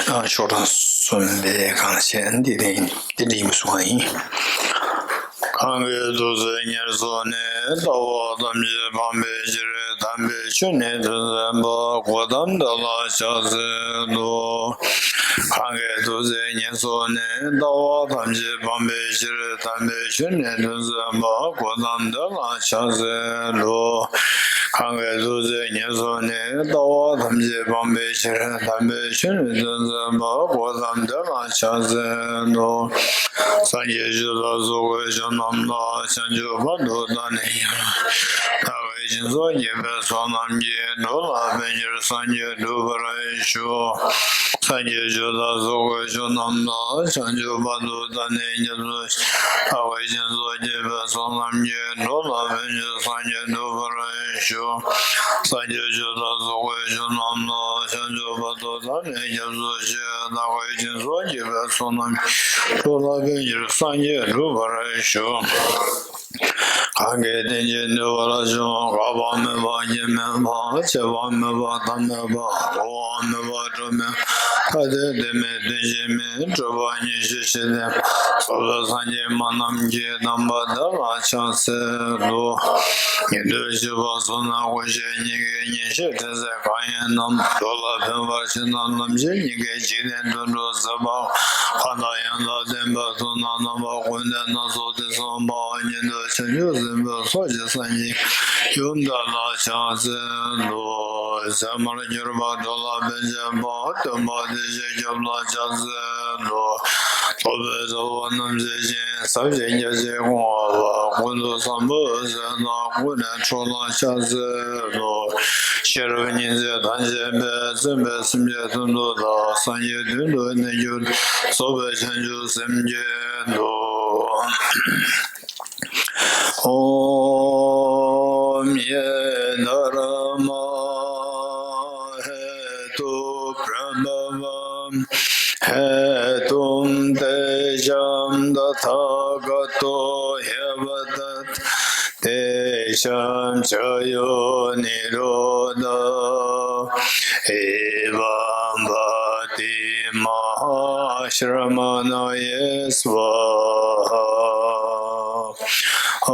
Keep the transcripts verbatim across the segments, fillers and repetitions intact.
ཨ། ཤོག་གྲངས་གསུམ་པའི་གང་ཤེས་འདི་དེ་ཡིན། འདི་འདྲ་ཡིན་གསུང་བ་ཡིན། གང་གིས་ཐུགས་བརྩེ་ཉེར་བཟུང་ནས། ལྟ་བ་ཐམས་ཅད་སྤང་བའི་ཕྱིར། དམ་པའི་ཆོས་ནི་སྟོན་མཛད་པ། གོའུ་ཏམ་དེ་ལ་ཕྱག་འཚལ་ལོ། གང་གིས་ཐུགས་བརྩེ་ཉེར་བཟུང་ནས། ལྟ་བ་ཐམས་ཅད་སྤང་བའི་ཕྱིར། དམ་པའི་ཆོས་ནི་སྟོན་མཛད་པ། གོའུ་ཏམ་དེ་ལ་ཕྱག་འཚལ་ལོ། གང་གིས་ཐུགས་བརྩེ་ཉེར་བཟུང་ནས། ལྟ་བ་ཐམས་ཅད་སྤང་བའི་ཕྱིར། དམ་པའི་ཆོས་ནི་སྟོན་མཛད་པ། གོའུ་ཏམ་དེ་ལ་ཕྱག་འཚལ་ལོ། སངས་རྒྱས་ཆོས་དང་ཚོགས་ཀྱི་མཆོག་རྣམས་ལ། བྱང་ཆུབ་བར་དུ་བདག་ནི་ཡང་། བདག་གིས་སྦྱིན་སོགས་བགྱིས་པའི་ཚོགས་རྣམས་ཀྱིས། འགྲོ་ལ་ཕན་ཕྱིར་སངས་རྒྱས་འགྲུབ་པར་ཤོག། སངས་རྒྱས་ཆོས་དང་ཚོགས་ཀྱི་མཆོག་རྣམས་ལ། བྱང་ཆུབ་བར་དུ་བདག་ནི་སྐྱབས་སུ། བདག་གིས་སྦྱིན་སོགས་བགྱིས་པའི་ཚོགས་རྣམས་ཀྱིས། འགྲོ་ལ་ཕན་ཕྱིར་སངས་རྒྱས་འགྲུབ་པར་ཤོག། སངས་རྒྱས་ཆོས་དང་ཚོགས་ཀྱི་མཆོག་རྣམས་ལ། བྱང་ཆུབ་བར་དུ་བདག་ནི་སྐྱབས་སུ་མཆི། བདག་གིས་སྦྱིན་སོགས་བགྱིས་པའི་ཚོགས་རྣམས་ཀྱིས། འགྲོ་ལ་ཕན་ཕྱིར་སངས་རྒྱས་འགྲུབ་པར་ཤོག། གང་གིས་བསྟན་ཅིང་ནུས་པར་བྱུང་། འགག་པ་མེད་པ་སྐྱེ་མེད་པ། སྐྱེ་བ་མེད་པ་མཐའ་མེད་པ། འོང་བ་མེད་པ་འགྲོ་མེད་པ། ཐ་དད་དོན་མེད་དོན་གཅིག་མིན། སྤྲོས་པ་ཉེར་ཞི་ཞི་བདེ་བ། རྫོགས་པའི་སངས་རྒྱས་མ་རྣམས་ཀྱི། དམ་པ་དེ་ལ་ཕྱག་འཚལ་ལོ། ཉན་ཐོས་བཞི་པ་བསོད་ནམས་ཀུན་ཤེས་ཉིད་ཀྱིས། ཉེར་ཞིའི་ཕྲིན་ལས་གང་ཡིན་རྣམས། འགྲོ་ལ་ཕན་པར་བྱེད་རྣམས་ལམ་ཤེས་ཉིད་ཀྱིས། འཇིག་རྟེན་དུད་འགྲོ་ཟད་པ་གང་། གང་དང་ཡང་དག་ལྡན་པའི་ཐུབ་རྣམས། རྣམ་པ་ཀུན་ལྡན་སྣ་ཚོགས་དུས་གསུམ་པ། ཉན་ཐོས་བྱང་ཆུབ་སེམས་དཔའི་ཚོགས་ཀྱིས། སངས་རྒྱས་ཡུམ་དེ་ལ་ཕྱག་འཚལ་ལོ། ཚད་མར་གྱུར་པ་འགྲོ་ལ་ཕན་བྱེད་པ། སྟོན་པ་བདེ་གཤེགས་སྐྱབས་ལ་ཕྱག་འཚལ་ལོ། རྟོག་པའི་ཚ་བ་རྣམ་སེལ་ཞིང་། ཟབ་ཞི་རྒྱ་ཆེར་གོང་བ། ཀུན་ཏུ་བཟང་པོའི་ཚོགས་དང་། ཀུན་ནས་འཕྲོག་ལ་ཕྱག་འཚལ་ལོ། ཤེས་རབ་ཉི་ཟེར་ཐམས་ཅད་པས། མཚོན་པའི་སེམས་ཅན་དོན་དུ་བདག། སངས་རྒྱས་དོན་དུ་གནས་གྱུར་ཅིག། རྫོགས་པའི་བྱང་ཆུབ་སེམས་བསྐྱེད་དོ། ॐ ये धर्मा हेतुप्रभवं हेतुं तेषां तथागतो ह्यवदत्। तेषां च यो निरोध एवं भवति महाश्रमणये स्वाहा। ॐ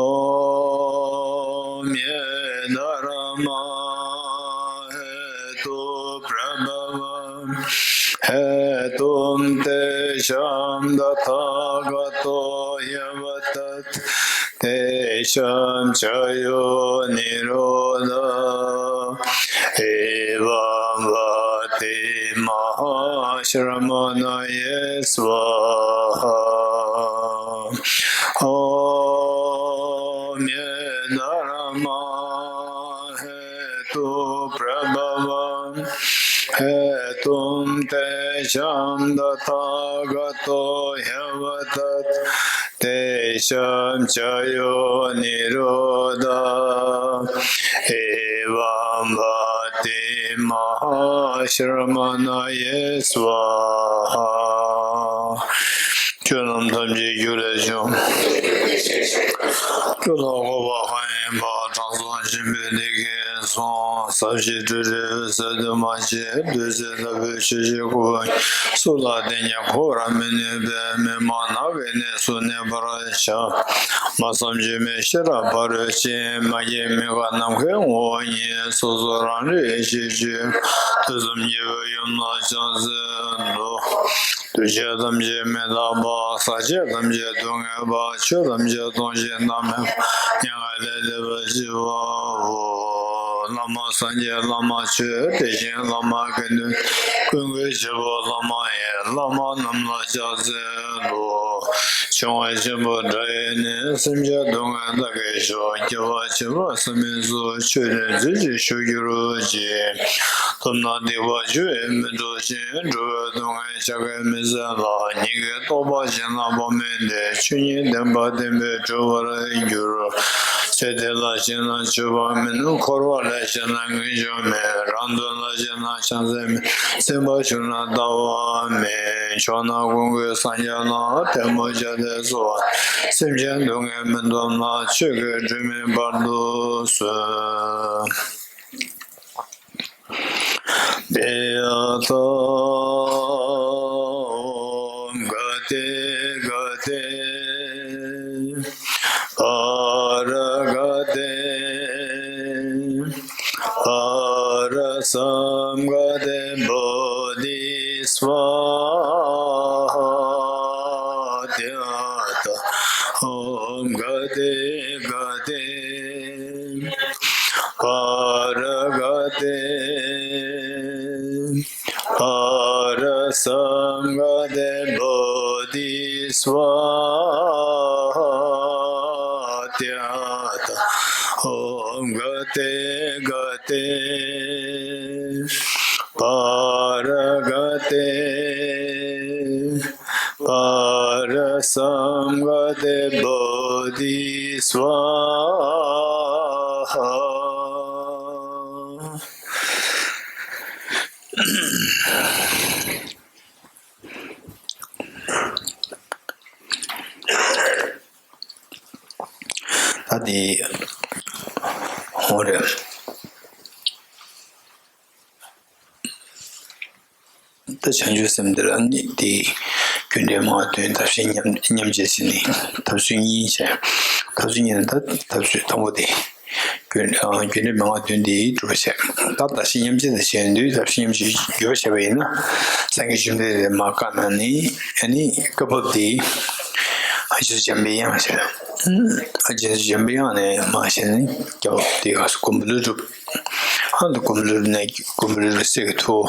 ये धर्मा हेतुप्रभवं हेतुं तेषां तथागतो ह्यवदत्। तेषां च यो निरोध एवं भवति महाश्रमणये स्वाहा। ॐ ये धर्मा हेतुप्रभवं हेतुं तेषां तथागतो ह्यवदत्। तेषां च यो निरोध एवं भवति महाश्रमणये स्वाहा। ཆོས་རྣམས་ཐམས་ཅད་རྒྱུ་ལས་བྱུང་། རྒྱུ་ལ་འགོད་པ་གང་ཡིན་པ། དྲང་སྲོང་ཆེན་པོས་འདི་སྐད་གསུངས། ཟབ་ཞི་སྤྲོས་བྲལ་འོད་གསལ་འདུས་མ་བྱས། རྡུལ་གསུམ་ལྟ་བུའི་ཆོས་ཀྱི་སྐུ། སུ་ལ་བསྟན་ཀྱང་གོ་བར་མི་ནུས་པས། མི་སྨྲ་ནགས་ཀྱི་གནས་སུ་གནས་པར་བྱ། སྨྲ་བསམ་བརྗོད་མེད་ཤེས་རབ་ཕ་རོལ་ཕྱིན། མ་སྐྱེས་མི་འགག་ནམ་མཁའི་ངོ་བོ་ཉིད། སོ་སོ་རང་རིག་ཤེས་བྱའི་དུས་གསུམ་དངོས་པོའི་ཡུམ་ལ་ཕྱག་འཚལ་ལོ། འདུ་བྱེད་ཐམས་ཅད་མི་རྟག་པ། ཟག་བཅས་ཐམས་ཅད་སྡུག་བསྔལ་བ། ཆོས་ཐམས་ཅད་སྟོང་ཞིང་བདག་མེད་པ། མྱ་ངན་ལས་འདས་པ་ཞི་བའོ། བླ་མ་སངས་རྒྱས་བླ་མ་ཆོས། དེ་བཞིན་བླ་མ་དགེ་འདུན། ཀུན་གྱི་བྱེད་པོ་བླ་མ་ཡི། བླ་མ་རྣམས་ལ་ཕྱག་འཚལ་ལོ། འབྱུང་བ་ཆེན་པོ་དགྲ་ཡི་ནི། སེམས་ཅན་སྡུག་བསྔལ་བདག་གིས་སྐྱོབ། སྐྱེ་བ་བྱེ་བ་བསམ་མི་ཚུགས། ཆོས་ལ་རྫུས་ཀྱི་ཤུགས་གྱུར་ཅིག། ཐོབ་ན་སྡིག་པ་བཅུ་ཡིས་མི་འགྲུབ་ཅིང་། འགྲོ་བའི་སྡུག་བསྔལ་ཕྱག་གིས་མི་སེལ་ལ། ཉིད་ཀྱི་རྟོགས་པ་བཞེས་ན་དཔག་མེད་འདས། ཆོས་ཉིད་བདེན་པ་བདེན་པས་གྲོལ་བར་འགྱུར། ཚེ་འདི་ལ་སྐྱེས་ན་འཆི་བ་མིན། འཁོར་བ་ལ་སྐྱེས་ན་ངེས་འབྱུང་མེད། རང་དོན་ལ་སྐྱེས་ན་བྱང་སེམས་མེད། སེམས་པ་བྱུང་ན་ལྟ་བ་མེད། མཆོག་རྣམས་ཀུན་གྱི་སངས་རྒྱས་ལ། ཐལ་མོ་སྦྱར་ཏེ་གསོལ་བ། སེམས་ཅན་སྡུག་བསྔལ་མི་འདོམས་ལ། ཆོས་ཀྱི་སྒྲོན་མེ་སྤར་དུ་གསོལ། བདེ་ཐང་ སཾ་ག་ཏེ་བོ་དྷི་སྭཱ་ཧཱ་ཏྱ་ཏ། ཨོཾ་ག་ཏེ་ག་ཏེ་པཱ་ར་ག་ཏེ་པཱ་ར་སཾ་ག་ཏེ་བོ་དྷི་སྭཱ་ཧཱ་ཏྱ་ཏ། ཨོཾ་ག་ཏེ་ག་ཏེ་པཱ་ར་ག་ཏེ་པཱ་ར་སཾ་ག་ཏེ་བོ་དྷི་སྭཱ་ཧཱ། ད་དེ་ཧོ་རེད། ད་བྱང་ཆུབ་སེམས་འདི་ལ་ནི་དེ་རྒྱུ་འབྲས་མང་བ་དོན་ཐབས་ཤེས་མཉམ་མཉམ་བྱས་ཟེར་ནས་ཐབས་ཚུལ་གཉིས་བྱས། ཐབས་ཚུལ་གཉིས་ནི་ད་ཐབས་ཚུལ་དང་པོ་དེ་རྒྱུ་ཨ་རྒྱུ་འབྲས་མང་བ་དོན་དེ་སྒྲུབ་པ་བྱས། ད་བདག་གཞན་མཉམ་བརྗེ་དང་བྱས་དུས་བདག་གཞན་མཉམ་བརྗེ་སྒྲུབ་པ་བྱས་པ་ཡིན་ན་སངས་རྒྱས་བཅོམ་ལྡན་འདས་མར་བཀའ་གནང་ནས་ཨ་ནི་བཀའ་བབས་དེ་ཨ་རྗེ་བཙུན་འཇམ་པའི་དབྱངས་བྱས། ཨ་རྗེ་བཙུན་འཇམ་པའི་དབྱངས་ནས་མར་བྱས་ནས་སྐྱབས་དེ་ག་སུ་སྒོམ་པ་ཀླུ་སྒྲུབ། ཨ་ནི་སྒོམ་ལུར་ནས་སྒོམ་ལུར་སྲས་ཀྱི་ཐུ་བོ་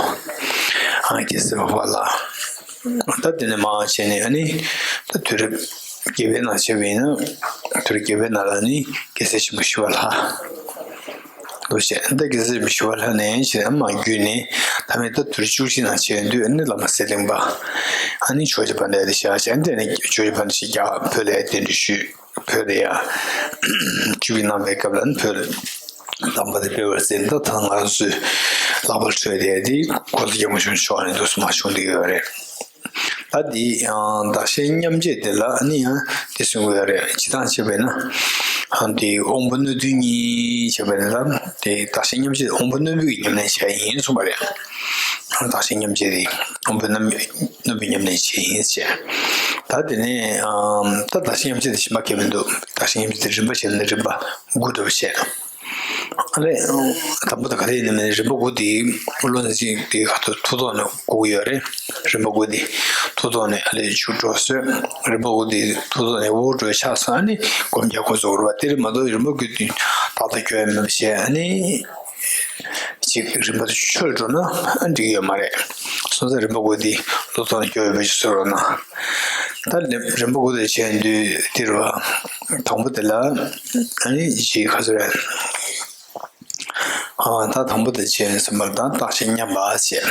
ཨ་རྒྱལ་སྲས་འཕགས་པ་ལྷ། ད་དེ་ནས་མར་བྱས་ནས་ཨ་ནི་ད་དུས་རབས་བརྒྱད་པའི་ནང་བྱས་པ་ཡིན་ན་དུས་རབས་བརྒྱད་པའི་ནང་ལ་ནི་རྒྱལ་སྲས་ཆེན་པོ་ཞི་བ་ལྷ། ལོ་བྱས་ད་རྒྱལ་སྲས་ཆེན་པོ་ཞི་བ་ལྷ་ནས་བྱས་ནས་མར་བརྒྱུད་ནས་ད་མི་ད་དུས་རབས་བཅུ་གཅིག་ནང་བྱས་དུས་ཨ་ནི་བླ་མ་ཚེ་རིང་པ་ཨ་ནི་ཇོ་བོ་རྗེ་དཔལ་ལྡན་དེ་བཞག་བྱས་ཨ་ནི་དེ་ནས་ཇོ་བོ་རྗེ་དཔལ་ལྡན་ཞིག་རྒྱ་བོད་ལ་གདན་འདྲེན་ཞུས། བོད་དུ་ཡང་བཅུ་པའི་ནང་པའི་སྐབས་ལ་ནི་བོད་དམ་པ་དེ་སྤེལ་བར་མཛད། ད་ད་ང་ཚོས་ལྷག་པར་འཕྲོས་ཏེ་དེ་གོ་ས་རྒྱ་མོ་ཆུང་ཆུང་ནས་འདུག་སེ་མར་བྱུང་བསྡད་ཡོད་རེད། ད་འདི་ཡང་བདག་གཞན་མཉམ་བརྗེ་དེ་ལ་ནི་ཡང་དེ་གསུང་གི་ཡོད་རེད། སྤྱིར་བཏང་བྱས་པས་ན་ཨ་འདི་དབང་པོ་རྣོ་རྟུལ་གཉིས་བྱས་པས་ན་ད་དེ་བདག་གཞན་མཉམ་བརྗེ་དབང་པོ་རྣོན་པོའི་ཉམས་ལེན་བྱས་ཡིན་གསུངས་པ་རེད། བདག་གཞན་མཉམ་བརྗེ་དེ་དབང་པོ་རྣོན་པོའི་ཉམས་ལེན་བྱས་ཡིན་ཟེར། ད་དེ་ནས་ཨམ་ད་བདག་གཞན་མཉམ་བརྗེ་དེ་གཞན་པ་གང་ཡང་མི་འདུག་བདག་གཞན་མཉམ་བརྗེ་དེ་རིམ་པ་བྱས་ན་རིམ་པ་དགུ་འདྲ་བོ་བྱས། ཨ་ལས། དང་པོ་དེ་ག་རེ་ཡིན་ནམ་ན་རིམ་པ་དགུ་དེ་བློ་ནི་གཅིག་དེ་ག་ཐུག་ཐུག་ཐོག་ནས་དགུ་ཡོད་རེད། རིམ་པ་དགུ་དེ་ཐུག་ཐོག་ནས་ཨ་ལས་ཆུ་འགྲོ་སོང་། རིམ་པ་དགུ་དེ་ཐུག་ཐོག་ནས་འུར་འགྲོ་ཆགས་སོང་། ཨ་ནི་སྒོམ་རྒྱག་ཁོ་ཚོ་རེད་བ། དེ་རེད་མ་གཏོགས་རིམ་པ་དགུ་དེ་ཏག་ཏག་སྐྱོ་ཡ་མེད་པ་བྱས། ཨ་ནི་གཅིག་རིམ་པ་དེ་ཆོས་འགྲོ་ན་ཨ་འགྲིག་ཡོད་མ་རེད། སོང་ཙང་རིམ་པ་དགུ་དེ་བློ་ཐོག་ནས་སྐྱོ་ཡ་མེད་པ་ཅིག་བཟོ་རོགས་གནང་། ད་རིམ་རིམ་པ་དགུ་དེ་བྱས་དུས་དེ་རེད་བ། དང་པོ་དེ་ལ་ཨ་ནི་གཅིག་ག་ཚོད་རེད། ཨ་ད་དང་པོ་དེ་བྱས་ཟིན་པར་ད་བདག་གཞན་མཉམ་པ་བྱས།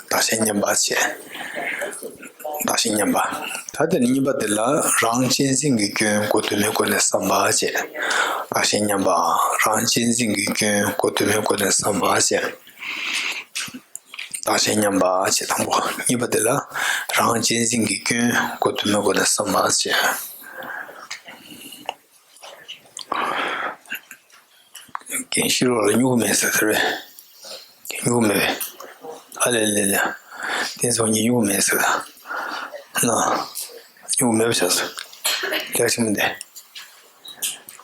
བདག་གཞན་མཉམ་པ་བྱས། བདག་གཞན་མཉམ་པ། ད་དེ་ནས་གཉིས་པ་དེ་ལ་རང་གཅེས་འཛིན་གྱི་སྐྱོན་གོ་དོན་མེད་སྒོ་ནས་བསམ་པ་བྱས། བདག་གཞན་མཉམ་པ། རང་གཅེས་འཛིན་གྱི་སྐྱོན་གོ་དོན་མེད་སྒོ་ནས་བསམ་པ་བྱས། བདག་གཞན་མཉམ་པ་བྱས་དང་པོ། གཉིས་པ་དེ་ལ་རང་གཅེས་འཛིན་གྱི་སྐྱོན་གོ་དོན་མེད་སྒོ་ནས་བསམ་པ་བྱས། རྒན་ཤེས་རབ་ལ་སྨྱུ་གུ་མེད་ཟེར་ད་རེད། སྨྱུ་གུ་མེད་པས། ཨ་ལེ་ལེ་ལེ། བསྟན་འཛིན་ཉིད་སྨྱུ་གུ་མེད་ཟེར་ད། ན། སྨྱུ་གུ་མེད་པ་བྱས་སོང་། ལེགས་ཆེན་མོ་འདི།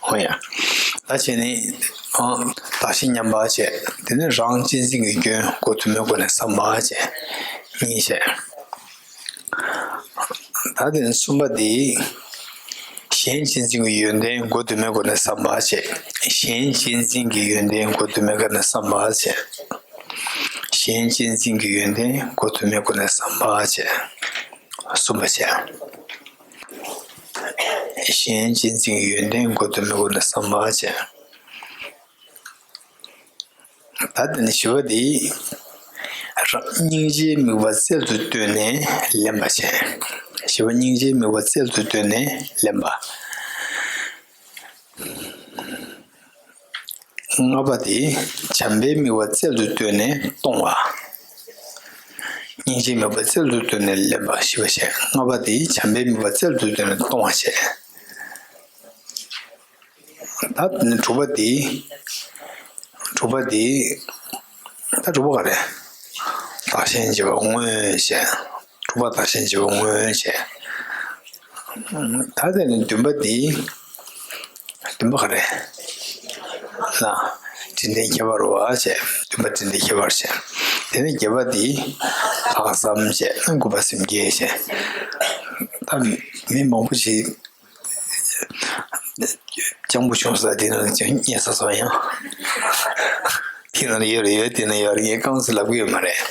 ཧོ་ཡ། ད་བྱས་ནས། ཨ། བདག་གཞན་མཉམ་པ་བྱས། དེ་ནས་རང་གཅེས་འཛིན་གྱི་སྐྱོན་གོ་དོན་མེད་སྒོ་ནས་བསམ་པ་བྱས། གཉིས་བྱས། ད་དེ་ནས་གསུམ་པ་དེ། གཞན་གཅེས་འཛིན་གྱི་ཡོན་ཏན་གོ་དོན་མེད་སྒོ་ནས་བསམ་པ་བྱས། གཞན་གཅེས་འཛིན་གྱི་ཡོན་ཏན་གོ་དོན་མེད་སྒོ་ནས་བསམ་པ་བྱས། གཞན་གཅེས་འཛིན་གྱི་ཡོན་ཏན་གོ་དོན་མེད་སྒོ་ནས་བསམ་པ་བྱས། གསུམ་པ་བྱས། གཞན་གཅེས་འཛིན་གྱི་ཡོན་ཏན་གོ་དོན་མེད་སྒོ་ནས་བསམ་པ་བྱས། ད་དེ་ནས་བཞི་པ་དེ། རང་སྙིང་རྗེའི་དམིགས་པ་རྩལ་དུ་བཏོན་ནས་ལེན་པ་བྱས། བཞི་པ་སྙིང་རྗེའི་དམིགས་པ་རྩལ་དུ་བཏོན་ནས་ལེན་པ། ལྔ་པ་དེ། བྱམས་པའི་དམིགས་པ་རྩལ་དུ་བཏོན་ནས་གཏོང་བ། སྙིང་རྗེའི་དམིགས་པ་རྩལ་དུ་བཏོན་ནས་ལེན་པ་བཞི་པ་བྱས། ལྔ་པ་དེ་བྱམས་པའི་དམིགས་པ་རྩལ་དུ་བཏོན་ནས་གཏོང་བ་བྱས། ད་དྲུག་པ་དེ། དྲུག་པ་དེ། ད་དྲུག་པ་ག་རེ། བདག་གཞན་བརྗེ་བ་དངོས་བྱས། དྲུག་པ་བདག་གཞན་བརྗེ་བ་དངོས་བྱས། ད་དེ་ནས་བདུན་པ་དེ། བདུན་པ་ག་རེ། ལ། དྲིན་དྲན་ཁྱད་པར་བ་བྱས། བདུན་པ་དྲིན་དྲན་ཁྱད་པར་བྱས། དེ་ནས་བརྒྱད་པ་དེ་ལྷག་བསམ་བྱས། དགུ་པ་སེམས་བསྐྱེད་བྱས། ད་མི་མང་པོ་ཞིག་སྤྱང་པོ་བྱུང་ས་དེ་ནང་ཅང་རྙེད་ས་སོང་ཡང་། དེ་ནང་ཡོད་རེད། ཡོད་དེ་ནང་ཡོད་རེད། ངས་རྐང་ཚུགས་ལབ་གི་ཡོད་མ་རེད།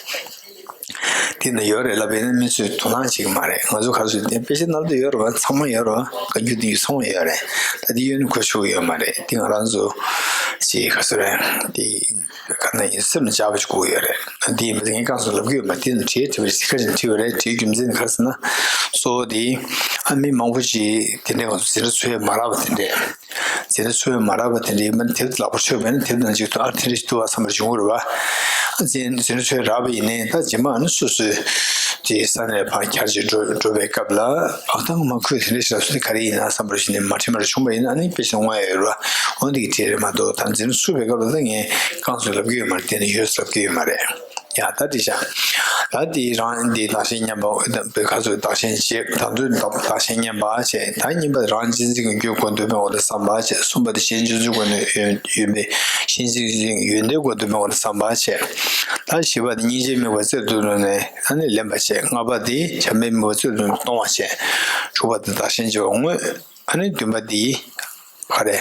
དེ་ནང་ཡོད་རེད་ལབ་པ་ཡིན་ན་མི་ཚོས་དོ་སྣང་བྱེད་ཀྱི་མ་རེད། ང་ཚོ་ག་ཚོད་དེ་དཔེ་ཆ་ནང་དུ་ཡོད་རེད་བ། ཚང་མ་ཡོད་རེད་བ། བཀའ་འགྱུར་དེ་ཚང་མ་ཡོད་རེད། ད་དེ་ཡོད་ན་གོ་ཆོག་གི་ཡོད་མ་རེད། དེ་ང་རང་ཚོ་ཅིག་ག་ཚོད་རེད། དེ་ག་ན་ཡིན་སེམས་ལ་འཇགས་པ་ཞིག་དགོས་ཡོད་རེད། དེ་ཡིན་པ་ངས་རྐང་ཚུགས་ལབ་གི་ཡོད་མ་རེད། དེ་ནང་བྲིས་བྲིས་པ་ཞིག་ཁ་ཅིག་བྲིས་པ་རེད། བྲིས་རྒྱུ་མཚན་ག་རེ་ཟེར་ན། གཙོ་བོ་དེ་ཨ་མི་མང་པོ་ཅིག་དེ་འདྲའི་ང་ཚོ་འཛིན་གྲྭ་ཚུད་ཡ་མ་རག་པ་དེ་འདྲས། འཛིན་གྲྭ་ཚུད་ཡ་མ་རག་པ་དེ་འདྲས་ཡིན་པ་ནི་དེབ་དེ་ལག་པར་ཆོད་པ་ཡིན་ན་དེབ་ནང་ཅིག་ཏུ་ཨ་དེ་འདྲ་ཞིག་འདུག་བ་བསམ་པ་ཞིག་ཡོང་གི་རེད་བ། འཛིན་འཛིན་གྲྭ་ཚུད་ཡ་རག་པ་ཡིན་ནའི་ད་རྗེས་མ་ཨ་ནི་སོ་སོའི་དེ་ས་ནས་ཕར་འཁྱར་ཅིག་འགྲོ་འགྲོ་བའི་སྐབས་ལ་ཨ་ད་ང་མ་ཁུལ་དེ་འདྲ་ཞིག་ལ་སོ་དེ་ག་རེ་ཡིན་ན་བསམ་པ་ཞིག་ནས་མ་དྲན་པར་བྱུང་བ་ཡིན་ན་ཨ་ནི་དཔེ་ཆ་དངོས་ཡོད་རེད་བ། འོ་འདི་གི་བྲིས་རེད་མ་གཏོགས་ད་འཛིན་གྲྭ་ཚུད་པའི་སྐབས་ལ་ད་ངས་རྐང་ཚུགས་ལབ་གི་ཡོད་མ་རེད། དེ་ནི་ཡོད་ལབ་གི་ཡོད་མ་རེད། ཡ་ད་དེ་བཞག་ད་དེ་རང་འདི་བདག་གཞན་མཉམ་པ་བོད་ཁ་ཚོས་བདག་གཞན་བྱེད་ད་དུང་བདག་གཞན་མཉམ་པ་བྱས། ད་གཉིས་པ་རང་གཅེས་འཛིན་གྱི་རྒྱུ་གོ་འདུན་མའི་འོག་ཏུ་བསམ་པ་བྱས། གསུམ་པ་དེ་གཞན་གཅེས་འཛིན་གོ་ནས་ཡོན་ཡོན་པའི་གཞན་གཅེས་འཛིན་ཡོན་ཏན་གོ་འདུན་མའི་འོག་ཏུ་བསམ་པ་བྱས། ད་བཞི་པ་དེ་སྙིང་རྗེ་དམིགས་པ་རྩལ་དུ་བླངས་ནས་ཨ་ནི་ལེན་པ་བྱས། ལྔ་པ་དེ་བྱམས་པའི་དམིགས་པ་རྩལ་དུ་གཏོང་བ་བྱས། དྲུག་པ་དེ་བདག་གཞན་བརྗེ་བ་དངོས། ཨ་ནི་བདུན་པ་འདི་ག་རེ།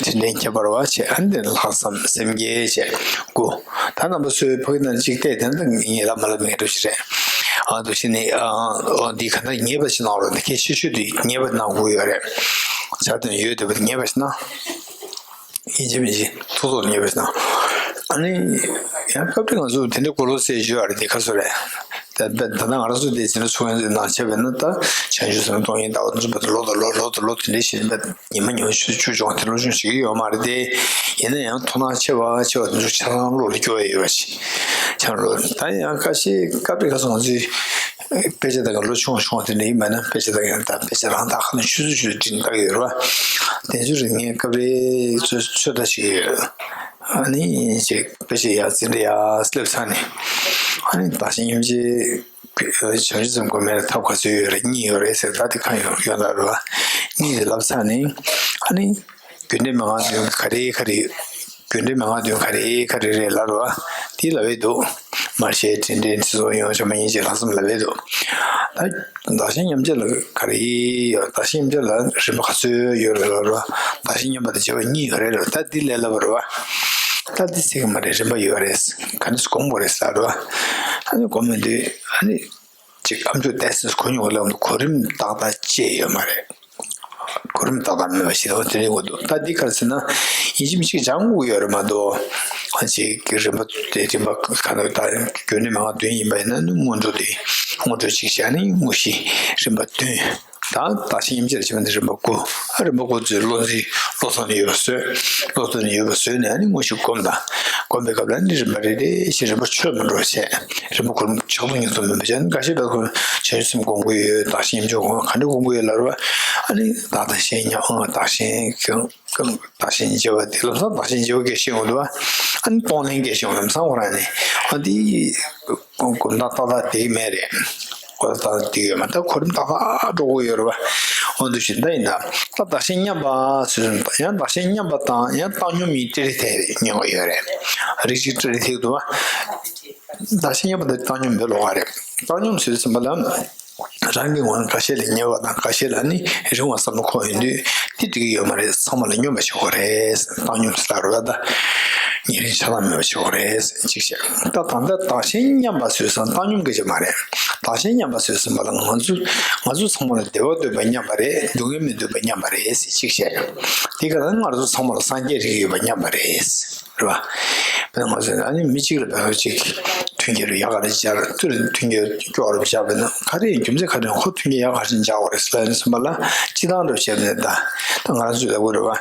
དྲིན་དྲན་ཁྱད་པར་བ་བྱས། ཨ་ནི་འདི་ལྷག་བསམ་སེམས་བསྐྱེད་བྱས། དགུ། ད་རྣམ་པ་ཚོས་ཕ་གི་ནང་གཅིག་བལྟས་དེ་འདྲ་ངས་ལབ་མ་ལབ་ངས་འགྲོ་ཞིག་རེད། ཨ་འདུག་བྱས་ནས་ཨ་འདི་ག་འདྲ་ངེས་པ་ཞིག་གནང་རོགས། འདི་གལ་ཆེ་ཤོས་དེ་ངེས་པ་གནང་དགོས་ཡོད་རེད། བྱ་དང་ཡོད་བསྡད་པ་དེ་ངེས་པ་ཞིག་གནང་། ཡིན་གཅིག་མིན་གཅིག་ཐུགས་ཐོག་ངེས་པ་ཞིག་གནང་། ཨ་ནི་ཡང་སྐབས་རེ་ང་ཚོ་དེ་འདྲ་གོ་ལོ་སེ་ཞུ་ཡ་རེད། དེ་ག་ཚོད་རེད། ད་ད་ད་ང་རང་ཚོ་དེ་ཚོ་ཚོ་ཡོང་ནང་བྱས་པས་ན་ད་བྱང་ཆུབ་སེམས་དཔའ་སྟོང་ཉིད་ཟླ་བ་དང་མཚུངས་པ་དེ་ལོ་དང་ལོ་ལོ་དང་ལོ་དེ་འདྲའི་ཞིག་ཉི་མ་ཉི་མ་ཆུ་ཆུ་ཆུང་དེ་ལོ་ཆུང་ཞིག་ཡོད་མ་རེད་དེ། ཡིན་ན་ཡང་དོ་སྣང་ཆེ་བ་ཆེ་བ་དེ་ཚོ་ཆ་ཚང་བློ་ལ་སྐྱོ་བ་ཡོད་པ་ཞིག་ཆ་ཚང་བློ་ད་ཡང་ཁ་ཤས་སྐབས་རེ་ཁ་སང་ང་ཚོའི་དཔེ་ཆ་དག་གི་ལོ་ཆུང་ཆུང་དེ་འདྲ་ཡིན་པ་ན་དཔེ་ཆ་དག་ཡང་ད་དཔེ་ཆ་རང་ད་ཁ་ན་ཆུ་ཚོད་ཆུ་ཚོད་བྲིས་ནས་ལྟ་གི་ཡོད་རེད་བ། དེ་ཚོ་རིག་ངན་སྐབས་རེ་ཚོད་ཚོད་ལྟ་ཞིག་ཡོད། ཨ་ནི་ཅིག་དཔེ་ཆ་ཡག་འཛིན་གྲྭ་ཡག་སླེབས་ཚར་ནས་ཨ་ནི་བདག་གཞན་མཉམ་བརྗེ་བྱང་ཆུབ་སེམས་སྒོམ་པའི་ཐབས་ག་ཚོད་ཡོད་རེད། གཉིས་ཡོད་རེད་ཟེར། ད་དེ་གང་ཡོད་ཡོད་ལ་རེད་བ། གཉིས་དེ་ལབ་ཚར་ནས་ཨ་ནི་རྒྱུ་འབྲས་མན་ངག་བདུན་ག་རེ་ག་རེ་ཡོད། རྒྱུ་འབྲས་མན་ངག་བདུན་ག་རེ་ག་རེ་རེད་ལབ་རེད་བ། དེ་ལབ་པས་འདུག་མར་ཤེས་དྲིན་དྲན་ཁྲི་སྲོང་ཡོན་བྱམས་པ་སྙིང་རྗེ་ལྷག་བསམ་ལབ་པས་འདུག་ད་བདག་གཞན་མཉམ་བརྗེ་ལ་ག་རེ་ཡོད། བདག་གཞན་མཉམ་བརྗེ་ལ་རིམ་པ་ག་ཚོད་ཡོད་རེད་ལབ་རེད་བ། བདག་གཞན་མཉམ་པ་དང་བརྗེ་བ་གཉིས་ཡོད་རེད་ལབ། ད་འདི་ལས་སླ་པོ་རེད་བ། ད་འདི་ཚིག་གི་མ་རེད། རིམ་པ་ཡོད་རེད། ག་འདྲ་སྒོམ་དགོས་རེད་ཟེར་རེད་བ། ཨ་ནི་སྒོམ་མི་འདུག་ཨ་ནི་ཅིག་ཨ་མཆོག་ཏོག་ཙམ་གོ་མྱོང་ལབ་འདུག་གོ་རིམ་ཏག་ཏག་བཅད་ཡོད་མ་རེད། གོ་རིམ་ཏག་ཏག་མེད་པ་ཞིག་ལ་དེ་རིང་འོ་འདུག་ད་འདི་ག་རེ་ཟེར་ན་ཡིན་གཅིག་མིན་གཅིག་སྦྱང་དགོས་ཡོད་རེད་མ་གཏོགས། ཨ་ཅིག་གི་རིམ་པ་དེ་རིམ་པ་ག་ནང་ད་རྒྱུ་འབྲས་མན་ངག་བདུན་ཡིན་པ་ཡིན་ན་ནི་སྔོན་འགྲོ་དེ་སྔོན་འགྲོ་གཅིག་བྱས་ནས་དངོས་གཞི་རིམ་པ་བདུན། ད་བདག་གཞན་མཉམ་བརྗེ་ལ་བྱེད་པ་འདི་རིམ་པ་དགུ། ཨ་རིམ་པ་དགུ་ཚོས་བློ་འཛིན་བློ་ཐོག་ནས་ཡོད་པ་བཟོས། བློ་ཐོག་ནས་ཡོད་པ་བཟོས་ནས་ཨ་ནི་དངོས་གཞི་སྒོམ་དང་། སྒོམ་པའི་སྐབས་ལ་ནི་རིམ་པ་རེ་རེ་བཞིན་རིམ་པ་ཆད་མི་འགྲོ་བྱས། རིམ་པ་གོ་རིམ་ཆགས་སྡང་གཉིས་སུ་མེད་པ་བྱས། འགའ་ཤས་པས་ཁོ་བྱང་ཆུབ་སེམས་སྒོམ་དགོས་ཡོད། བདག་གཞན་མཉམ་བརྗེ་སྒོམ་ག་འདྲ་སྒོམ་དགོས་ཡོད་ལབ་རེད་བ། ཨ་ནི་བདག་དང་གཞན་མཉམ་ཨང་བདག་གཞན་གང་གང་བདག་གཞན་བརྗེ་བ་དེ་ལམ་སང་བདག་གཞན་བརྗེ་བ་སྐད་ཤེས་འོང་འདུག་བ། ཨ་ནི་གཏོང་ལེན་སྐད་ཤེས་འོང་ལམ་སང་ཁོ་རང་ནས་ཨ་འདི། གོམ་སྟངས་ཏག་ཏག་དེ་མེད་རེད། གོམ་སྟངས་དེ་ཡོད་མ་ད་གོ་རིམ་ཏག་ཏག་འགྲོ་དགོས་ཡོད་རེད་བ། འོ་འདུག་བཞིན་ད་ཡིན་ད། ད་བདག་གཞན་མཉམ་པ་ཟེར་ཡང་བདག་གཞན་མཉམ་པ་དང་ཡང་བཏང་སྙོམས་གཉིས་ཏྲི་ཏྲི་ཐེག་རེད་ཉན་གྱི་ཡོད་རེད། རིགས་གཅིག་ཏྲི་ཏྲི་ཐེག་འདུག་བ། བདག་གཞན་མཉམ་པ་དང་བཏང་སྙོམས་མེད་ལོགས་ཀ་རེད། བཏང་སྙོམས་ཟེར་ཟིན་པ་ལ། རང་གི་ངོས་ནས་འགའ་ཤས་ལ་ཉེ་བ་དང་འགའ་ཤས་ལ་ནི་རིང་བ་བསམ་བློ་འཁོར་ཡོང་དུས་དེ་འགྲིག་གི་ཡོད་མ་རེད། ཚང་མ་ལ་སྙོམས་པ་བྱེད་དགོས་རེད། བཏང་སྙོམས་ཟེར་ལབ་རེད་བ་ད། ཉེ་རིང་ཆགས་སྡང་མེད་པ་བྱེད་དགོས་རེད་གཅིག་བྱས། ད་ད་ལྟ་བདག་གཞན་མཉམ་པ་ཟེར་ཙང་བཏང་སྙོམས་སྐད་ཆ་མ་རེད། བདག་གཞན་མཉམ་པ་ཟེར་ཙམ་པ་ལ་ང་ཚོ་ང་ཚོ་ཚང་མ་ལ་བདེ་བ་འདོད་པ་མཉམ་པ་རེད། སྡུག་བསྔལ་མི་འདོད་པ་མཉམ་པ་རེད་གཅིག་བྱས། དེ་ག་ལ་ང་ཚོ་ཚང་མ་ལ་སངས་རྒྱས་རིགས་ཡོད་པ་མཉམ་པ་རེད། རེད་བ། དཔེར་ན་ང་ཚོས་ཨ་ནི་མི་གཅིག་ལ་བལ་བ་གཅིག་མཐུན་རྐྱེན་རུ་ཡག་ག་རེ་སྦྱར་ཚུར་མཐུན་རྐྱེན་སྐྱོ་བ་རུ་སྦྱར་བས་ན་ག་རེ་ཡིན་རྒྱུ་མཚན་ག་རེ་ཡིན་ཁོ་མཐུན་རྐྱེན་ཡག་ག་རེ་སྦྱར་བ་རེད་ཟེར་ལ་ཡིན་སོང་པ་ལ་སྤྱི་བཏང་རུ་བཤད་ནས་ད་ད་ང་རང་ཚོས་ལབ་དགོས་རེད་བ།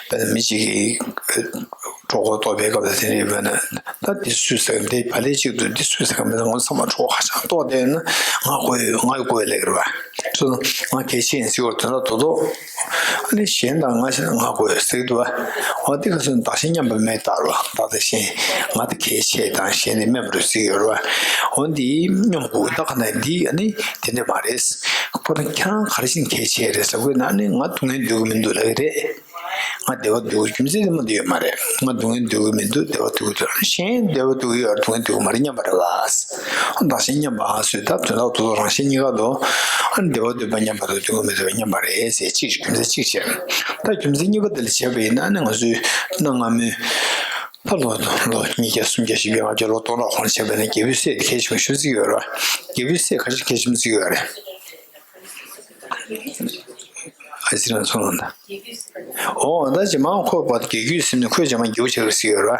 དཔེར་ན་མི་གཅིག་གིས་གྲོད་ཁོག་ལྟོགས་པའི་སྐབས་ལ་དེ་འདྲ་ཡོད་པས་ན་ད་འདི་སུས་ཟ་གི་འདི་བ་ལས་གཅིག་ཏུ་འདི་སུས་ཟ་གི་མེད་ན་ང་ཚང་མ་གྲོད་ཁོག་ཧ་ཅང་ལྟོགས་བསྡད་ཡོད་ན་ང་དགོས་ཡོད་ང་ཡི་དགོས་ཡོད་ལབ་ཀྱི་རེད་བ། ཚུར་ང་གལ་ཆེ་ཡིན་ཟེར་བ་དོན་དག་དོ་དོ། ཨ་ནི་གཞན་དང་ང་ཞེ་ན་ང་དགོས་ཟེར་གྱི་འདུག་བ། འོ་དེ་ག་ཚོད་བདག་གཞན་མཉམ་པ་མེད་ལྟར་བ་བདག་དང་གཞན་ང་དེ་གལ་ཆེ་དང་གཞན་དེ་དམན་པ་རེད་ཟེར་གྱི་ཡོད་རེད་བ། འོ་འདི་སྙོམས་དགོས་ད་ག་ན་འདི་ཨ་ནི་དེ་འདྲ་མ་རེད། ཁོ་རང་ཁྱེད་རང་ག་རེ་བཞིན་གལ་ཆེ་རེད་ཟེར་དགོས་ན་ཨ་ནི་ང་སྡུག་བསྔལ་འདོད་ཀྱི་མི་འདུག་ལབ་ཀྱི་རེད། ང་ ང་བདེ་བ་འདོད་རྒྱུ་རྒྱུ་མཚན་དེ་མ་འདུག་ཡོད་མ་རེད། ང་སྡུག་བསྔལ་འདོད་ཀྱི་མི་འདུག་བདེ་བ་འདོད་ཀྱི་འདུག་གཞན་བདེ་བ་འདོད་ཀྱི་ཡོད་རེད། སྡུག་བསྔལ་འདོད་ཀྱི་མ་རེད། སྙམ་པ་རེད་བ། བདག་གཞན་མཉམ་པ་ཟེར་ད་དོན་དག་ཏུ་རང་གཞན་གཉིས་ཀ་ལོ། ཨ་ནི་བདེ་བ་འདོད་པ་མཉམ་པ་དང་སྡུག་བསྔལ་མི་འདོད་པ་མཉམ་པ་རེད་ཟེར། གཅིག་རྒྱུ་མཚན་གཅིག་བྱས། ད་རྒྱུ་མཚན་གཉིས་པ་དེ་ལ་བྱས་པ་ཡིན་ན་ཨ་ནི་ང་ཚོའི་གནའ་སྔ་མོའི་ཕ་ལོ་ལོ་ཉིས་བརྒྱ་སུམ་བརྒྱ་བཞི་བརྒྱ་ལྔ་བརྒྱ་ལོ་སྟོང་ཕྲག་གོང་ལ་བྱས་པ་ཡིན་ན་རྒྱལ་པོའི་སྲས་དེ་གལ་ཆེན་པོ་ཞེ་པོ་བརྩི་གི་ཡོད་རེད་བ། རྒྱལ་པོའི་སྲས་ག་ཚོད་གལ་ཆེན་པོ་བརྩི་གི་ཡོད་རེད། ཨ་ཙི་རང་ཚོ་ལ་འདའ། འོ་ད་རྗེས་མ་ཁོ་བར་དུ་རྒྱལ་རྒྱུད་ཟིན་ནས་ཁོས་རྗེས་མ་རྒྱལ་པོ་ཆགས་ཀྱི་ཟེར་ཡོད་ར།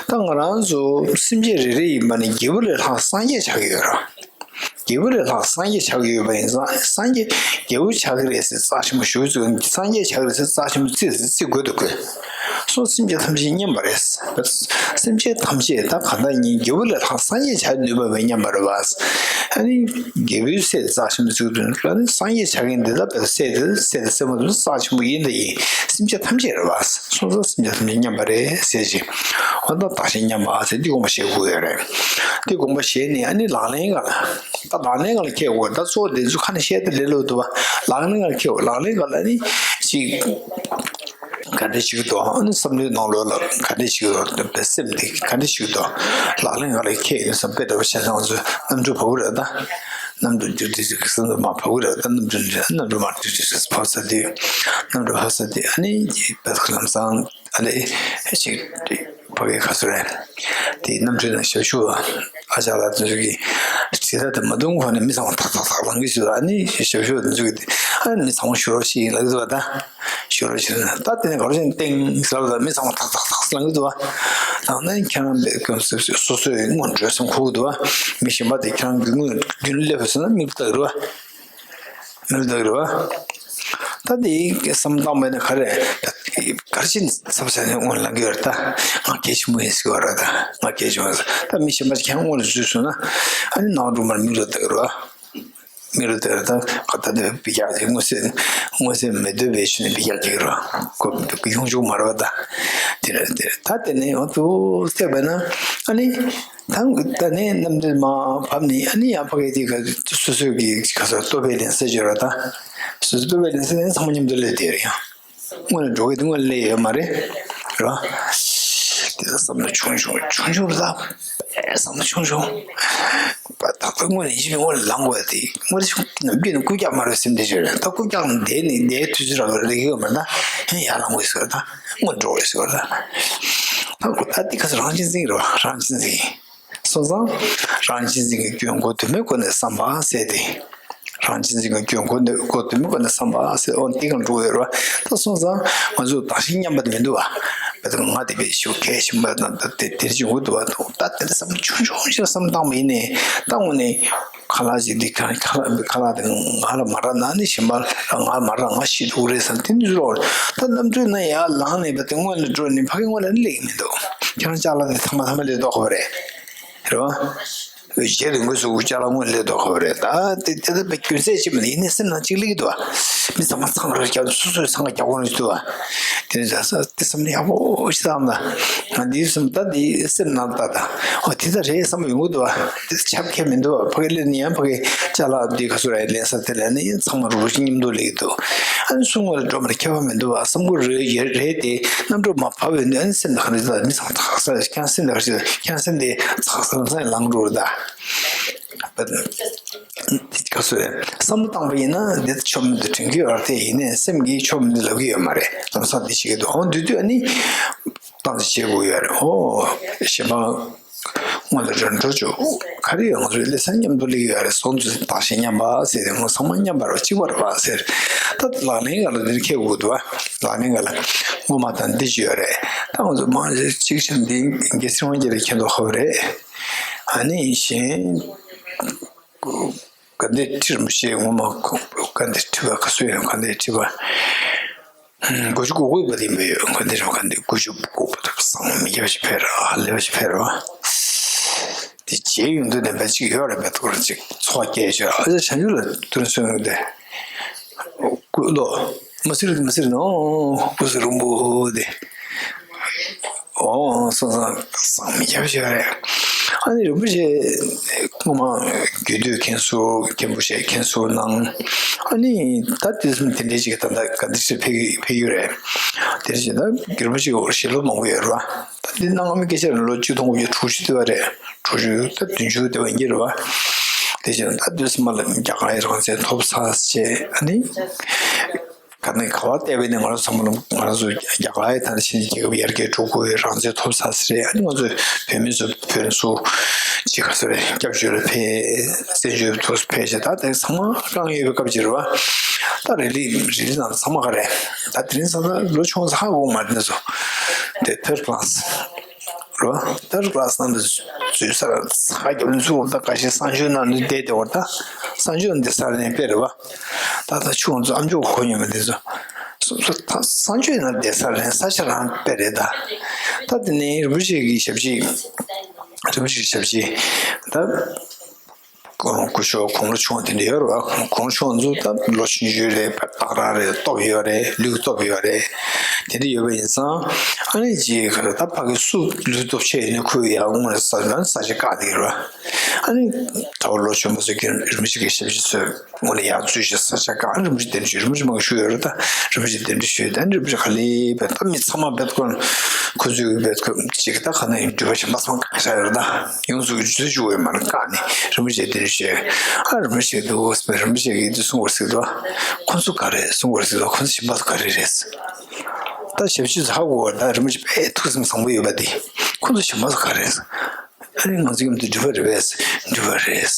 ད་ང་རང་ཚོ་སེམས་ཅན་རེ་རེ་ཡིན་པ་ནི་རྒྱལ་པོ་ལས་ལྷག་སངས་རྒྱས་ཆགས་ཀྱི་ཡོད་ར། རྒྱལ་པོ་ལས་ལྷག་སངས་རྒྱས་ཆགས་ཀྱི་ཡོད་པ་ཡིན་ཙང་སངས་རྒྱས་རྒྱལ་པོ་ཆགས་ཀྱི་རེད་ཟེར་རྩ་ཆེན་པོ་ཞུ་ཚུལ་སངས་རྒྱས་ཆགས་ཀྱི་རེད་ཟེར་རྩ་ཆེན་པོ་བརྩི་ཟེར་བརྩི་དགོས་འདུག་གོ། སོ་སེམས་ཅན་ཐམས་ཅད་མཉམ་པ་རེད། སེམས་ཅན་ཐམས་ཅད་ད་གང་ལྟར་ཉིད་རྒྱལ་པོ་ལས་ལྷག་སངས་རྒྱས་ཆགས་ནུས་པ་མེད་སྙམ་པ་རེད་བ། ཨ་ནི་རྒྱལ་པོའི་སྲས་རྩ་ཆེན་པོ་བརྩི་དགོས་དོན་ལ་ནི་སངས་རྒྱས་ཆགས་མཁན་འདི་དག་དཔེ་སྲས་དེ་སྲས་དེ་སྲས་མོ་དེ་རྩ་ཆེན་པོ་ཡིན་དེ་ཡིན། སེམས་ཅན་ཐམས་ཅད་རེད་བ། སོང་ཙང་སེམས་ཅན་ཐམས་ཅད་མཉམ་པ་རེད་ཟེར་ཅིག་འོ་ད་བདག་གཞན་མཉམ་པ་ཟེར་འདི་དགོངས་པ་བཞེས་དགོས་ཡོད་རེད། འདི་དགོངས་པ་བཞེས་ནས་ཨ་ནི་ལག་ལེན་ག་ལ། ད་ལག་ལེན་ག་ལ་འཁྱེར་དགོས། ད་གཙོ་བོ་དེ་ཚོ་ཁ་ནས་བཤད་ད་ལས་སླ་པོ་འདུག་བ། ལག་ལེན་ག་ལ་འཁྱེར་དགོས། ལག་ལེན་ག་ལ་ནི་ཅིག་ག་འདྲ་ཞིག་འདུག་ཨ་ནི་བསམ་བློའི་ནང་ལོགས་ལ་ག་འདྲ་ཞིག་འདུག་སེམས་དེ་ག་འདྲ་ཞིག་འདུག་ལག་ལེན་ག་ལ་འཁྱེར་ཡོད་བསམ། དཔེ་འདྲ་བོ་བྱས་ཙང་ང་ཚོས་གནམ་གྲུ་བབས་རེད་ད། གནམ་གྲུ་འདུག་དུས་ཙམ་གྱི་སེམས་ཚོར་མ་བབས་རེད་ད། གནམ་གྲུ་འདུག་གནམ་གྲུ་མར་འདུག་དུས་ཙམ་བབས་ས་དེ། གནམ་གྲུ་བབས་ས་དེ་ཨ་ནི་དཔེ་ཁ་ལམ་སང་ཨ་ལེ་ཅིག་ཕ་གི་ཁ་སོ་རེད། དེ་གནམ་གྲུའི་ནང་ཞབས་ཞུ་བ་ཨ་ཅག་ལགས་དེ་ཚོ་གིས་དྲིལ་བསྒྲགས་དེ་མ་གཏོང་གོང་ནས་མི་ཚང་མ་ཐག་ཐག་ཐག་ལངས་ཀྱི་ཞུ། ཨ་ནི་ཞབས་ཞུ་བ་དེ་ཚོ་གིས་ཨ་ནི་མི་ཚང་མ་ཞུ་རོགས་ཞིག་ཡིན་ལབ་ཀྱི་འདུག་བ་ད། ཞུ་རོགས་ཞུ་ན་ད་དེ་ནས་ག་རེ་བྱས་ནས་ཏིང་ཟེར་ལབ་ད་མི་ཚང་མ་ཐག་ཐག་ཐག་ལངས་ཀྱི་འདུག་བ། ལངས་ན་ཁྱེད་རང་སོ་སོའི་སྔོན་འགྲོ་བསམ་ཁུག་འདུག་བ། མི་གཞན་པ་དེ་ཁྱེད་རང་རྒྱུན་རྒྱུན་སླེབས་སོང་ན་མིག་ལྟ་གི་རེད་བ། མིག་ལྟ་གི་རེད་བ། ད་དེ་བསམ་བཏང་བས་ན་ག་རེ། ག་རེ་བྱས་ནས་ཚབ་ཚ་ནས་སྔོན་ལངས་ཀྱི་ཡོད་རེད་ད། ང་གལ་ཆེན་པོ་ཡིན་ཟེར་བ་རེད་ད། ང་གལ་ཆེན་པོ་ཡིན་ཟེར། ད་མི་གཞན་པ་ཁྱེད་རང་སྔོན་ལ་འཛུལ་སོང་ན་ཨ་ནི་ནང་སྒྲུང་མར་མིག་ལ་ལྟ་གི་རེད་བ། མི་རུ་དེར་དང་ཁ་ད་དེ་བི་རྒྱག་ཅིག་མངོན་གསལ་མངོན་གསལ་མི་འདོད་པའི་ཆོས་ནི་བི་རྒྱག་ཅིག་རོ། ཁོ་ཡོང་ཆོག་མ་རེད་པ་ད། དེ་ལ་དེ་ད་དེ་ནས་ཡང་དུ་བལྟས་པ་ན་ཨ་ནི་ད་ད་ནས་རྣམ་འགྲེལ་མ་བབས་ནས་ཨ་ནི་ཡང་ཕ་གི་དེ་ག་སོ་སོའི་གི་ག་ས་རྟོགས་པའི་ལན་གསལ་བརྗོད་ར་ད། སོ་སོའི་རྟོགས་པའི་ལན་གསལ་ནས་ཚང་མ་མཉམ་དུ་སླེབས་དེ་རེད་ཡང་། སྔོན་ལ་འགྲོ་གི་དེ་སྔོན་ལ་སླེབས་ཡོད་མ་རེད་རོ། དེ་ལ་བསམ་བློ་ཆུང་ཆུང་ཆུང་ཆུང་ལ། བསམ་བློ་ཆུང་ཆུང་། ད་ལྟ་དངོས་གནས་ཡིན་ནའི་དངོས་ལ་ལངས་དགོས་ཏེ་དངོས་ཆུང་ནམ་རྒྱུན་ནས་རྐུབ་བཀྱག་མ་རེད་སེམས་བདེ་བྱོས་རེད། ད་རྐུབ་བཀྱག་ནས་བསྡད་ནས་བསྡད་དུས་ཚོད་རག་གི་རེད་ཡོད་མ་ད་ཧེ་ཡར་ལངས་དགོས་ཟེར་བ་ད་དངོས་འགྲོ་དགོས་ཟེར་བ་ད། ད་ཁོ་ད་འདི་ཁ་སང་རང་གཅེས་འཛིན་རེད་བ་རང་གཅེས་འཛིན། སོང་ཙང་རང་གཅེས་འཛིན་གྱི་སྐྱོན་གོ་དོན་མེད་སྒོ་ནས་བསམ་པ་ཟེར་ཏེ། རང་གཅེས་འཛིན་གྱི་སྐྱོན་གོ་དོན་མེད་སྒོ་ནས་བསམ་པ་ཟེར་འོ་འདི་གང་འགྲོ་ཡོད་རེད་བ། ད་སོང་ཙང་ང་ཚོ་བདག་གཞན་མཉམ་པ་དེ་མི་འདུག་བ། བས་ང་དེ་བས་ཞུ་གལ་ཆེན་པོ་དང་ད་དེ་དེར་བྱུང་གི་འདུག་བ། ད་དེ་འདྲ་བསམ་ཆུང་ཆུང་ཞིག་བསམ་བཏང་བ་ཡིན་ནའི་ད་དངོས་གནས་ཁ་ལག་ཅིག་འདི་ཁ་ཁ་ཁ་ལག་དེ་ང་ལ་མ་རག་ན་ནི་གཞན་པ་ལ་ང་མ་རག་ང་ཤི་འདུག་རེད་བསམ་དེ་འདྲ་ལོག་ད་རྣམ་ཚོའི་ནང་ཡར་ལངས་ནས་བ་དེ་སྔོན་ལ་འགྲོ་ནས་ཕ་གི་སྔོན་ལ་ནི་སླེབས་ཀྱི་མི་འདུག་ཁྱེད་རང་ཅ་ལག་དེ་ཐང་མ་ཐང་མ་སླེབས་མདོག་ཁ་པོ་རེད། རེད་བ། རྗེས་ལ་དངོས་སུ་ཅ་ལག་དངོས་སླེབས་མདོག་ཁ་པོ་རེད། ད་དེ་དེ་ལྟ་བུའི་རྒྱུ་མཚན་ཅི་མ་ཡིན་ནའི་སེམས་ནང་གཅིག་སླེབས་ཀྱི་འདུག་བ། མི་ཚང་མ་འཚང་རེ་རྒྱབ་སོ་སོའི་འཚང་ཁ་རྒྱག་དགོས་ནི་འདུག་བ། དེ་ནི་ས་དེ་བསམ་ནས་ཡག་པོ་ཞིག་བཏང་ན། ང་འདིའི་སེམས་ད་འདི་སེམས་ནང་ལྟ་ད། འོ་དེ་ལྟ་རེད་བསམ་པ་ཡོང་གི་འདུག་བ། དེ་ཆབ་ཁས་མི་འདུག་བ། ཕ་གི་སླེབས་ནས་ཡང་ཕ་གི་ཅ་ལག་འདི་ག་སུ་ར་ལེན་ས་དེ་ལ་ནི་ཚང་མ་རུ་རུ་ཞིག་མཉམ་དུ་སླེབས་ཀྱི་འདུག་ཨ་ནི་སུ་དངོས་ལ་འགྲོ་མ་རེད་ཁྱད་པར་མི་འདུག་བ་བསམ་གི་རེད་རེད་དེ་རྣམ་གྲོལ་མ་བབས་པའི་ནི་ཨ་ནི་སེམས་ད་ག་རེ་ད་མི་ཚང་མ་ཐག་ས་ཁྱང་སེམས་ད་ག་རེ་ཁྱང་སེམས་དེ་ཚག་ས་ལམ་སང་ལངས་འགྲོ་རེད་ད། ག་སུ་རེད་བསམ་བློ་བཏང་པ་ཡིན་ན་འདི་ཆོ་མི་འདུག་དྲན་གྱི་ཡོད་རེད་དེ་ཡིན་ནའི་སེམས་ཀྱིས་ཆོ་མི་འདུག་ལབ་ཀྱི་ཡོད་མ་རེད། ལམ་སང་འདི་བྱེད་ཀྱི་འདུག་འོ་འདི་དུས་ཨ་ནི་བཏང་ཆ་བྱེད་དགོས་ཡོད་རེད། ཨོ་གཞན་པ། སྔོན་ལ་རང་འགྲོ་ཆོག་ག་རེ་ཡོད་ང་ཚོའི་ལེ་ཚན་མཉམ་དུ་སླེབས་ཡོད་རེད། སོང་ཚོ་བདག་གཞན་མཉམ་པ་ཟེར་ཏེ་ང་ཚང་མ་མཉམ་པ་རེད་གཅིག་པ་རེད་པ་ཟེར། ད་ལག་ལེན་ག་ལ་འདིར་འཁེལ་དགོས་འདུག་བ། ལག་ལེན་ག་ལ་ངོ་མ་དང་འདི་ཅི་ཡོད་རེད། ད་ང་ཚོ་མང་ཆེ་གཅིག་ཆེན་འདི་དགེ་སྲིད་དབང་རྒྱལ་ལ་མཁྱེན་མདོག་ཁ་པོ་རེད། ཨ་ནི་གཞན་དགའ་ལྡན་ཁྲི་རིན་པོ་ཆེ་ངོ་མ་དགའ་ལྡན་ཁྲི་པ་ག་སུ་ཡོད་དགའ་ལྡན་ཁྲི་པ། དགུ་བཅུ་གོ་དགུ་པ་དེ་མི་ཡོད་ག་འདི་རེད་ག་འདི་དགུ་བཅུ་གོ་དགུ་པ་དག་སང་མི་རྒྱབ་ཞིག་ཕེར་ཧ་ལས་པ་ཞིག་ཕེར་བ། དེ་རྗེས་ཡོང་དུས་ནས་བེད་ཅིག་ཡོད་རེད་བེད་དགོས་རེད་ཅིག་འཚོ་བ་སྐྱེལ་ཆོག་ཨ་ཅག་བྱང་ཆུབ་ལ་དུར་སོན་དེ། ཀུ་ལོ། མ་སིར་མ་སིར་ནོ། ཀུ་སི་རུམ་བུ་དེ། ཨོ་སོ་སོ་སང་མི་རྒྱབ་ཞིག་ཡོད་རེད། ཨ་ནི་རིན་པོ་ཆེ་སྔོན་མ་རྒྱུད་སྟོད་མཁན་ཟུར་མཁན་པོ་ཞེས་མཁན་ཟུར་གནང་། ཨ་ནི་ད་དེ་ཙམ་དེ་འདྲའི་ཅིག་ད་ལྟ་ག་འདི་ཞིག་ཕེབས་ཕེབས་ཡོད་རེད། དེ་འདྲ་ཅིག་ད་རིན་པོ་ཆེ་ཞལ་སློབ་མང་པོ་ཡོད་རེད་བ། ད་འདི་གནང་མི་སྐད་ཆ་རེད། ལོ་གཅིག་སྟོང་དགུ་བརྒྱ་དྲུག་ཅུ་དེ་བ་རེད། དྲུག་ཅུ་ད་བདུན་ཅུ་དེ་བ་ཡིན་གྱི་རེད་བ། དེ་བཞིན་ད་དུས་སུ་མ་ལ་རྒྱ་གར་རང་བཙན་ཐོབ་ཚར་བྱས། ཨ་ནི་ག་ནས་ག་བ་བལྟས་པས་ནི་ང་རང་ཚོ་ཚང་མ་ལ་ང་རང་ཚོ་རྒྱ་གར་ཡི་ད་ནི་ཕྱིན་རྒྱལ་ཁབ་ཡར་རྒྱས་འགྲོ་དགོས། རང་བཙན་ཐོབ་ཚར་ཟེར་རེད། ཨ་ནི་ང་ཚོ་བོད་མི་ཚོ་བོད་སུ་ཅི་ག་ཚོད་རེད། སྐྱབས་བཅོལ་ལ་ཕེབས། བཙན་བྱོལ་དུ་ཕེབས་བྱས། ད་དེ་ཚང་མ་རྐང་ཡོད་པའི་སྐབས་ཅིག་རེད་བ། ད་རེ་ལི་རེ་ལི་ནང་ཚང་མ་ག་རེད། ད་དེ་རིང་ཚང་ཚང་ལོ་ཆུང་ཚ་ཧ་གོ་མ་དེ་ཚོ་དེ་ཐེར་ཀ་ལ་སི་རོ། ཐེར་ཀ་ལ་སི་ནང་དུ་འཛུལ་ས་ཚ་རྒྱབ་འཛུལ་བ། ད་ཁ་ཤས་གསང་སྤྱོད་ནང་ནས་བསྡད་དེ་བ། ད་གསང་སྤྱོད་འདི་སར་ནས་དཔེ་རེད་བ། ད་ད་ཆུང་ཚོ་ཨམ་ཅོག་གོ་མྱོང་མེད་དེ་ཚོ་སོ་སོ་ད་གསང་སྤྱོད་ནང་བསྡད་ས་རེད། ས་ཆ་རང་དཔེ་རེད། ད་ད་དེ་ནས་རིན་པོ་ཆེ་གི་ཞབས་ཕྱི། རིན་པོ་ཆེ་གི་ཞབས་ཕྱི་ད། སྐུ་ཞབས་དགུང་ལོ་ཆུང་བ་དེ་འདྲ་ཡོད་རེད་བ། དགུང་ལོ་ཆུང་བ་ཚོ་ད་ལོ་ཆུང་ཆུང་རེད། སྟག་ར་རེད། སྟོབས་ཡོད་རེད། ལུས་སྟོབས་ཡོད་རེད། དེ་འདྲ་ཡོད་པ་ཡིན་ཙང་ཨ་ནི་ཅིག་ག་རེ་ད་ཕ་གི་སུ་ལུས་སྟོབས་ཆེ་ཡིན་ན་ཁོས་ཡར་དངོས་ནས་ས་ས་ཆ་བཀག་བསྡད་ཡོད་རེད་བ། ཨ་ནི་གྲྭ་བ་ལོ་ཆུང་བ་ཚོ་གིས་རིན་པོ་ཆེ་གི་ཞབས་ཕྱི་ཚོས་དངོས་གནས་ཡར་འཛུལ་ཞིག་ས་ཆ་བཀག། ཨ་ནི་རིན་པོ་ཆེ་གདན་འདྲེན་ཞུས། རིན་པོ་ཆེ་མ་གི་ཞུས་ཡོད་རེད། ད་རིན་པོ་ཆེ་གདན་འདྲེན་ཞུས། ད་ཨ་ནི་རིན་པོ་ཆེ་ག་ལེ་བས་ད་མི་ཚང་མ་བས་ཁོ་ཁོ་ཚོས་བས་ཁོ་ཅིག་ད་ག་ནས་འགྲུལ་པ་གཞན་པ་ཚང་མ་བཀག་བཞག་ཡོད་རེད། ད་ཡོངས་སུ་འཛུལ་བཅུག་ཡོད་མ་རེད། བཀག་ནས་རིན་པོ་ཆེ་གདན་འདྲེན་ཞུས། ཨ་རིན་པོ་ཆེ་འདུག་རིན་པོ་ཆེ་གིས་འདི་གསུང་བར་ཟེར་འདུག་ཁོ་ཚོ་ག་རེ་གསུང་བར་ཟེར་འདུག་ཁོ་ཚོ་གཞན་པ་ཚོ་ག་རེ་རེད། ད་ཞབས་ཕྱི་ཚོ་ཧ་གོ་བ། ད་རིན་པོ་ཆེ་དཔེ་ཐུགས་སེམས་བཟང་པོ་ཡོད་པ་དེ། ཁོ་ཚོ་གཞན་པ་ཚོ་ག་རེ་རེད། ཨ་ནི་ང་ཚོ་མཉམ་དུ་འགྲུལ་པ་རེད་པས། འགྲུལ་པ་རེད།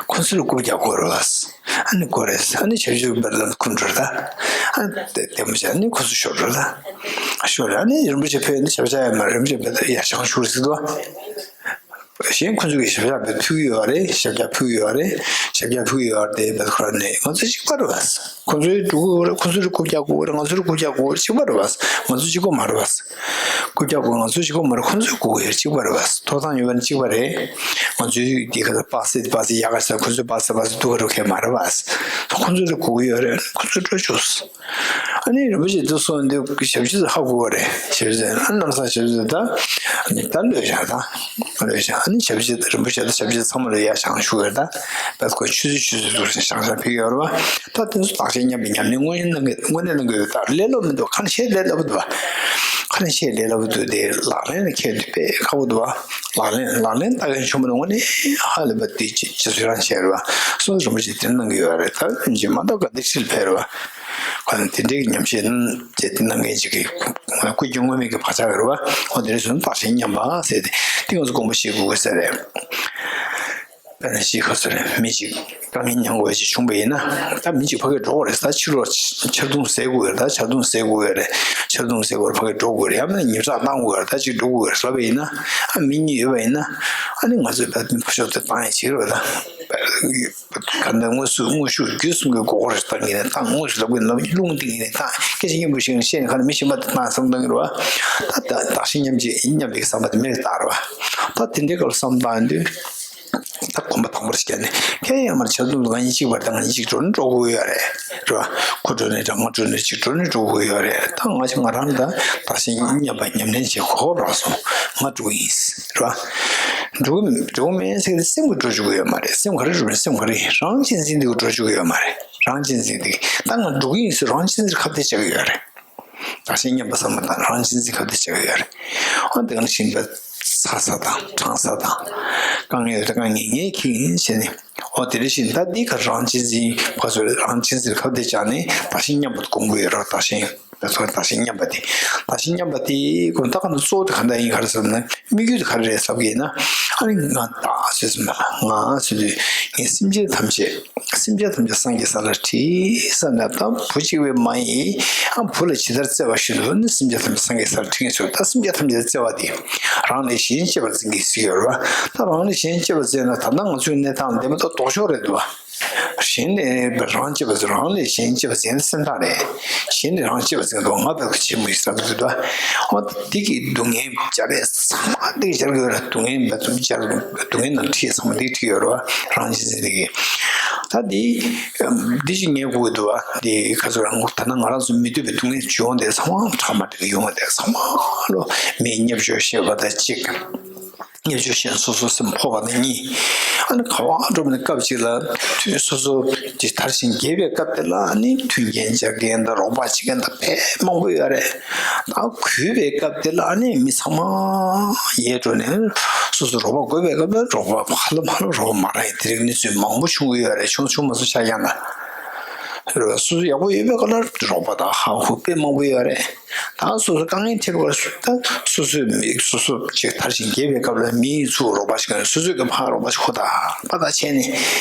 ཁོ་ཚོ་ལ་རྐུབ་རྒྱག་དགོས་རེད་པས། ཨ་ནི་དགོས་རེད། ཨ་ནི་ཞབས་ཕྱི་འབུལ་ལམ་ཁུར་འགྲོ་རེད་ད། ཨ་ནི་དེ་དེ་མོ་བྱས་ཨ་ནི་ཁོ་ཚོ་ཤོར་འགྲོ་རེད་ད། ཤོར་རེད། ཨ་ནི་རིན་པོ་ཆེ་ཕེབས་ནི་ཞབས་ཕྱི་ཡོད་མ་རེད། རིན་པོ་ཆེ་ཕེབས་ཡར་བྱང་ཞུ་རེད་ཟེར་འདུག་གཞན་ཁོ་ཚོ་གིས་ཞབས་ཕྱི་ཕུལ་གྱི་ཡོད་རེད། ཞབས་ཕྱི་ཕུལ་གྱི་ཡོད་རེད། ཞབས་ཕྱི་ཕུལ་གྱི་ཡོད་རེད་དེ། བས་ཁོ་རང་ནས་ང་ཚོ་གཅིག་པ་རེད་པས། ཁོ་ཚོའི་འགྲོ་གི་ཡོད་རེད། ཁོ་ཚོའི་རྐུབ་རྒྱག་དགོས་རེད། ང་ཚོའི་རྐུབ་རྒྱག་དགོས་རེད། གཅིག་པ་རེད་པས། ང་ཚོ་གཅིག་པ་མ་རེད་པས། རྐུབ་རྒྱག་དགོས། ང་ཚོ་གཅིག་པ་མ་རེད། ཁོ་ཚོའི་རྐུབ་ཡོད་རེད། གཅིག་པ་རེད་པས། ཐོབ་ཐང་ཡོད་པ་ནི་གཅིག་པ་རེད། ང་ཚོའི་འདི་ག་ས་པ་སེ་པ་སེ་ཡག་ག་ས་ཁོ་ཚོའི་པ་སེ་པ་སེ་སྡུག་ག་རུ་ཁེལ་མ་རེད་པས། ཁོ་ཚོའི་རྐུབ་ཡོད་རེད། ཁོ་ཚོ་འགྲོ་ཆོག་ཨ་ནི་རིན་པོ་ཆེ་འདི་སོང་འདི་ཞབས་ཕྱི་ཧ་གོ་བ་རེད། ཞབས་ཕྱི་ཨ་ནི་ལམ་སང་ཞབས་ཕྱི་ད་ཨ་ནི་ད་ལོས་བཞག་ད་ལོས་བཞག་ཨ་ནི་ཞབས་ཕྱི་རིན་པོ་ཆེ་དང་ཞབས་ཕྱི་ཚང་མ་ལ་ཡར་བྱང་ཞུ་བ་རེད་ད། བས་ཁོ་ཆུ་ཚོད་ཆུ་ཚོད་དུ་བྱང་བྱང་ཕེབས་ཡོད་རེད་པ། ད་དེ་ཚོ་བདག་གཞན་མཉམ་པའི་ཉམས་ལེན་དངོས་གནས་གནང་གི་དངོས་གནས་གནང་གི་ཡོད་པ། ད་ལས་སླ་པོ་མི་འདུག་ཁ་ནས་བཤད་ལས་སླ་པོ་འདུག་པ། ཁ་ནས་བཤད་ལས་སླ་པོ་འདུག་དེ་ལག་ལེན་ལ་འཁེལ་དུས་དཔེ་ཁག་པོ་འདུག་པ། ལག་ལེན་ལག་ལེན་ལྟ་མཁན་ཆུང་མ་ནི་དངོས་གནས་ཧ་ལས་པ་དེ་ཅི་ཅི་ཚོད་རང་བཤད་རེད་པ། སོ་སོ་རིན་པོ་ཆེ་དེ་གནང་གི་ཡོད་རེད། ད་ཡིན་གཅིག་མ་གཏོགས་ག་འདི་ཁྲིད་ཕེབས་རེད་པ། ཁོ་ན་དེ་འདྲའི་ཉམས་བཞེས་རྣམས་བྱས་ཏེ་གནང་མཁན་ཅིག་གི་སྐུ་རྒྱུ་དངོས་མེད་ཀྱི་བག་ཆགས་ཡོད་རེད་པ། འོ་དེ་འདྲ་བྱུང་ན་བདག་གཞན་མཉམ་པ་ཟེར་ཏེ་དེ་ང་ཚོ་དགོངས་པ་བཞེས་དགོས་ཀྱི་ས་རེད། དཔེར་ན་ཅིག་ཁ་སོ་རེད། མི་གཅིག་དཀའ་ངལ་མྱངས་དགོས་ཅིག་བྱུང་པ་ཡིན་ན། ད་མི་གཅིག་ཕ་གིར་འགྲོ་དགོས་རེད། ད་ཕྱི་ལོགས་ཆར་རྡུང་ཟེར་དགོས་ཡོད་རེད། ད་ཆར་རྡུང་ཟེར་དགོས་ཡོད་རེད། ཆར་རྡུང་ཟེར་དགོས་རེད། ཕ་གིར་འགྲོ་དགོས་རེད། ཡང་མིན་ན་ཉིན་གྲངས་བཏང་དགོས་རེད། ད་ཅིག་འགྲོ་དགོས་རེད་ལབ་པ་ཡིན་ན། ཨ་མི་གཉིས་ཡོད་པ་ཡིན་ན། ཨ་ནི་ང་ཚོས་ད་ཕུ་ཤོག་དེ་བཏང་ཡ་བྱེད་ཀྱི་རེད་པ། ད། ག་འདྲ་དངོས་སུ་དངོས་ཤུགས་བརྒྱུད་གསུམ་གྱི་སྒོ་ཁར་བཏང་གི་ནས་བཏང་། དངོས་སུ་ལབ་གི་ནས་ལབ། རླུང་བཏང་གི་ནས་བཏང་། སྐད་ཆ་སྙན་པོ་ཞིག་བཤད་ནས་ག་ནས་མི་གཞན་པ་དེ་བཏང་བསམ་བཏང་གི་རེད་པ། ད་ད་བདག་གཞན་མཉམ་བརྗེ་མཉམ་པའི་བསམ་པ་དེ་མེད་པའི་རྟགས་རེད་པ། ད་དེ་འདྲའི་སྐབས་ལ་བསམ་བཏང་དུས། ད་གོམ་པ་དང་པོར་བཤད་ནས་ཁྱེད་ཡང་མར་ཆར་རྡུང་དུ་ང་གཉིས་གཅིག་པར་ད་ང་གཉིས་གཅིག་འགྲོ་ནས་འགྲོ་དགོས་ཡོད་རེད། རེད་པ། ཁོ་འགྲོ་ནས་འདྲ་ང་འགྲོ་ནས་གཅིག་འགྲོ་ནས་འགྲོ་དགོས་ཡོད་རེད། ད་ང་ང་རང་ད་བདག་གཞན་མཉམ་པ་ཉམས་ལེན་བྱེད་གོ་སྐབས་རག་སོང་། ང་འགྲོ་གི་ཡིན། རེད་པ། འགྲོ་གི་འགྲོ་གི་མེད་ཟེར་གི་སེམས་ཀྱིས་འགྲོ་བཅུག་གི་ཡོད་མ་རེད། སེམས་ག་རེ་འགྲོ་མེད། སེམས་ག་རེ་ཡིན། རང་གཅེས་འཛིན་དེ་གིས་འགྲོ་བཅུག་གི་ཡོད་མ་རེད། རང་གཅེས་འཛིན་དེ་གིས་ད་ང་འགྲོ་གི་ཡིན་ཟེར་རང་གཅེས་འཛིན་ཁ་གཏད་བཅག་གི་ཡོད་རེད། བདག་གཞན་མཉམ་པ་བསམ་བློ་བཏང་རང་གཅེས་འཛིན་ཁ་གཏད་བཅག་གི་ཡོད་རེད། འོ་དེ་ག་ནང་བཞིན་པའི་ཚ་ས་དང་གྲང་ས་དང་། དཀའ་ངལ་ཡོད་ད་དཀའ་ངལ་ངས་འཁྱེར་ཡིན་ཟེར་ནས། འོ་དེ་འདྲ་བཞིན་ད་འདི་ག་རང་གཅེས་འཛིན་ཕར་ཚུར་རང་གཅེས་འཛིན་ཁ་གཏད་བཅག་ནས་བདག་གཞན་མཉམ་པ་དགོངས་ཀྱི་ཡོད་རེད། བདག་གཞན། བདག་གཞན་མཉམ་པ་དེ། བདག་གཞན་མཉམ་པ་དེ་ཀུན་ད་ག་ནས་གཙོ་བོ་དེ་ག་འདྲ་ཡིན་ག་རེ་ཟེར་ན། དམིགས་ཡུལ་དེ་ག་རེ་རེད་ཟེར་བ་ཡིན་ན། ཨ་ནི་ང་བདག་ཟེར་ཟིན་པ་ལ་ང་ཟེར་དུས་ངས་སེམས་ཅན་ཐམས་ཅད། སེམས་ཅན་ཐམས་ཅད་སངས་རྒྱས་ས་ལ་ཁྲིད་ས་ན་ད་བུ་གཅིག་པོ་མ་ཡིན། ཨ་བུ་ལ་ཇི་ལྟར་བརྩེ་བ་བཞིན་དུ་ནི་སེམས་ཅན་ཐམས་ཅད་སངས་རྒྱས་ས་ལ་ཁྲིད་ངེས་སོ། ད་སེམས་ཅན་ཐམས་ཅད་བརྩེ་བ་དེ་རང་ལས་གཞན་གཅེས་པར་འཛིན་གྱི་ཟེར་ཡོད་རེད་བ། ད་རང་ལས་གཞན་གཅེས་པར་འཛིན་ན་ད་ལྟ་ང་ཚོའི་གནས་སྟངས་འདི་མ་གཏོགས་ལྡོག་ཕྱོགས་རེད་འདུག་བ། གཞན་ལས་རང་གཅེས་པར་འཛིན། རང་ལས་གཞན་གཅེས་པར་འཛིན་སེམས་ཐག་རེད། གཞན་ལས་རང་གཅེས་པར་འཛིན་འདུག་ང་བས་ཁོ་ཆེན་པོ་ཡིན་ཟེར་གི་འདུག་འོ་འདི་གི་སྡུག་བསྔལ་སྦྱར་རེད། ཚང་མ་འདི་སྦྱར་གི་ཡོད་རེད། སྡུག་བསྔལ་འབད་ཚུལ་སྦྱར། སྡུག་བསྔལ་ནང་ཁྲིད་ཚང་མ་འདི་ཁྲིད་ཡོད་རེད་བ། རང་གཅེས་འཛིན་འདི་གི། ད་འདི་འདི་ཅིག་ངས་གོ་གི་འདུག་བ། འདི་ག་ཚོད་རང་ད་ནང་ང་རང་ཚོ་མི་འདོད་པའི་སྡུག་བསྔལ་བྱུང་བ་འདི་ཚང་མ་ཁྲག་མ་འདྲ་གི་ཡོང་བ་འདི་ཚང་མ་ལོ་མིའི་བརྙས་བཅོས་བཤད་པ་དང་གཅིག་བརྙས་བཅོས་བྱས་ནས་སོ་སོ་སེམས་ཕོག་པ་དང་གཉིས། ཨ་ནི་ག་བ་འགྲོ་བའི་སྐབས་ཅིག་ལ་དུས་སོ་སོ་དེ་དར་ཞིང་རྒྱས་པའི་སྐབས་དེ་ལ་ཨ་ནི་མཐུན་རྐྱེན་སྦྱར་མཁན་དང་རོགས་པ་བྱེད་མཁན་དང་དཔེ་མང་པོ་ཡོད་རེད། ད་གུས་པའི་སྐབས་དེ་ལ་ཨ་ནི་མི་ཚང་མ་ཡལ་འགྲོ་ནས་སོ་སོ་རོགས་པ་དགོས་པའི་སྐབས་ལ་རོགས་པ་ཧ་ལམ་ཧ་ལམ་རོགས་པ་མ་རག་ཡ་དེ་རིགས་གནས་ཚུལ་མང་པོ་བྱུང་གི་ཡོད་རེད། བྱུང་བྱུང་མ་སོང་ཆ་ཡང་ན་རེད་བ། སོ་སོ་ཡག་པོ་ཡོད་པའི་སྐབས་ལ་རོགས་པ་དང་ཧ་ཧུ་དཔེ་མང་པོ་ཡོད་རེད། ད་སོ་སོ་དཀའ་ངལ་འཕྲད་པར་ད་སོ་སོའི་མི་སོ་སོ་ཅིག་དར་ཞིང་རྒྱས་པའི་སྐབས་ལ་མིའི་ཚུར་རོགས་པ་ཞིག་སོ་སོའི་གི་ཕར་རོགས་པ་ཞིག་ཧུར་ཐག་པ་ཐག་བྱས་ནས་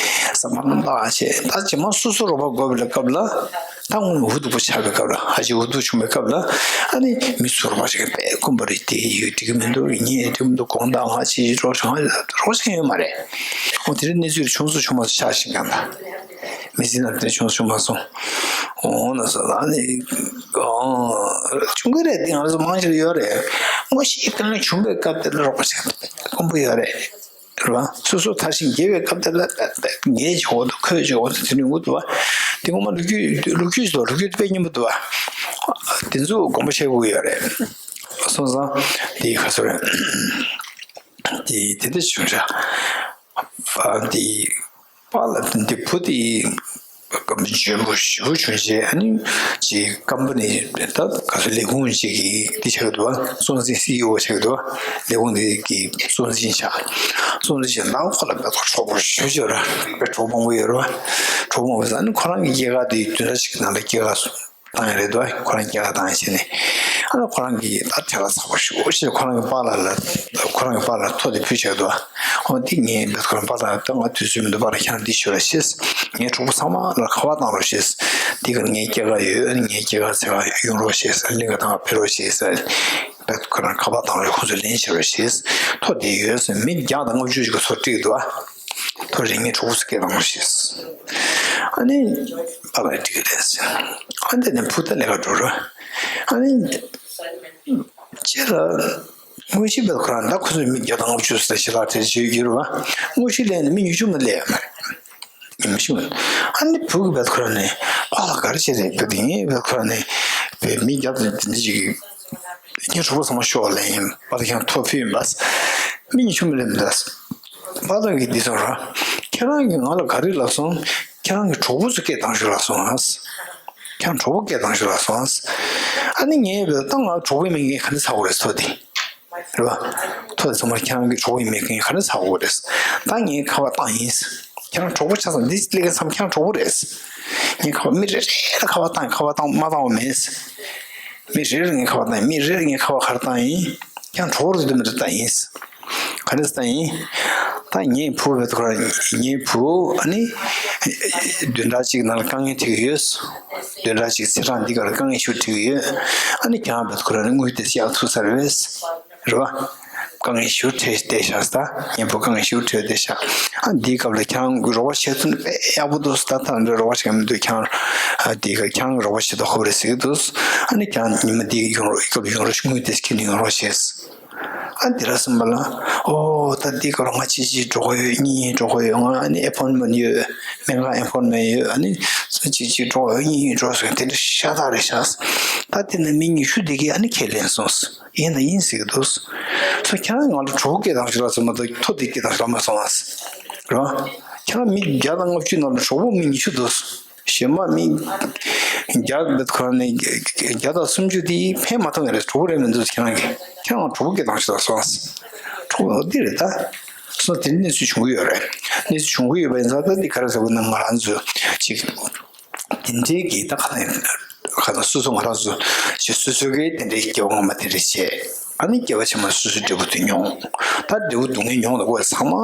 བསམ་པ་རྣམ་དག་བྱས། ད་རྗེས་མ་སོ་སོ་རོགས་པ་དགོས་པའི་སྐབས་ལ་ད་དངོས་གནས་འུ་སྡུག་པོ་ཆགས་པའི་སྐབས་ལ་ཧ་ཅང་འུ་སྡུག་བྱུང་བའི་སྐབས་ལ་ཨ་ནི་མི་ཚུར་རོགས་པ་ཞིག་དཔེ་དཀོན་པོ་རེད། དེ་ཡོད་འགྲིག་གི་མི་འདུག་ངས་འགྲིག་གི་མི་འདུག་དགོངས་དག་ང་ཅི་རོགས་བྱུང་རོགས་བྱུང་ཡོད་མ་རེད། འོ་དེ་རིང་གནས་ཚུལ་བྱུང་སོ་བྱུང་མ་སོ་ཆགས་ཤིང་གང་ལ། མི་ཚེ་ནང་དེ་བྱུང་བྱུང་མ་སོང་། འོ་ན་སོ་ཨ་ནི། ཨོ། བྱུང་གི་རེད། དེ་ང་ཚོ་མང་ཆེ་ཡོད་རེད། དངོས་གཞིའི་དཀའ་ངལ་བྱུང་བའི་སྐབས་དེ་ལ་རོགས་པ་བྱེད་དཀོན་པོ་ཡོད་རེད། རེད་བ། སོ་སོ་དར་ཞིང་རྒྱས་པའི་སྐབས་དེ་ལ་ངའི་ཆོག་འདུག་ཁོའི་ཆོག་འདུག་དེ་ནི་ངུ་འདུག་བ། དེ་ངོ་མ་ལོ་རྒྱུས་ལོ་རྒྱུས་སུ་ལོ་རྒྱུས་དཔེ་སྙན་པོ་འདུག་བ། དེ་ཚོ་དགོངས་པ་བཞེས་དགོས་ཀྱི་ཡོད་རེད། སོང་ཙང་དེ་ག་ཚོད་རེད། དེ་དེ་འདྲ་བྱུང་ར། ཨ་དེ། པཱ་ལགས་འདི་བུ་དེ་འཇོན་པོ་ཞེ་པོ་བྱུང་རྗེས་ཨ་ནི་ཅིག་ཀམ་པ་ནི་ད་ག་ཚོད་ལས་ཁུངས་ཅིག་གི་འདི་ཆགས་འདུག་བ། གཙོ་འཛིན་སི་ཨི་ཨོ་ཆགས་འདུག་བ། ལས་ཁུངས་འདི་གི་གཙོ་འཛིན་ཆགས། གཙོ་འཛིན་ཆགས་ནང་ཁོ་ལ་བལ་ཐོག་གྲོགས་པོ་ཞེ་པོ་ཅིག་ཡོད་ར། བལ་གྲོགས་པོ་མང་པོ་ཡོད་ར་བ། གྲོགས་པོ་མང་པོ་ཟེར་ཨ་ནི་ཁོ་རང་གི་སྐྱེས་སྐར་དེ་བདུན་ཕྲག་གཅིག་གི་ནང་ལ་སྐྱེས་སྐར་བཏང་ཡ་རེད་འདུག་བ། ཁོ་རང་སྐྱེས་སྐར་བཏང་ཡ་བྱས་ནས་ཨ་ནི་ཁོ་རང་གི་ད་ཁྲལ་ལ་ཚ་པོ་ཞེ་པོ་ཅིག་ཁོ་རང་གི་པཱ་ལགས་ལ་ཁོ་རང་གི་པཱ་ལགས་ཐོ་དེ་ཕུལ་ཆགས་འདུག་བ། འོ་དེ་ངས་བལ་ཁོ་རང་པཱ་ལགས་ད་ང་དུས་ཚོད་མི་འདུག་པཱ་ལགས་ཁྱེད་རང་འདི་ཞུ་ར་ཤེས། ངའི་གྲོགས་པོ་ཚང་མ་ལ་ཁ་པར་བཏང་རོགས་ཞེས། འདི་གར་ངའི་སྐྱེས་སྐར་ཡོད། ངའི་སྐྱེས་སྐར་ཚེས་པ་ཡོང་རོགས་ཞེས། གླིང་ག་དང་ཕེབས་རོགས་ཞེས། བལ་ཁོ་རང་ཁ་པར་བཏང་རོགས། ཁོ་ཚོས་ལན་བྱེད་རོགས་ཞེས། ཐོ་དེ་ཡོད་ཟེར་མི་བརྒྱ་དང་ལྔ་བཅུ་ཞིག་གི་ཚོ་བྲིས་འདུག་བ། ཐོ་རེ་ངའི་གྲོགས་པོ་ཚོ་སྐད་བཏང་རོགས་ཞེས། ཨ་ནི་པཱ་ལགས་འགྲིག་གི་རེད་ཟེར། ཨ་འདི་ནས་བུ་ད་ལས་ཀ་འགྲོ་རོགས། ཨ་ནི་ཁྱེད་ལ། དངོས་གཞི་བལ་ཁོ་རང་ད་ཁོ་ཚོས་མི་བརྒྱ་དང་ལྔ་བཅུ་ཟེར་ཞེ་ལག་དེ་བྱེད་ཀྱི་ཡོད་རེད་བ། དངོས་གཞི་ལས་ནི་མི་ཉི་ཤུ་མ་ལས་ཡ་མ་རེད། ཉི་ཤུ་མ། ཨ་ནི་བུ་གི་བལ་ཁོ་རང་ནས་པཱ་ལགས་ག་རེ་བྱས་རེད་བུ་དེ་ངའི་བལ་ཁོ་རང་ནས་བལ་མི་བརྒྱ་དང་དེ་འདྲ་ཅིག་གི་ངའི་གྲོགས་པོ་ཚང་མ་ཤོག་ལེན་ཡིན་པཱ་ལགས་ཁྱེད་ཐོ་ཕུལ་ཡིན་པ། མི་ཉི་ཤུ་མ་ལས་མི་འདུག་པཱ་ལགས་ཀྱིས་འདི་ཚོ་ར། ཁྱེད་རང་གིས་ང་ལ་ག་རེ་ལབ་སོང་། ཁྱེད་རང་གི་གྲོགས་པོ་ཚོ་སྐད་བཏང་ཤོག་ལབ་སོང་ཨ། ཁྱེད་རང་གྲོགས་པོ་སྐད་བཏང་ཤོག་ལབ་སོང་ཨ། ཨ་ནི་ངས་བལ་ད་ང་གྲོགས་པོའི་མིང་ངས་ག་འདྲ་ཚ་དགོས་རེད་ཐོ་དེ། རེད་བ། ཐོ་དེ་ཚང་མ་ཁྱེད་རང་གི་གྲོགས་པོའི་མིང་ངས་ག་འདྲ་ཚ་དགོས་རེད། ད་ངས་ཁ་པར་བཏང་ཡིན། ཁྱེད་རང་གྲོགས་པོ་ཆགས་སོང་། འདི་ལས་ཀ་ཚང་མ་ཁྱེད་རང་གྲོགས་པོ་རེད། ངས་ཁ་པར་མི་རེ་རེ་ལ་ཁ་པར་བཏང་ཁ་པར་བཏང་མ་བཏང་བ་མེད། མི་རེ་རེ་ངས་ཁ་པར་བཏང་མི་རེ་རེ་ངས་ཁ་པར་ག་རེ་བཏང་ཡིན། ཁྱེད་རང་གྲོགས་པོ་རེད་འདུག་མི་རེད་བཏང་ཡིན། ག་རེ་བཏང་ཡིན། ད་ངའི་བུ་བས་ཁོ་རང་ངའི་བུ་ཨ་ནི། བདུན་ཕྲག་གཅིག་ནང་ལ་དཀའ་ངལ་འཕྲད་ཀྱི་ཡོད། བདུན་ཕྲག་གཅིག་ཚེས་གྲངས་འདི་གར་དཀའ་ངལ་ཞིག་འཕྲད་ཀྱི་ཡོད། ཨ་ནི་ཁྱེད་རང་བས་ཁོ་རང་ནི་དངུལ་དེ་བཞག་ཐུབ་ས་རེད། རེད་བ། དཀའ་ངལ་ཞིག་འཕྲད་བསྡད་ཤག་ད་ངའི་བུ་དཀའ་ངལ་ཞིག་འཕྲད་བསྡད་ཤག་ཨ་འདིའི་སྐབས་ལ་ཁྱེད་རང་གི་རོགས་པ་བྱེད་ཐུབ་ན་དཔེ་ཡག་པོ་འདུག་ད་ཐང་འདྲ་རོགས་པ་བྱེད་མི་འདུག་ཁྱེད་རང་ཨ་འདིའི་སྐབས་ཁྱེད་རང་གི་རོགས་པ་བྱེད་ཐུབ་ཁོ་རེད་ཟེར་གྱི་འདུག་ཨ་ནི་ཁྱེད་རང་ཉི་མ་འདིའི་ཡོང་རོགས་སྐབས་ཡོང་རོགས་དངུལ་དེ་ཁྱེར་ནས་ཡོང་རོགས་བྱེད། ཨ་འདི་ར་སེམས་པ་ལ། ཨོ་ད་འདི་ག་རུ་ང་གཅིག་གཅིག་འགྲོ་གི་ཡོད། གཉིས་གཉིས་འགྲོ་གི་ཡོད། ང་ཨ་ནི་ཨེ་པོན་མེན་ཡོད། སྨན་ཁང་ཨེ་པོན་མེན་ཡོད། ཨ་ནི་གཅིག་གཅིག་འགྲོ་གི་ཡོད། གཉིས་གཉིས་འགྲོ་ཟེར་དེ་འདྲ་ཤ་སྟག་རེད་ཤག་ད་དེ་ནས་མི་ཉི་ཤུ་དེ་གིས་ཨ་ནི་ཁས་ལེན་སོང་། ཡིན་ད་ཡིན་ཟེར་གི་འདུག་སོ་ཁྱེད་རང་ང་ལ་གྲོགས་སྐད་བཏང་ཞིག་ལ་ཟེར་མ་གཏོགས་ཐོ་དེ་སྐད་བཏང་ཞིག་ལ་མ་སོང་ཨ། རོ། ཁྱེད་རང་མི་བརྒྱ་དང་ལྔ་བཅུ་ནང་ལ་གྲོགས་པོ་མི་ཉི་ཤུ་འདུག་གཞན་མ་མི་བརྒྱ་འདི་ཁོ་ནས་བརྒྱ་དང་སུམ་ཅུ་དེ་ཕན་མ་ཐོགས་ངེས་རེད། གྲོགས་པོ་རེད་མི་འདུག་ཁྱེད་རང་གིས་ཁྱེད་རང་གྲོགས་པོ་སྐད་བཏང་ཞིག་ལ་སོང་། གྲོགས་པོ་འདི་རེད་ད། སོ་དེ་གནས་ཚུལ་བྱུང་གི་ཡོད་རེད། གནས་ཚུལ་བྱུང་གི་ཡོད་པ་ཡིན་ཙང་ད་འདི་ག་རེ་ཟེར་དགོས་ན་ང་རང་ཚོ་ཅིག་དེ་འདྲའི་གི་ད་ག་ནས་ག་ད་སོ་སོ་ང་རང་ཚོ་ཅིག་སོ་སོ་གི་དེ་འདྲའི་སྐྱེ་བ་སྔ་མ་དེ་འདྲ་བྱས། ཨ་ནི་སྐྱེ་བ་ཕྱི་མ་སོ་སོའི་འབྲས་བུ་དེ་མྱོང་། ད་འབྲས་བུ་སྡུག་བསྔལ་མྱོང་ལ་གོ་ཚང་མ་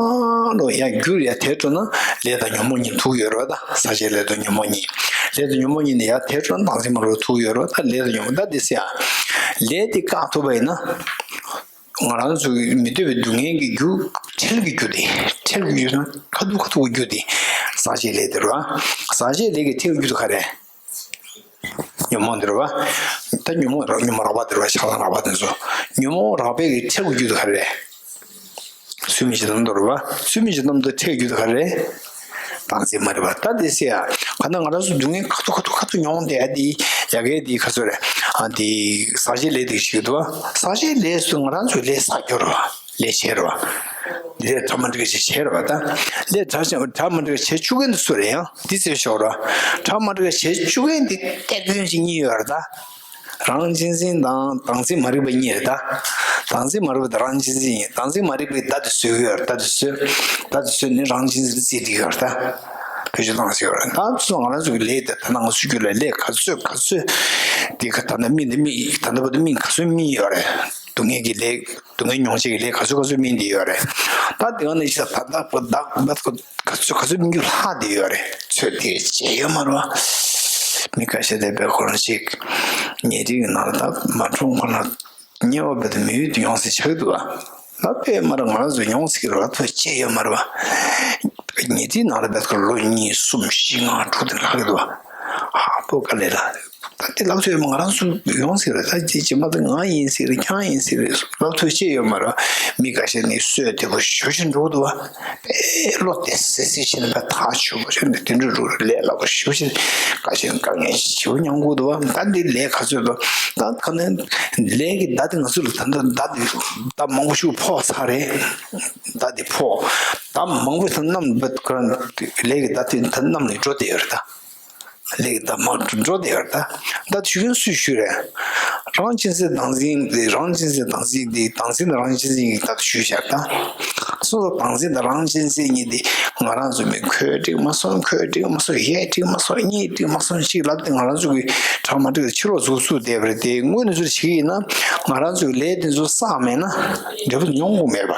ལོ་ཡང་རྒྱུ་ཡ་དེ་སྤྲོ་ན་ལས་དང་ཉོན་མོངས་གཉིས་ཐུག་ཡོད་རེད་བ། ད་ཟག་བཅས་ལས་དང་ཉོན་མོངས་གཉིས། ལས་དང་ཉོན་མོངས་གཉིས་ནི་ཡ་དེ་སྤྲོ་ན་བདག་འཛིན་མ་རུ་ཐུག་ཡོད་རེད་བ། ད་ལས་དང་ཉོན་མོངས་ད་དེ་སེ་ཡ། ལས་དེ་བཀག་ཐུབ་པ་ཡིན་ན། ང་རང་ཚོ་གི་མི་འདོད་པའི་སྡུག་བསྔལ་གྱི་རྒྱུ། ཁྲེལ་གྱི་རྒྱུ་དེ། ཁྲེལ་གྱི་རྒྱུ་ན་ཁ་ཐུག་ཁ་ཐུག་གི་རྒྱུ་དེ། ཟག་བཅས་ལས་དེ་རེད་བ། ཟག་བཅས་ལས་ཀྱི་ཁྲེལ་གྱི་རྒྱུ་དེ་ག་རེ། ཉོན་མོངས་འདི་རེད་བ། ད་ཉོན་མོངས་རགས་ཉོན་མོངས་རགས་པ་འདི་རེད་བ། ཆགས་སྡང་རགས་པ་འདི་ཚོ། ཉོན་མོངས་རགས་པའི་གི་ཁྲེལ་དགོས་རྒྱུ་དེ་ག་རེ་རེད། ཚུལ་མིན་ཞེ་སྡང་འདི་རེད་བ། ཚུལ་མིན་ཞེ་སྡང་འདི་ཁྲེལ་རྒྱུ་དེ་ག་རེ་རེད། བདག་འཛིན་མ་རེད་བ། ད་དེ་སེ་ཡ། ག་ན་ང་རང་ཚོ་སྡུག་བསྔལ་ཁ་ཐུག་ཁ་ཐུག་ཁ་ཐུག་མྱོང་བསྡད་ཡ་དེ་ཡ་གི་དེ་ག་ཚོད་རེད། ཨ་དེ་ཟག་བཅས་ལས་དེ་ཞིག་འདུག་བ། ཟག་བཅས་ལས་སུ་ང་རང་ཚོས་ལས་བསགས་རྒྱུ་རེད་བ། ལས་བྱས་རེད་བ། ལས་གྲ་མ་འགྲིག་ཅིག་བྱས་རེད་བ་ད། ལས་གྲ་ཅིག་གྲ་མ་འགྲིག་བྱེད་བཅུག་མཁན་དེ་སུ་རེད། ཡང་འདི་བརྩི་ཆོག་ར། གྲ་མ་འགྲིག་བྱེད་བཅུག་མཁན་དེ་གཏེར་དཔོན་ཅིག་གཉིས་ཡོད་རེད་ད། རང་གཅེས་འཛིན་དང་བདག་འཛིན་མ་རིག་པ་གཉིས་རེད་ད། བདག་འཛིན་མ་རིག་པ་དེ་རང་གཅེས་འཛིན་ཡིན། བདག་འཛིན་མ་རིག་པས་བརྡ་དེ་བཟོས་ཀྱི་ཡོད་རེད། བརྡ་དེ་བཟོས། བརྡ་དེ་བཟོས་ནས་རང་གཅེས་འཛིན་དེ་རྩིས་སྒྲིག་ཡོད་རེད་ད། བེད་སྤྱོད་བཏང་ཟེར་བ་རེད། ད་ཚོ་ང་རང་ཚོ་གི་ལས་དེ་ད་ནང་ཚུད་རྒྱུ་ལ་ལས་ག་ཚོད་ག་ཚོད་དེ་ག་ད་ལྟ་སྨིན་དེ་སྨིན། ད་ལྟ་བར་དུ་སྨིན་ག་ཚོད་སྨིན་ཡོད་རེད། སྡུག་བསྔལ་གྱི་ལས། སྡུག་བསྔལ་མྱོང་བྱེད་ཀྱི་ལས་ག་ཚོད་ག་ཚོད་སྨིན་དེ་ཡོད་རེད། ད་དེ་ག་ནས་ཤི་ད་ད་བར་ད་བར་ག་ཚོད་ག་ཚོད་སྨིན་རྒྱུ་ལྷག་དེ་ཡོད་རེད། ཚོད་དེ་བྱས་ཡོད་མ་རེད་བ། མི་ཁ་ཤས་དེ་བས་ཁོ་རང་ཅིག་ཉལ་ཁྲིའི་ནང་ལ་ད་མ་གྲོངས་གོང་ལ། དམྱལ་བ་བར་དུ་མི་ཡུལ་དུ་ཡོང་ཟེར་ཆགས་འདུག་བ། ལབ་པས་མ་རེད། ང་རང་ཚོ་མྱོང་ཟེར་གྱི་རེད་བ། ཐོ་ཅི་ཡོད་མ་རེད་བ། ཉལ་ཁྲིའི་ནང་ལ་བས་ཁོ་ལོ་གཉིས་གསུམ་བཞི་ལྔ་དྲུག་དེ་ལྷག་གི་འདུག་བ། ཧ་པོ་དཀའ་ལས་ལ། ད་དེ་ལབ་ཐུབ་ཡོད་མ། ང་རང་ཚོ་ཡོང་ཟེར་གྱི་རེད། ད་ཅི་ཅི་མ་ད་ང་ཡིན་ཟེར་གྱི་རེད། ཁྱང་ཡིན་ཟེར་གྱི་རེད། ལབ་ཐུབ་ཅི་ཡོད་མ་རེད་བ། མི་ཁ་ཤས་ནི་སྲོལ་བདེ་པོ་ཞེ་པོ་ཅིག་འགྲོ་གི་འདུག་བ། དཔེ་བློ་བདེ་སེ་སེ་བྱས་ནས་ཕར་ཐག་ཆོད་པོ་བྱས་ནས་དེ་འདྲ་རུ་ལས་སླ་པོ་ཞེ་པོ་ཅིག་དཀའ་ཆེན་དཀའ་ངལ་ཞེ་པོ་མྱོང་དགོས་འདུག་བ། ད་འདི་ལས་ག་ཚོད་འདུག་ད་ག་ནས་ལས་ཀྱི་བརྡ་དེ་ང་ཚོ་ལ་ད་ལྟ་བརྡ་དེ་བརྡ་མང་པོ་ཞིག་ཕོག་ཚར་རེད། བརྡ་དེ་ཕོག་བརྡ་མང་པོ་ཞིག་བསྣམས་པ་ཁོ་རང་ལས་ཀྱི་བརྡ་དེ་ད་བསྣམས་ནས་འགྲོ་བསྡད་ཡོད་རེད་ད། ལས་ཀྱི་བརྡ་མང་པོ་འགྲོ་བསྡད་ཡོད་རེད་ད། བརྡ་དེ་ཞུ་མཁན་སུས་ཞུས་རེད། རང་གཅེས་འཛིན་བདག་འཛིན་དེ། རང་གཅེས་འཛིན་བདག་འཛིན་དེ། བདག་འཛིན་དང་རང་གཅེས་འཛིན་གྱིས་བརྡ་དེ་ཞུས་བཞག་ད། སོ་སོ་བདག་འཛིན་དང་རང་གཅེས་འཛིན་གཉིས་དེ་ང་རང་ཚོ་མི་ཁོས་འགྲིག་མ་སོང་། ཁོས་འགྲིག་མ་སོང་། གཞས་འགྲིག་མ་སོང་། གཉིས་འགྲིག་མ་སོང་ཅིག་ལབ་སྟེ་ང་རང་ཚོ་གི་གྲ་མ་འགྲིག་ཕྱི་ལོགས་འཛུགས་ཚུགས་བསྡད་པ་རེད་དེ། དངོས་གནས་ཚུལ་བྱེད་ཀྱི་ཡིན་ན་ང་རང་ཚོ་གི་ལས་དེ་ཚོ་བསགས་མེད་ན་འབྲས་བུ་མྱོང་དགོས་མེད་པ།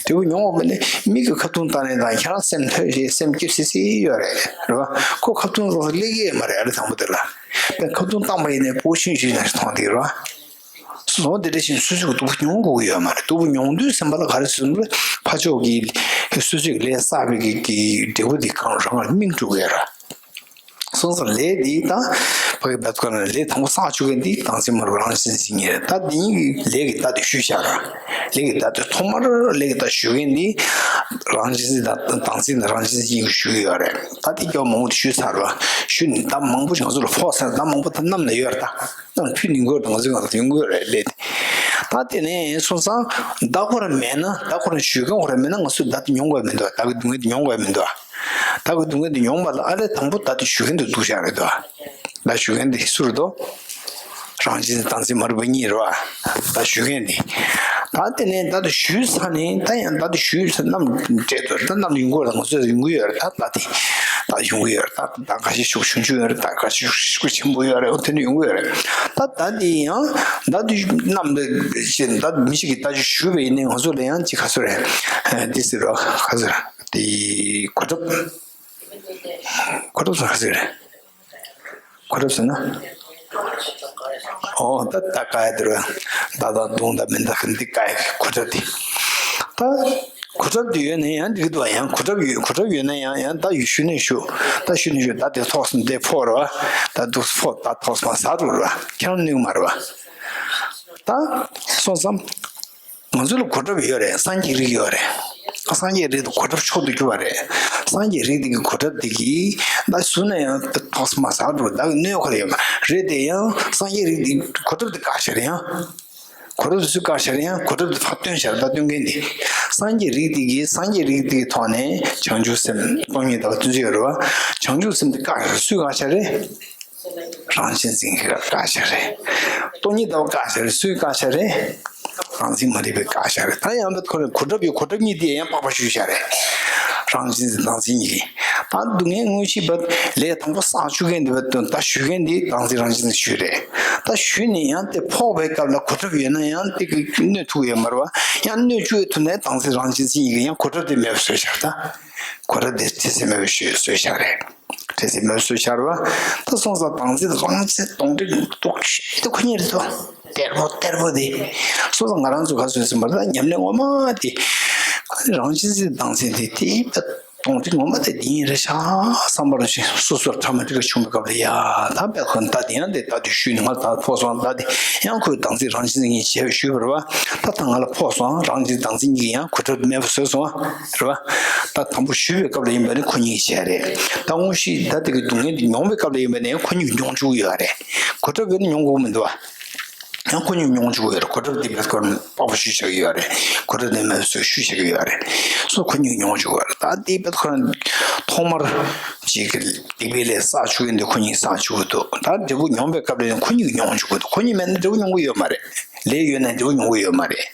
འབྲས་བུ་མྱོང་དགོས་མེད་ནས་མིག་གིས་ཁ་རྡུང་བཏང་ནས་དང་ཁྱེད་རང་སེམས་ལྷོད་བྱས་སེམས་སྐྱིད་སི་སི་ཡོད་རེད། རེད་བ། ཁོ་ཁ་རྡུང་བཏང་སླེབས་ཀྱི་ཡོད་མ་རེད། ཨ་རི་དང་པོ་དེ་ལ་དཔེ་ཁ་རྡུང་བཏང་པ་ཡིན་ནའི་སྤུ་གུ་ཆུང་ཆུང་ནང་བཞིན་མཐོང་བསྡད་ཀྱི་རེད་བ། སོ་སོ་དེ་འདྲ་ཞིག་སོ་སོ་གི་སྡུག་པོ་མྱོང་དགོས་ཀྱི་ཡོད་མ་རེད། སྡུག་པོ་མྱོང་དུས་ཙམ་པ་ལ་ག་རེ་ཟེར་ན་ཕར་ཕྱོགས་ཀྱི་སོ་སོས་ལས་བསགས་པའི་གི་གི་འབྲས་བུ་དེ་གང་རང་ལ་སྨིན་འགྲོ་གི་ཡོད་རེད། སོང་ཙང་ལས་འདི་དང་ཕ་གི་བད་ཁོ་ན་ལས་དང་པོ་བསགས་བཅུག་མཁན་འདི་བདག་འཛིན་མ་རིག་རང་གཅེས་འཛིན་གཉིས་རེད། ད་འདི་གཉིས་ཀྱི་ལས་ཀྱི་བརྡ་དེ་ཞུས་བཞག་ར། ལས་ཀྱི་བརྡ་དེ་ཐོག་མར་ལས་ཀྱི་བརྡ་ཞུ་མཁན་འདི་རང་གཅེས་འཛིན་དང་བདག་འཛིན་དང་རང་གཅེས་འཛིན་གཉིས་ཀྱིས་ཞུ་གི་ཡོད་རེད། ད་འདི་སྐྱོ་མང་པོ་དེ་ཞུས་ཚར་བ། ཞུས་ནས་བརྡ་མང་པོ་ཞིག་ང་ཚོ་ལ་ཕོག་ཚར། བརྡ་མང་པོ་ད་བསྣམས་ནས་ཡོད་རེད། ད་བསྣམས་ཕུད་ནི་དགོས་རེད། ད་ང་ཚོའི་ངང་ལ་ཡོང་གི་ཡོད་རེད་ལས་དེ། ད་དེ་ནས་སོང་ཙང་བརྡ་ཁོ་རང་མེད་ན། བརྡ་ཁོ་རང་ཞུ་མཁན་ཁོ་རང་མེད་ན་ང་ཚོས་བརྡ་དེ་མྱོང་དགོས་མི་འདུག་བརྡ་གི་སྡུག་བསྔལ་དེ་མྱོང་དགོས་མི་འདུག་བརྡ་གི་སྡུག་བསྔལ་དེ་མྱོང་བ་ལ་ཨ་ལས་དང་པོ་བརྡ་དེ་ཞུ་མཁན་དེ་སྡུག་ཤག་རེད་དོ། བརྡ་ཞུ་མཁན་དེ་སུ་རེད་དོ། རང་གཅེས་འཛིན་བདག་འཛིན་མ་རིག་པ་གཉིས་རེད་བ། བརྡ་ཞུ་མཁན་དེ། ད་དེ་ནས་བརྡ་དེ་ཞུས་ཚར་ནས་ད་ཡང་བརྡ་དེ་ཞུས་ཚར་བསྣམས་བྲལ་དོ། ད་བསྣམས་ཡོང་གི་ཡོད་རེད། ང་ཚོས་ཡོང་གི་ཡོད་རེད། ད་བརྡ་དེ་ད་ཡོང་གི་ཡོད་རེད། ད་བརྡ་ཁ་ཤས་ཤུགས་ཆུང་ཆུང་ཡོད་རེད། བརྡ་ཁ་ཤས་ཤུགས་ཆེན་པོ་ཡོད་རེད། འོ་དེ་འདྲ་ཡོང་གི་ཡོད་རེད། ད་བརྡ་དེ་ཡང་བརྡ་དེ་བསྣམས་ཏེ་བརྡ་མི་ཞིག་གིས་བརྡ་ཞུས་པ་ཡིན་ནའི་ང་ཚོ་ལ་ཡང་ཅིག་ག་ཚོད་རེད། འདི་ཟེར་རོ། ག་ཚོད་རེད། དེ་གོ་ཁྲབ། གོ་ཁྲབ་ཟེར་ག་ཟེར་རེད། གོ་ཁྲབ་ཟེར་ན། ཨོ་ད་ད་ཀ་ཡ་དེ་རེད། ད་ད་རྡུང་ད་མི་ད་ག་འདི་ཀ་ཡ་གོ་ཁྲབ་དེ། ད་གོ་ཁྲབ་དེ་ཡོད་ན་ཡང་འགྲིག་གི་འདུག་བ། ཡང་གོ་ཁྲབ་ཡོད། གོ་ཁྲབ་ཡོད་ན་ཡང་ཡང་ད་ཡུལ་ཞུ་ནས་ཞུ། ད་ཞུ་ནས་ཞུ། ད་དེ་ཐོག་སོང་དེ་ཕོག་རེད་བ། ད་འདུག་ཕོག་ད་ཐོག་སོང་ཟ་རུ་རེད་བ། ཁྱེད་རང་ནུས་མ་རེད་བ། ད་སོང་ཙང་། ང་ཚོ་ལ་གོ་ཁྲབ་ཡོད་རེད། སངས་རྒྱས་རིགས་ཡོད་རེད། སངས་རྒྱས་རིགས་དེ་གོ་ཁྲབ་མཆོག་ཏུ་གྱུར་པ་རེད། སངས་རྒྱས་རིགས་དེ་གི་གོ་ཁྲབ་དེ་གིས་ད་ཟུག་ན་ཡང་ཐོག་མ་ཟ་འགྲོ། ད་གི་གནོད་ཁོ་རེ་ཡོད་མ་རེད། དེ་ཡང་སངས་རྒྱས་རིགས་དེ་གོ་ཁྲབ་དེ་བཀག་བཞག་རེད་ཡང་། གོ་ཁྲབ་དེ་སུས་བཀག་བཞག་རེད་ཡང་། གོ་ཁྲབ་དེ་ཕར་བཏོན་བཞག་རེད། ད་བཏོན་མཁན་དེ་སངས་རྒྱས་རིགས་དེ་གིས། སངས་རྒྱས་རིགས་དེ་གི་ཐོག་ནས་བྱང་ཆུབ་སེམས་སྟོང་ཉིད་ལྟ་བ་བརྩོན་འགྲུས་ཡོད་རེད་བ། བྱང་ཆུབ་སེམས་དེ་བཀག་བཞག་རེད། སུས་བཀག་བཞག་རེད། རང་གཅེས་འཛིན་གྱིས་བཀག་བཞག་རེད། སྟོང་ཉིད་ལྟ་བ་བཀག་བཞག་རེད། སུས་བཀག་བཞག་རེད། བདག་འཛིན་མ་རིག་པས་བཀག་བཞག་རེད། ད་ཡང་བད་ཁོ་རེ་གོ་ཁྲབ་ཡོད། གོ་ཁྲབ་གཉིས་དེ་ཡང་པགས་པ་བཤུས་བཞག་རེད། རང་གཅེས་འཛིན་བདག་འཛིན་གཉིས་ཀྱིས། ད་སྡུག་བསྔལ་དངོས་གཞི་བད་ལས་དང་པོ་བསགས་བཅུག་མཁན་དེ་བད་ད་ཞུ་མཁན་དེ་བདག་འཛིན་རང་གཅེས་འཛིན་ཞུས་རེད། ད་ཞུས་ནས་ཡང་དེ་ཕོག་པའི་སྐབས་ལ་གོ་ཁྲབ་ཡོད་ན་ཡང་དེ་གི་གནོད་ཐུབ་ཡོད་མ་རེད་བ། ཡང་གནོད་བཅུག་ཐུབ་ན་བདག་འཛིན་རང་གཅེས་འཛིན་གཉིས་ཀྱིས་ཡང་གོ་ཁྲབ་དེ་མེད་པ་བཟོས་བཞག་ད་གོ་ཁྲབ་དེ་ཁྲེལ་ཟིན་མེད་པ་བཟོས་བཟོས་བཞག་རེད། ཁྲེལ་ཟིན་མེད་བཟོས་བཞག་རེད་བ། ད་སོང་ཙང་བདག་འཛིན་རང་གཅེས་སྟོང་ཉིད་རྟོགས་ཤིང་དེ་ཁོ་ཉིད་རེད་དོ། གཏེར་པོ་གཏེར་པོ་དེ། སོང་ཙང་ང་རང་ཚོ་ག་ཚོད་ཟིན་པ་ད་ཉམས་ལེན་ངོ་མ་དེ། ཁོ་ནི་རང་གཅེས་འཛིན་བདག་འཛིན་དེ་དེ་བད་སྟོང་ཉིད་ངོ་མ་དེ་འདི་ཡིན་རེད་ཤག་བསམ་པ་རུ་ཞིག་སོ་སོར་ཐ་མ་འགྲིག་པ་བྱུང་བའི་སྐབས་ལ་ཡ། ད་བད་ཁོ་ད་དེ་ཡང་དེ་ད་དུ་ཞུས་ནས་ང་ད་ཕོག་སོང་། ད་དེ་ཡང་ཁོས་བདག་འཛིན་རང་གཅེས་འཛིན་གཉིས་བྱས་པའི་ཞུས་པ་རེད་བ། ད་ད་ང་ལ་ཕོག་སོང་། རང་གཅེས་བདག་འཛིན་གཉིས་ཀྱིས་ཡང་གོ་ཁྲབ་མེད་པ་བཟོས་སོང་བ་རེད་བ། ད་དང་པོ་ཞུས་པའི་སྐབས་ལ་ཡིན་པ་ནི་ཁོ་གཉིས་བྱས་རེད། ད་དངོས་གཞི་ད་དེ་གི་སྡུག་བསྔལ་འདི་མྱོང་བའི་སྐབས་ལ་ཡིན་པ་ནི་ཁོ་གཉིས་མྱོང་བཅུག་ཡོད་རེད། གོ་ཁྲབ་ཡོད་ན་མྱོང་དགོས་མི་འདུག་བ། ཡང་ཁོ་གཉིས་མྱོང་བཅུག་ཡོད་རེད། གོ་ཁྲབ་དེ་བེད་ཁོ་རང་པགས་པ་བཤུས་བཞག་གི་ཡོད་རེད། གོ་ཁྲབ་དེ་མེད་པ་བཟོས་བཤུས་བཞག་གི་ཡོད་རེད། སོ་ཁོ་གཉིས་མྱོང་བཅུག་ཡོད་རེད། ད་དེ་བེད་ཁོ་རང་ཐོག་མར་ཅིག་གི་སྡིག་པའི་ལས་བསགས་བཅུག་གི་འདུག་ཁོ་གཉིས་བསགས་བཅུག་གི་འདུག་ད་འབྲས་བུ་མྱོང་བའི་སྐབས་ལ་ཡང་ཁོ་གཉིས་ཀྱིས་མྱོང་བཅུག་གི་འདུག་ཁོ་གཉིས་མེད་ན་འབྲས་བུ་མྱོང་གི་ཡོད་མ་རེད། ལས་ཡོད་ན་འབྲས་བུ་མྱོང་གི་ཡོད་མ་རེད།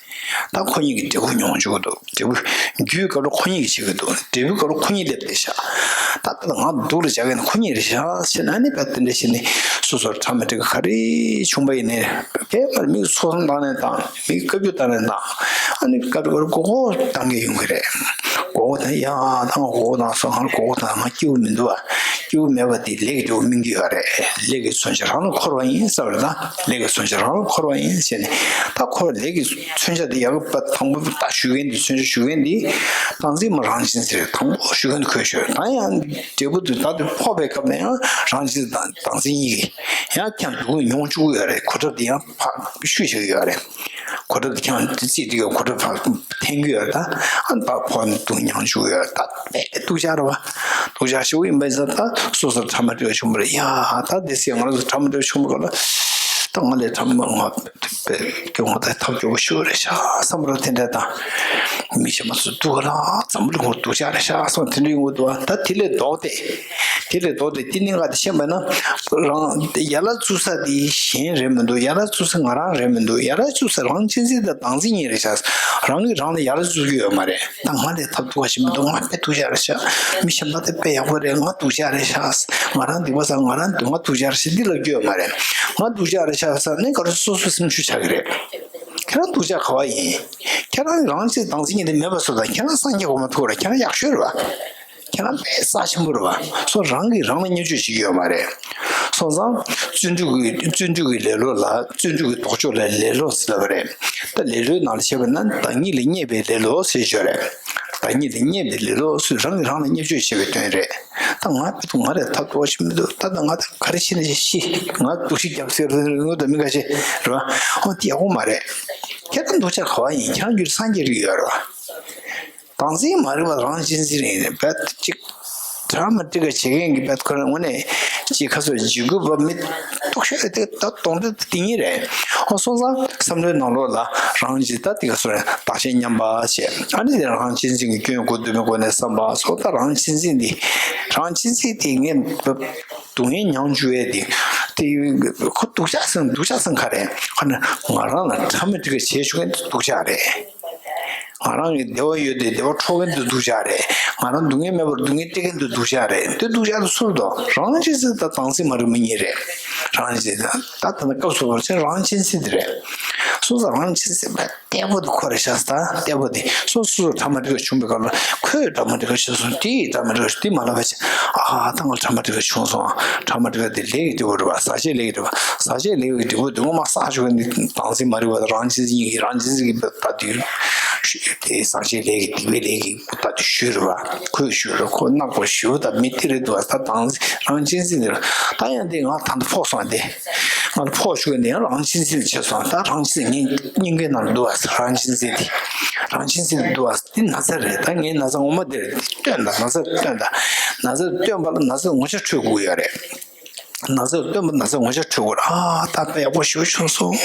ད་ཁོ་གཉིས་ཀྱིས་འབྲས་བུ་མྱོང་བཅུག་གི་འདུག་འབྲས་བུ་རྒྱུའི་སྐབས་ལ་ཁོ་གཉིས་ཀྱིས་བྱེད་ཀྱི་འདུག་འབྲས་བུའི་སྐབས་ལ་ཁོ་གཉིས་སླེབས་བསྡད་ཤག་ད་ལྟ་ང་སྡུག་ལ་བྱ་མཁན་ཁོ་གཉིས་རེད་ཤག་ཟེར་ན། ཨ་ནི་བས་དེ་འདྲ་བྱས་ནས་སོ་སོར་ཕྲ་མ་འགྲིག་ག་ག་རེ་བྱུང་བ་ཡིན་ནའི་རྒན་པར་མིག་ཚོགས་བསམ་བཏང་ནས་དང་མིག་བཀའ་བཀྱོན་བཏང་ནས་དང་། ཨ་ནི་སྐབས་རེ་མགོ་སྐོར་བཏང་གི་ཡོང་གི་རེད། མགོ་སྐོར་བཏང་ཡ་ད་ང་མགོ་སྐོར་བཏང་སོང་། ང་མགོ་སྐོར་བཏང་ང་སྐྱིད་པོ་མི་འདུག་ཨ། སྐྱིད་པོ་མེད་པ་དེ་ལས་ཀྱི་འབྲས་བུ་སྨིན་གྱི་ཡོད་རེད། ལས་ཀྱི་མཚོན་ཆ་རང་ལ་འཁོར་བ་ཡིན་ཟེར་བ་རེད། ད་ལས་ཀྱི་མཚོན་ཆ་རང་ལ་འཁོར་བ་ཡིན་ཟེར་ནས་ད་འཁོར་བ་ལས་ཀྱི་མཚོན་ཆ་དེ་ཡག་པ་དང་པོ་ད་ཞུ་མཁན་དེ་མཚོན་ཆ་ཞུ་མཁན་དེ་བདག་འཛིན་མ་རང་བཞིན་ཟེར། དང་པོ་ཞུ་མཁན་དེ་ཁོས་ཞུ། ད་ཡང་འབྲས་བུ་དེ་ད་དེ་ཕོག་པའི་སྐབས་ན་ཡང་རང་བཞིན་དང་བདག་འཛིན་གཉིས་ཀྱིས་ཡང་ཁྱེད་སྡུག་མྱོང་བཅུག་ཡོད་རེད། གོ་ཁྲབ་དེ་ཡང་ཕར་བཤུས་བཞག་ཡོད་རེད། གོ་ཁྲབ་དེ་ཁྱེད་རྩིས་དེ་གོ་ཁྲབ་ཕར་འཐེན་གྱི་ཡོད་རེད། ད་ཨ་ད་ཕོག་ནས་སྡུག་མྱོང་བཅུག་ཡོད་རེད། ད་དཔེ་སྡུག་ཅག་རེད་བ། སྡུག་ཅག་ཞེ་པོ་ཡིན་པ་ཡིན་ཙང་ད་སོ་སོར་ཕྲ་མ་འགྲིག་པ་བྱུང་བ་རེད། ཡ་ད་དེ་སྲིད་ང་རང་ཚོ་ཕྲ་མ་འགྲིག་པ་བྱུང་བ་ག་ལ་ད་ང་ལས་ཕྲ་མ་ང་དཔེ་སྐྱོ་བ་དང་ཐབས་སྐྱོ་བོ་ཞེ་པོ་རེད་ཤག་བསམ་པ་རེད། དེ་འདྲ་དང་མི་གཞན་པ་ཚོ་སྡུག་ག་ལ་འཛམ་བུ་གླིང་ཁོར་སྡུག་ཅག་རེད་ཤག་བསམ་དེ་འདྲ་ཡོང་གི་འདུག་ད་དེ་ལས་ལྡོག་སྟེ་དེ་ལས་ལྡོག་སྟེ་དེ་གནད་འགག་དེ་ཤེས་པ་ན་རང་ཡ་ལ་བཙུགས་ས་དེ་གཞན་རེད་མི་འདུག་ཡ་ལ་བཙུགས་ས་ང་རང་རེད་མི་འདུག་ཡ་ལ་བཙུགས་ས་རང་གཅེས་འཛིན་དང་བདག་འཛིན་གཉིས་རེད་ཤག་རང་གིས་རང་ལ་ཡ་ལ་བཙུགས་ཀྱི་ཡོད་མ་རེད། ད་ང་ལས་ཐབས་སྡུག་པ་ཞིག་མི་འདུག་ང་དཔེ་སྡུག་ཅག་རེད་ཤག་མི་གཞན་པ་དེ་དཔེ་ཡག་པོ་རེད། ང་སྡུག་ཅག་རེད་ཤག་ང་རང་སྡིག་པ་བསགས། ང་རང་སྡུག་ང་སྡུག་ཅག་རེད་ཤག་འདི་ལབ་རྒྱུ་ཡོད་མ་རེད། ང་སྡུག་ཅག་རེད་ཤག་ཟེར་ནས་ག་རེ་སོ་སོ་སེམས་ཤུགས་ཆག་གི་རེད། ཁྱེད་རང་སྡུག་ཅག་ག་བ་ཡིན། ཁྱེད་རང་རང་གཅེས་བདག་འཛིན་གཉིས་དེ་མེད་པ་བཟོ་དང་། ཁྱེད་རང་སངས་རྒྱས་གོ་མ་ཐུབ་ར། ཁྱེད་རང་ཡག་ཤོས་རེད་བ། ཁྱེད་རང་དཔེ་རྩ་ཆེན་པོ་རེད་བ། སོ་རང་གིས་རང་ལ་བརྙས་བཅོས་བྱེད་ཀྱི་ཡོད་མ་རེད། སོང་ཙང་བརྩོན་འགྲུས་ཀྱི་བརྩོན་འགྲུས་ཀྱི་ལེ་ལོ་ལ་བརྩོན་འགྲུས་ཀྱི་ལྡོག་ཕྱོགས་ལ་ལེ་ལོ་ཟེར་ལབ་པ་རེད། ད་ལེ་ལོའི་ནང་ལ་བཤད་པ་ན་བདག་ཉིད་ལ་བརྙས་པའི་ལེ་ལོ་ཟེར་ཞོར་རེད། བདག་ཉིད་ལ་བརྙས་པའི་ལེ་ལོ་སུས་རང་གིས་རང་ལ་བརྙས་བཅོས་བྱེད་པའི་དོན་རེད། ད་ང་དཔེ་ཐུག་ང་རེད་ཐབས་སྡུག་པ་ཞིག་མི་འདུག་ད་ད་ང་ད་ག་རེ་བྱས་ནས་ཤི། ང་སྡུག་ཤི་རྒྱབ་ཟེར་རུ་རུ་དུ་མི་འགའ་ཤས་རེད་བ། ཨོ་དེ་ཡག་པོ་མ་རེད། ཁྱེད་རང་སྡུག་ཅག་ག་བ་ཡིན། ཁྱེད་རང་རྒྱུད་སངས་རྒྱས་རིགས་ཡོད་རེད་བ། བདག་འཛིན་མ་རིག་པ་རང་གཅེས་འཛིན་རེད། རྦད་གཅིག་ཕྲ་མ་འགྲིག་པ་བྱེད་མཁན་གྱི་རྦད་ཁོ་རང་དངོས་གནས་གཅིག་ཁ་སོ་འཇིགས་སྐུལ་བ་མི་སྡུག་ཤོས་དེ་ད་གདོང་འདྲེ་དེ་ཉིད་རེད། ཨོ་སོང་ཙང་བསམ་བློའི་ནང་ལོགས་ལ་རང་གཅེས་ད་དེ་ག་སོ་རེད། བདག་གཞན་མཉམ་པ་བྱས། ཨ་ནི་དེ་རང་གཅེས་འཛིན་གྱི་སྐྱོན་གོ་བསྡུར་མི་དགོས་ནས་བསམ་པ་སོགས། ད་རང་གཅེས་འཛིན་འདི་རང་གཅེས་འཛིན་དེ་ངས་སྡུག་བསྔལ་མྱོང་བཅུག་ཡས་དེ་དེ་ཁོ་སྡུག་ཅག་སེམས་སྡུག་ཅག་སེམས་ཁ་རེད། ཁོ་ནི་ང་རང་ལ་ཕྲ་མ་འགྲིག་པ་བྱེད་བཅུག་མཁན་དེ་སྡུག་ཅག་རེད། ང་རང་གི་བདེ་བ་ཡོད་དེ་བདེ་བ་འཕྲོག་མཁན་དེ་སྡུག་ཅག་རེད། ང་རང་སྡུག་བསྔལ་མེད་པར་སྡུག་བསྔལ་སྤྲད་མཁན་དེ་སྡུག་ཅག་རེད། དེ་སྡུག་ཅག་དེ་སུ་རེད་དོ། རང་གཅེས་འཛིན་དང་བདག་འཛིན་མ་རིག་མི་གཉིས་རེད། རང་གཅེས་འཛིན་ད་ད་ལྟ་སྐབས་སུ་བབ་ཅིང་རང་གཅེས་འཛིན་དེ་རེད། སོ་སོ་རང་གཅེས་འཛིན་པ་གཏེ་པོ་དེ་ཁོ་རེད་ཤག་ད་གཏེ་པོ་དེ་སོ་སོ་སོ་ཕྲ་མ་འགྲིག་པ་བྱུང་བའི་སྐབས་ལ་ཁོས་ཕྲ་མ་འགྲིག་པ་བྱུང་སོང་། དེས་ཕྲ་མ་འགྲིག་པ་བྱུང་། དེ་མ་ལབ་པ་བྱས། ཨ་ད་ང་ཕྲ་མ་འགྲིག་པ་བྱུང་སོང་། ཕྲ་མ་འགྲིག་པ་དེ་ལས་ཀྱི་འབྲས་བུ་རེད་བ། ཟག་བཅས་ལས་ཀྱི་འབྲས་བུ། ཟག་བཅས་ལས་ཀྱི་འབྲས་བུ་དེ་ངོ་མ་བསགས་བཅུག་ནི་བདག་འཛིན་མ་རིག་པ་དང་རང་གཅེས་འཛིན་གཉིས་ཀྱིས་རང་གཅེས་འཛིན་གྱི་ད་དུས་དེ་ཟག་བཅས་ལས་ཀྱི་སྡིག་པའི་ལས་ཀྱི་ད་དུས་ཞུས་རེད་བ། ཁོས་ཞུས་རེད། ཁོ་ནག་པོ་ཞུ་ད་མི་དེ་རེད་འདུག་བ། ད་བདག་རང་གཅེས་འཛིན་དེ་རེད། ད་ཡང་དེ་ང་ད་ལྟ་ཕོག་སོང་། དེ་ང་ལ་ཕོག་བཅུག་ནི་ཡང་རང་གཅེས་འཛིན་བྱས་སོང་། ད་རང་གཅེས་འཛིན་ངའི་སྙིང་གའི་ནང་འདུག་བ། རང་གཅེས་འཛིན་དེ་རང་གཅེས་འཛིན་འདུག་བ། དེ་ན་ཚ་རེད། ད་ངའི་ན་ཚ་ངོ་མ་དེ་རེད། སྟོན་དང་། ན་ཚ་སྟོན་དང་། ན་ཚ་སྟོན་པ་ལ་ན་ཚ་ངོ་ཚ་འཕྲོད་དགོས་ཡོད་རེད། ན་ཚ་སྟོན་པ་ན་ཚ་ངོ་ཚ་འཕྲོད་དགོས་རེད། ཨ་ད་དཔེ་ཡག་པོ་ཞེ་པོ་བྱུང་སོང་།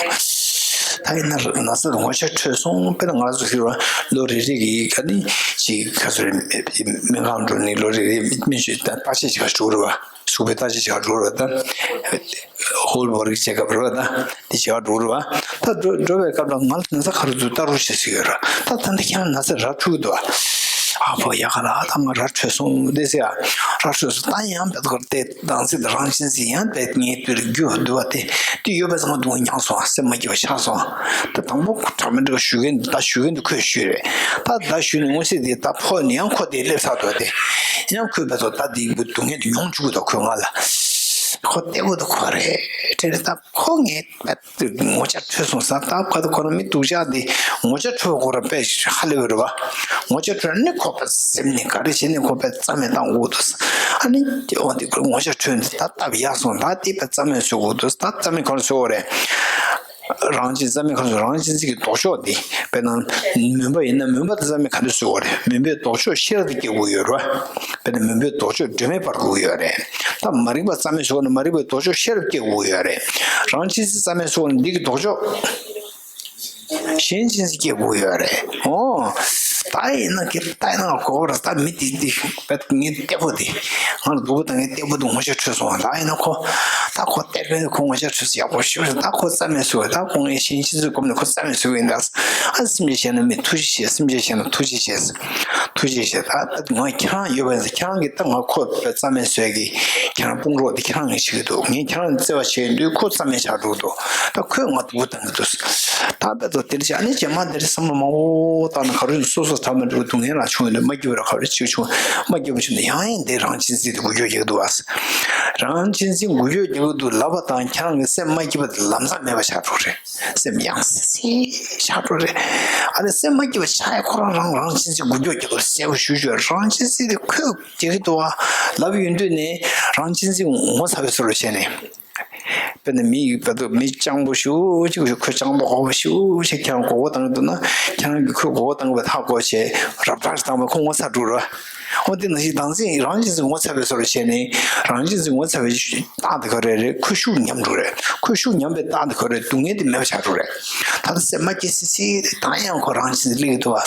ད་ཡིན་ན་ན་ཚ་ངོ་ཚ་འཕྲོད་སོང་། དཔེར་ན་ང་ཚོ་ཟེར་བ་ལོ་རེ་རེ་གི་ག་ནི་ཅིག་ག་ཚོད་རེད། སྨན་ཁང་འགྲོ་ནི་ལོ་རེ་རེ་སྨན་བཅོས་ད་བརྟག་དཔྱད་བྱེད་ག་འགྲོ་རེད་བ། གཟུགས་པོའི་བརྟག་དཔྱད་བྱེད་ག་འགྲོ་རེད་བ། ད་ཧོལ་བོ་ཌི་ཅེག་ཨབ་རེད་བ། ད་དེ་བྱེད་ག་འགྲོ་རེད་བ། ད་འགྲོ་འགྲོ་བའི་སྐབས་ལ་ང་ལ་ན་ཚ་ག་རེ་འདུག་ལྟ་རོགས་བྱེད་ཟེར་གྱི་ཡོད་རེད། ད་ད་ལྟ་ཁྱེད་རང་ན་ཚ་ར་འཕྲོད་ཀྱི་འདུག་བ། ཨ་ཕོ་ཡ་ག་ལ་ད་ང་ར་འཕྲོད་སོང་བསྡད་ཟེར་ཡ། ར་འཕྲོད་སོང་། ད་ཡང་བེད་ཀར་དེ་བདག་འཛིན་དང་རང་གཅེས་འཛིན་ཡང་བེད་ངའི་དུས་རྒྱུ་འདུག་བ། དེ་དེ་ཡོད་པ་ཚང་མ་སྡུག་བསྔལ་མྱངས་སོང་། སེམས་མ་སྐྱིད་པ་ཆགས་སོང་། ད་དང་པོ་ཕྲ་མ་འགྲིག་པ་ཞུ་མཁན་ད་ཞུ་མཁན་དེ་ཁོས་ཞུས་རེད། ད་ད་ཞུས་ནས་མངོན་གསལ་དེ་ད་ཕོག་ནས་ཡང་ཁོ་དེ་སླེབས་ཚར་འདུག་དེ་ཡང་ཁོས་བེད་ཚོ་ད་དེ་སྡུག་བསྔལ་དེ་མྱོང་བཅུག་གི་འདུག་ཁོས་ང་ལ། ཁོ་བལྟས་པོ་དེ་ཁོ་རེད་དྲན་རེད། ད་ཁོ་ངའི་བེད་ངོ་ཆ་འཕྲོད་སོང་ཟེར། ད་ག་དུས་ཁོ་རང་མི་སྡུག་ཅག་འདི་ངོ་ཆ་འཕྲོད་ཁོ་རང་དཔེ་ཧ་ལས་པ་རེད་བ། ངོ་ཆ་འཕྲོད་ནི་ཁོ་དཔེ་སེམས་ནས་ག་རེ་བྱས་ནས་ཁོ་དཔེ་རྩ་མེད་བཏང་དགོས་འདུག་ཨ་ནི་དེ་འོ་འདི་ཁོ་ངོ་ཆ་འཕྲོད་ནི་ད་སྟབས་ཡག་སོང་། ད་དེ་དཔེ་རྩ་མེད་བཟོ་དགོས་འདུག་ད་རྩ་མེད་ག་རེ་བཟོ་དགོས་རེད། རང་གཅེས་རྩ་མེད་ཁོ་ཚོ་རང་གཅེས་འཛིན་གྱི་ལྡོག་ཕྱོགས་དེ། དཔེར་ན་མུན་པ་ཡིན་ན་མུན་པ་དེ་རྩ་མེད་ག་འདྲ་བཟོ་དགོས་རེད། མུན་པའི་ལྡོག་ཕྱོགས་ཤེས་རབ་དེ་སྐྱེ་དགོས་ཡོད་རེད་བ། དཔེར་ན་མུན་པའི་ལྡོག་ཕྱོགས་སྒྲོན་མེ་སྤར་དགོས་ཡོད་རེད། ད་མ་རིག་པ་རྩ་མེད་བཟོ་དགོས་ན་མ་རིག་པའི་ལྡོག་ཕྱོགས་ཤེས་རབ་སྐྱེ་དགོས་ཡོད་རེད། རང་གཅེས་འཛིན་རྩ་མེད་བཟོ་དགོས་ན་འདི་གི་ལྡོག་ཕྱོགས། གཞན་གཅེས་འཛིན་སྐྱེ་དགོས་ཡོད་རེད། ཨོ། ད་ཡིན་ན་ཁྱེད་ད་ཡིན་ན་གོ་བར་ད་མི་དེ་དེ་བེད་ངའི་སྟེགས་བུ་དེ། ང་ལ་སྡུག་པོ་དང་ངའི་སྟེགས་བུ་དེ་ངོ་ཤེས་འཕྲོད་སོང་བ། ད་ཡིན་ན་ཁོ། ད་ཁོ་སྟེར་མཁན་ཁོ་ངོ་ཤེས་འཕྲོད་སོང་ཡག་པོ་ཞུ། ད་ཁོ་རྩ་མེད་བཟོས། ད་ཁོ་ངའི་གཞན་གཅེས་འཛིན་སྒོམ་ནས་ཁོ་རྩ་མེད་བཟོས་ཡིན། ད་ཨ་སེམས་ཅན་གཞན་ལ་མི་ཐུགས་རྗེ་ཆེ། སེམས་ཅན་གཞན་ལ་ཐུགས་རྗེ་ཆེ། ཐུགས་རྗེ་ཆེ། ད་ད་ང་ཁྱེད་རང་ཡོད་པ་ཡིན་ཙང་ཁྱེད་རང་གིས་ད་ང་ཁོ་རྩ་མེད་བཟོས་ཀྱི་ཁྱེད་རང་དཔུང་རོགས་དེ་ཁྱེད་རང་གིས་བྱེད་ཀྱི་འདུག་ངས་ཁྱེད་རང་བརྩེ་བ་བྱེད་དུས་ཁོ་རྩ་མེད་ཆགས་འགྲོ་གི་འདུག་ད་ཁོས་ང་སྡུག་པོ་བཏང་གི་འདུག་ད་ལྟ་ཚོ་དེར་བྱས་ཨ་ནི་རྗེས་མ་དེར་བསམ་བློ་མང་པོ་བཏང་ན་ག་རེ་སོ་སོ་ཐ་མ་འགྲོ་སྡུག་བསྔལ་རང་བྱུང་ཡོད་འདུག་མ་སྐྱིད་པ་ར་ག་རེ་ཅིག་བྱུང་མ་སྐྱིད་པ་བྱུང་ན་ཡང་ཡང་དེ་རང་གཅེས་འཛིན་དེ་འགུལ་སྐྱོད་རྒྱག་གི་འདུག་བ། རང་གཅེས་འཛིན་འགུལ་སྐྱོད་རྒྱག་གི་འདུག་ལབ་པ་དང་ཁྱེད་རང་གི་སེམས་མ་སྐྱིད་པ་དེ་ལམ་སང་མེད་པ་ཆགས་འགྲོ་རེད། སེམས་ཡང་སེ་སེ་ཆགས་འགྲོ་རེད། ཨ་ནི་སེམས་མ་སྐྱིད་པ་ཆགས་ཡ་ཁོ་རང་རང་རང་གཅེས་འཛིན་འགུལ་སྐྱོད་རྒྱག་གི་འདུག་གསལ་པོ་ཞུ་ཞུ་རང་གཅེས་འཛིན་དེ་ཁོས་རྒྱག་གི་འདུག་བ་ལབ་ཡོང་དུས་ནས་རང་གཅེས་འཛིན་ངོ་ཚ་བའི་བཟོ་འདྲ་བྱས་ནས། དཔེར་ན་མི་ཡི་བར་དུ་མི་སྤྱང་པོ་ཞེ་པོ་ཅིག་ཁོས་སྤྱང་པོ་གོ་བ་ཞེ་པོ་ཞིག་ཁྱེད་རང་མགོ་སྐོར་བཏང་གི་འདུག་ན་ཁྱེད་རང་གིས་ཁོའི་མགོ་སྐོར་བཏང་གི་བ་ཧ་གོ་བྱས་རབ་ཐག་ཞིག་བཏང་བ་ཁོ་ངོ་ཚ་འགྲོ་ར། འོ་དེ་ནང་བཞིན་དང་སེམས་རང་གཅེས་འཛིན་ངོ་ཚ་བའི་བཟོ་འདྲ་བྱས་ནས་རང་གཅེས་འཛིན་ངོ་ཚ་བའི་རྟགས་དེ་ག་རེ་རེད། ཁོ་ཤུགས་ཉམས་འགྲོ་རེད། ཁོ་ཤུགས་ཉམས་པའི་རྟགས་དེ་ག་རེ་རེད། སྡུག་བསྔལ་དེ་མེད་པ་ཆགས་འགྲོ་རེད། ད་ལྟ་སེམས་མ་སྐྱིད་སི་སི་རེད། ད་ཡང་ཁོ་རང་གཅེས་འཛིན་སླེབས་ཀྱི་འདུག་བ་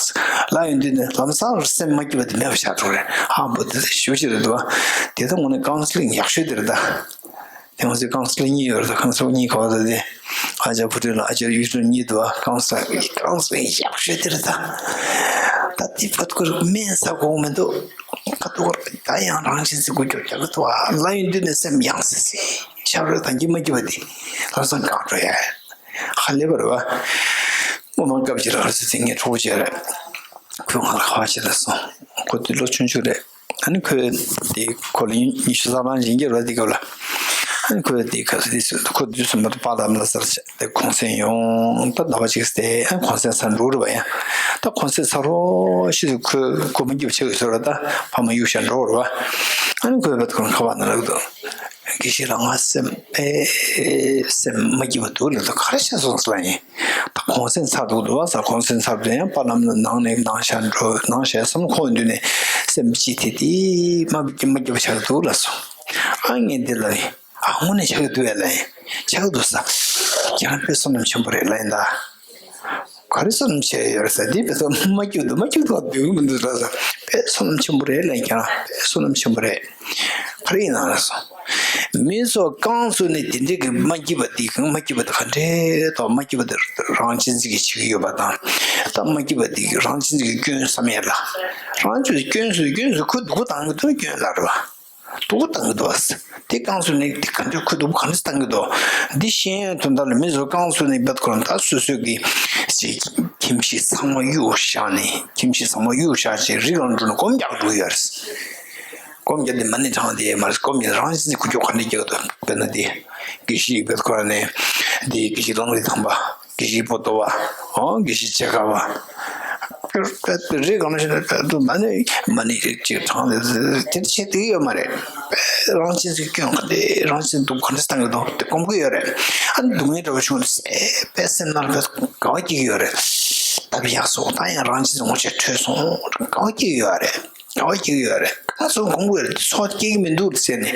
ལབ་ཡོང་དུས་ནས་ལམ་སང་སེམས་མ་སྐྱིད་པ་དེ་མེད་པ་ཆགས་འགྲོ་རེད། ཧ་པོ་དེ་ཚོ་ཞེ་པོ་ཅིག་རེད་འདུག་བ། དེ་ད་དངོས་གནས་ཀའུན་སི་ལིང་ཡག་ཤོས་དེ་རེད་ད། དེ་ང་ཚོའི་ཀའུན་སི་ལིང་གཉིས་ཡོད་རེད་ད། ཀའུན་སི་ལིང་གཉིས་ག་བ་ད་དེ། ཨ་ཅག་བུ་ཁྲིད་ལ་ཨ་ཅག་གཡུ་སྒྲོན་གཉིས་འདུག་བ། ཀའུན་སི་ལིང་ཀའུན་སི་ལིང་ཡག་ཤོས་དེ་རེད་ད། ད་དེ་བར་དུ་སྨན་ཟ་དགོས་མི་འདུག་ཁ་ཐུག་ད་ཡང་རང་གཅེས་འཛིན་འགུལ་སྐྱོད་རྒྱག་གི་འདུག་བ་ལབ་ཡོང་དུས་ནས་སེམས་ཡང་སི་སི་ཤར་རོ་ད་འགྱིག་མ་འགྱིག་པ་དེ་ལམ་སང་འགག་འགྲོ་ཡ། ཧ་ལས་པ་རེད་བ། སྔོན་མ་སྐབས་ཅིག་ལ་ཧར་ཚུལ་དེ་ངའི་གྲོགས་པོ་ཅིག་རེད། ཁོས་ང་ལ་ཁ་པར་བྱས་ལ་སོང་། ཁོ་དེ་ལོ་ཆུང་ཆུང་རེད། ཨ་ནི་ཁོས་དེ་ཁོ་ལ་ཉི་ཤུ་རྩ་གྲངས་ཡིན་གྱི་རེད་དེ་སྐབས་ལ། ཨ་ནི་ཁོས་དེ་ག་ཚོད་དེ་ཟེར་ཁོ་དུས་སུ་མ་གཏོགས་པཱ་ལགས་ལ་སར་བྱས་དེ་གུང་སེང་ཡོང་ད་ཟླ་བ་གཅིག་ཙམ་ཨ་གུང་སེང་ཚར་འགྲོ་རེད་བ། ཡང་ད་གུང་སེང་ཚར་རོ་ཤི་དུས་ཁོས་སྐུ་མ་སྐྱིད་པ་ཆགས་ཡོད་ཟེར་བ། ད་ཕ་མ་གཡུག་བཞག་འགྲོ་རེད་བ། ཨ་ནི་ཁོས་བད་ཁོ་རང་ཁ་པར་ནང་ལ་འདུག་དགེ་བཤེས་ལགས་ང་སེམས་དཔེ་སེམས་མ་སྐྱིད་པ་འདུག་ལབ་དུས་ག་རེ་བྱས་སོང་ཟེར་ལབ་ཡིན། ད་གུང་སེང་ཚར་འདུག་འདུག་བ་ཟེར། གུང་སེང་ཚར་དུས་ཡང་པཱ་ལགས་ནང་ནས་ནང་ཤར་འགྲོ་ནང་ཤར་བསམ་ཁོང་མདུན་ནས་སེམས་སྐྱིད་དེ་དེ་མ་སྐྱིད་མ་སྐྱིད་པ་ཆགས་འདུག་ལབ་སོང་། ཨ་ངས་འདི་ལབ་ཡིན། ཨ་དངོས་གནས་ཆགས་ཀྱི་འདུག་ཨེ་ལབ་ཡིན། ཆགས་ཀྱི་འདུག་ཟེར། ཁྱེད་རང་དཔེ་བསོད་ནམས་ཆེན་པོ་རེད་ལབ་ཡིན་ད། ག་རེ་བསོད་ནམས་ཆེ་ཡོད་རེད་ཟེར། འདི་དཔེ་བསོད་ནམས་མ་སྐྱིད་འདུག་མ་སྐྱིད་འདུག་སྡོད་ཀྱི་མི་འདུག་ཟེར། དཔེ་བསོད་ནམས་ཆེན་པོ་རེད་ལབ་ཡིན། ཁྱེད་རང་དཔེ་བསོད་ནམས་ཆེན་པོ་རེད། ག་རེ་ཡིན་ན་ལབ་སོང་། མི་ཚོ་རྐང་བཙུགས་ནས་དེ་འདྲའི་གི་མ་སྐྱིད་པ་འདི་གང་མ་སྐྱིད་པ་འདི་ག་འདྲའི་ཐོག་མ་སྐྱིད་པ་འདི་རང་གཅེས་འཛིན་གྱིས་བྱེད་ཀྱི་ཡོད་པ་དང་། ད་མ་སྐྱིད་པ་འདི་རང་གཅེས་འཛིན་གྱི་སྐྱོན་བསམ་ཡས་ལ། རང་གཅེས་སྐྱོན་བཟོས་སྐྱོན་བཟོས་ཁོ་སྡུག་པོ་བཏང་གི་འདུག་སྐྱོན་ལ་རེད་བ། སྡུག་པོ་བཏང་གི་འདུག་བ། དེ་རྐང་བཙུགས་ནས་དེ་ག་འདྲ་ཁོ་སྡུག་པོ་ག་འདྲ་བཏང་གི་འདུག་འདི་ཤེས་ཡོན་དོན་དག་ལ་མི་ཚོ་རྐང་བཙུགས་ནས་འབད་ཁོ་རང་ད་སོ་སོའི་གི་ཅིག་ཁྱིམ་གཞིས་ཚང་མ་གཡུག་བཞག་ནས་ཁྱིམ་གཞིས་ཚང་མ་གཡུག་བཞག་ཅིག་རི་སྒང་འགྲོ་ནས་སྒོམ་རྒྱག་འགྲོ་གི་ཡོད་རེད། སྒོམ་རྒྱག་དེ་མ་ཎི་བགྲང་དེ་མ་རེད། སྒོམ་རྒྱག་རང་གཅེས་འཛིན་འགུལ་སྐྱོད་ག་འདྲ་རྒྱག་འདུག་དཔེར་ན་དེ་དགེ་བཤེས་འབད་ཁོ་རང་ནས་དེ་དགེ་བཤེས་གླང་རི་ཐང་པ། དགེ་བཤེས་པོ་ཏོ་བ། ཨོ་དགེ་བཤེས་ཆེ་ཁ་བ། རེ་གང་ཞིག་ལ་དུ་མ་ནི་མ་ནི་རིགས་གཅིག་དྲང་དེ་དེ་བྱེད་དུ་ཡོད་མ་རེད། རང་གཅེས་འཛིན་སྐྱོན་ག་འདྲ་རང་གཅེས་འཛིན་སྡུག་ག་འདྲ་བཏང་གི་འདུག་དེ་སྒོམ་གི་ཡོད་རེད། ཨ་ནི་སྡུག་བསྔལ་འདྲ་བོ་བྱུང་དུས་དཔེ་སེམས་ནང་ལ་དགའ་བ་སྐྱེ་གི་ཡོད་རེད། ད་ཡག་སོང་ད་ཡང་རང་གཅེས་འཛིན་ངོ་ཆ་འཕྲོད་སོང་དགའ་བ་སྐྱེ་གི་ཡོད་རེད། དགའ་བ་སྐྱེ་གི་ཡོད་རེད། ཁ་སང་སྒོམ་གི་ཡོད་རེད། ཚོགས་སྐྱེ་གི་མི་འདུག་ཟེར་ནས་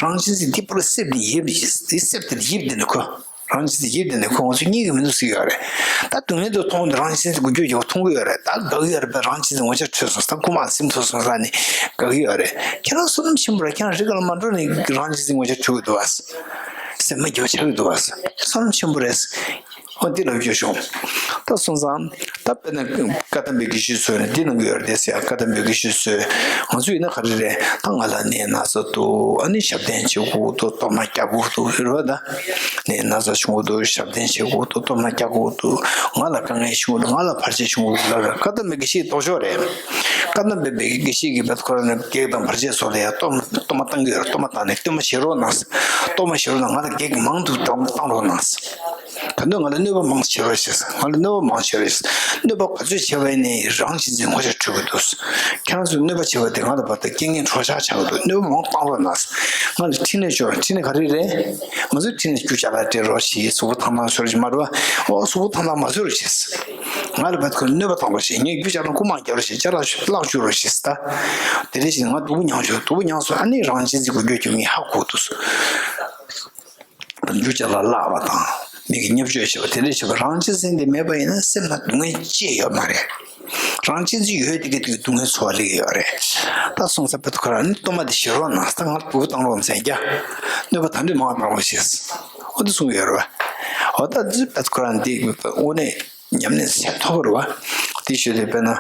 རང་གཅེས་འཛིན་འདི་པོ་ལ་སེམས་དེ་ཡིབ་དེ་སེམས་དེ་ཡིབ་དེ་ནས་ཁོ། རང་གཅེས་འཛིན་ཡིབ་དེ་ནས་ཁོ་ང་ཚོ་གཉིས་ཀྱི་མི་འདུག་ཟེར་གྱི་ཡོད་རེད། ད་སྡུག་བསྔལ་དུ་མཐོང་དུས་རང་གཅེས་འཛིན་འགུལ་སྐྱོད་ཀྱི་མཐོང་གི་ཡོད་རེད། ད་དགའ་གི་ཡོད་རེད་པས། རང་གཅེས་འཛིན་ངོ་ཆ་འཕྲོད་སོང་ད་རྐུ་མ་སེམས་ཐོབ་སོང་ཟེར་ནས་དགའ་གི་ཡོད་རེད། ཁྱེད་རང་བསོད་ནམས་ཆེན་པོ་རེད། ཁྱེད་རང་རི་ཁ་ལ་མ་འགྲོ་ནས་རང་གཅེས་འཛིན་ངོ་ཆ་འཕྲོད་ཀྱི་འདུག་བ། སེམས་མ་སྐྱིད་པ་ཆགས་ཀྱི་འདུག་བ། བསོད་ནམས་ཆེན་པོ་རེད། ཨོ་འདི་ལབ་རྒྱུ་བྱུང་། ད་སོང་ཙང་ད་དཔེར་ན་བཀའ་གདམས་པའི་དགེ་བཤེས་ཚོས་ནི་འདི་གནང་གི་ཡོད་རེད་དེ་ཟེར། བཀའ་གདམས་པའི་དགེ་བཤེས་ཚོས་ང་ཚོ་ཡིན་ན་ག་རེ་རེད། ད་ང་ལ་ནད་ན་ཚ་འདུག་ཨ་ནི་ཞབས་བརྟན་བྱེད་དགོས་འདུག་གཏོར་མ་རྒྱག་དགོས་འདུག་རེད་བ། ད་ནད་ན་ཚ་བྱུང་གི་འདུག་ཞབས་བརྟན་བྱེད་དགོས་འདུག་གཏོར་མ་རྒྱག་དགོས་འདུག་ང་ལ་དཀའ་ངལ་བྱུང་གི་འདུག་ང་ལ་བར་ཆད་བྱུང་གི་འདུག་ལབ་རེད། བཀའ་གདམས་པའི་དགེ་བཤེས་ལྡོག་ཕྱོགས་རེད། བཀའ་གདམས་པའི་དགེ་བཤེས་ཀྱིས་བེད་ཁོ་རང་ནས་བགེགས་དང་བར་ཆད་བཟོ་ལ་ཡ་གཏོར་མ་གཏོར་མ་བཏང་གི་ཡོད་རེད། གཏོར་མ་བཏང་ནས་གཏོར་མ་བཞེས་རོགས་གནང་། གཏོར་མ་བཞེས་རོགས་གནང་། ང་ལ་བགེགས་མང་དུ་བཏང་རོགས་གནང་། ད་དུང་ང་ལ་གནོད་པ་མང་ཆེ་བ་བྱས། ང་ལ་གནོད་པ་མང་ཆེ་བ་བྱས། གནོད་པ་ག་ཚོད་བྱས་པ་ཡིན་ནའི་རང་གཅེས་འཛིན་ངོ་ཚ་འཕྲོད་ཀྱི་འདུག་ཁྱེད་རང་ཚོས་གནོད་པ་བྱས་པ་དེ་ང་ལ་བར་དུ་རྐྱེན་ངན་གྲོགས་ཆག་ཆགས་ཀྱི་འདུག་གནོད་པ་མང་བཏང་རོགས་གནང་། ང་ལ་འཕྲིན་ལས་བཅོལ། འཕྲིན་ལས་ག་རེ་རེད། ང་ཚོའི་འཕྲིན་ལས་རྒྱུ་ཅ་ལག་སྤྲད་རོགས་བྱེད། གཟུགས་པོ་ཐང་ཐང་བཟོ་རོགས་བྱེད་མ་རེད་བ། ཨོ་གཟུགས་པོ་ཐང་ཐང་མ་བཟོ་རོགས་བྱེད། ང་ལ་བར་དུ་གནོད་པ་བཏང་རོགས་བྱེད། ངས་རྒྱུ་ཅ་ལག་རྐུ་མ་རྒྱག་རོགས་བྱེད། ཅ་ལག་བརླག་བཅུག་རོགས་བྱེད་ད། དེ་འདྲ་བྱས་ནས་ང་སྡུག་པོ་མྱངས་བྱུང་། སྡུག་པོ་མྱངས་སོང་། ཨ་ནི་རང་གཅེས་འཛིན་དགོས་རྒྱུ་ངས་ཧ་གོ་འདུག་རྒྱུ་ཅ་ལག་བརླག་པ་དང་མི་གིས་བརྙས་བཅོས་བྱས་པ་དེ་འདྲ་བྱས་པ། རང་གཅེས་འཛིན་དེ་མེད་པ་ཡིན་ན་སེམས་ལ་སྡུག་བསྔལ་ཅི་ཡོད་མ་རེད། རང་གཅེས་འཛིན་ཡོད་དེ་གི་དེ་གི་སྡུག་བསྔལ་ཚོར་བ་སླེབས་ཡོད་རེད། ད་སོང་ཙང་བར་དུ་ཁོ་རང་ནི་གཏོར་མ་དེ་བཞེས་རོགས་གནང་། ད་ང་ལ་སྡུག་པོ་བཏང་རོགས་མཛད་རྒྱུ། གནོད་པ་ད་འདྲ་མང་བ་བཏང་རོགས་བྱེད། འོ་དེ་གསུངས་ཡོད་རེད་བ། འོ་ད་དེ་བར་དུ་ཁོ་རང་དེ་དངོས་གནས་ཉམས་ལེན་ཚད་མཐོ་པོ་རེད་བ། དེ་ཞུ་དེ་དཔེར་ན།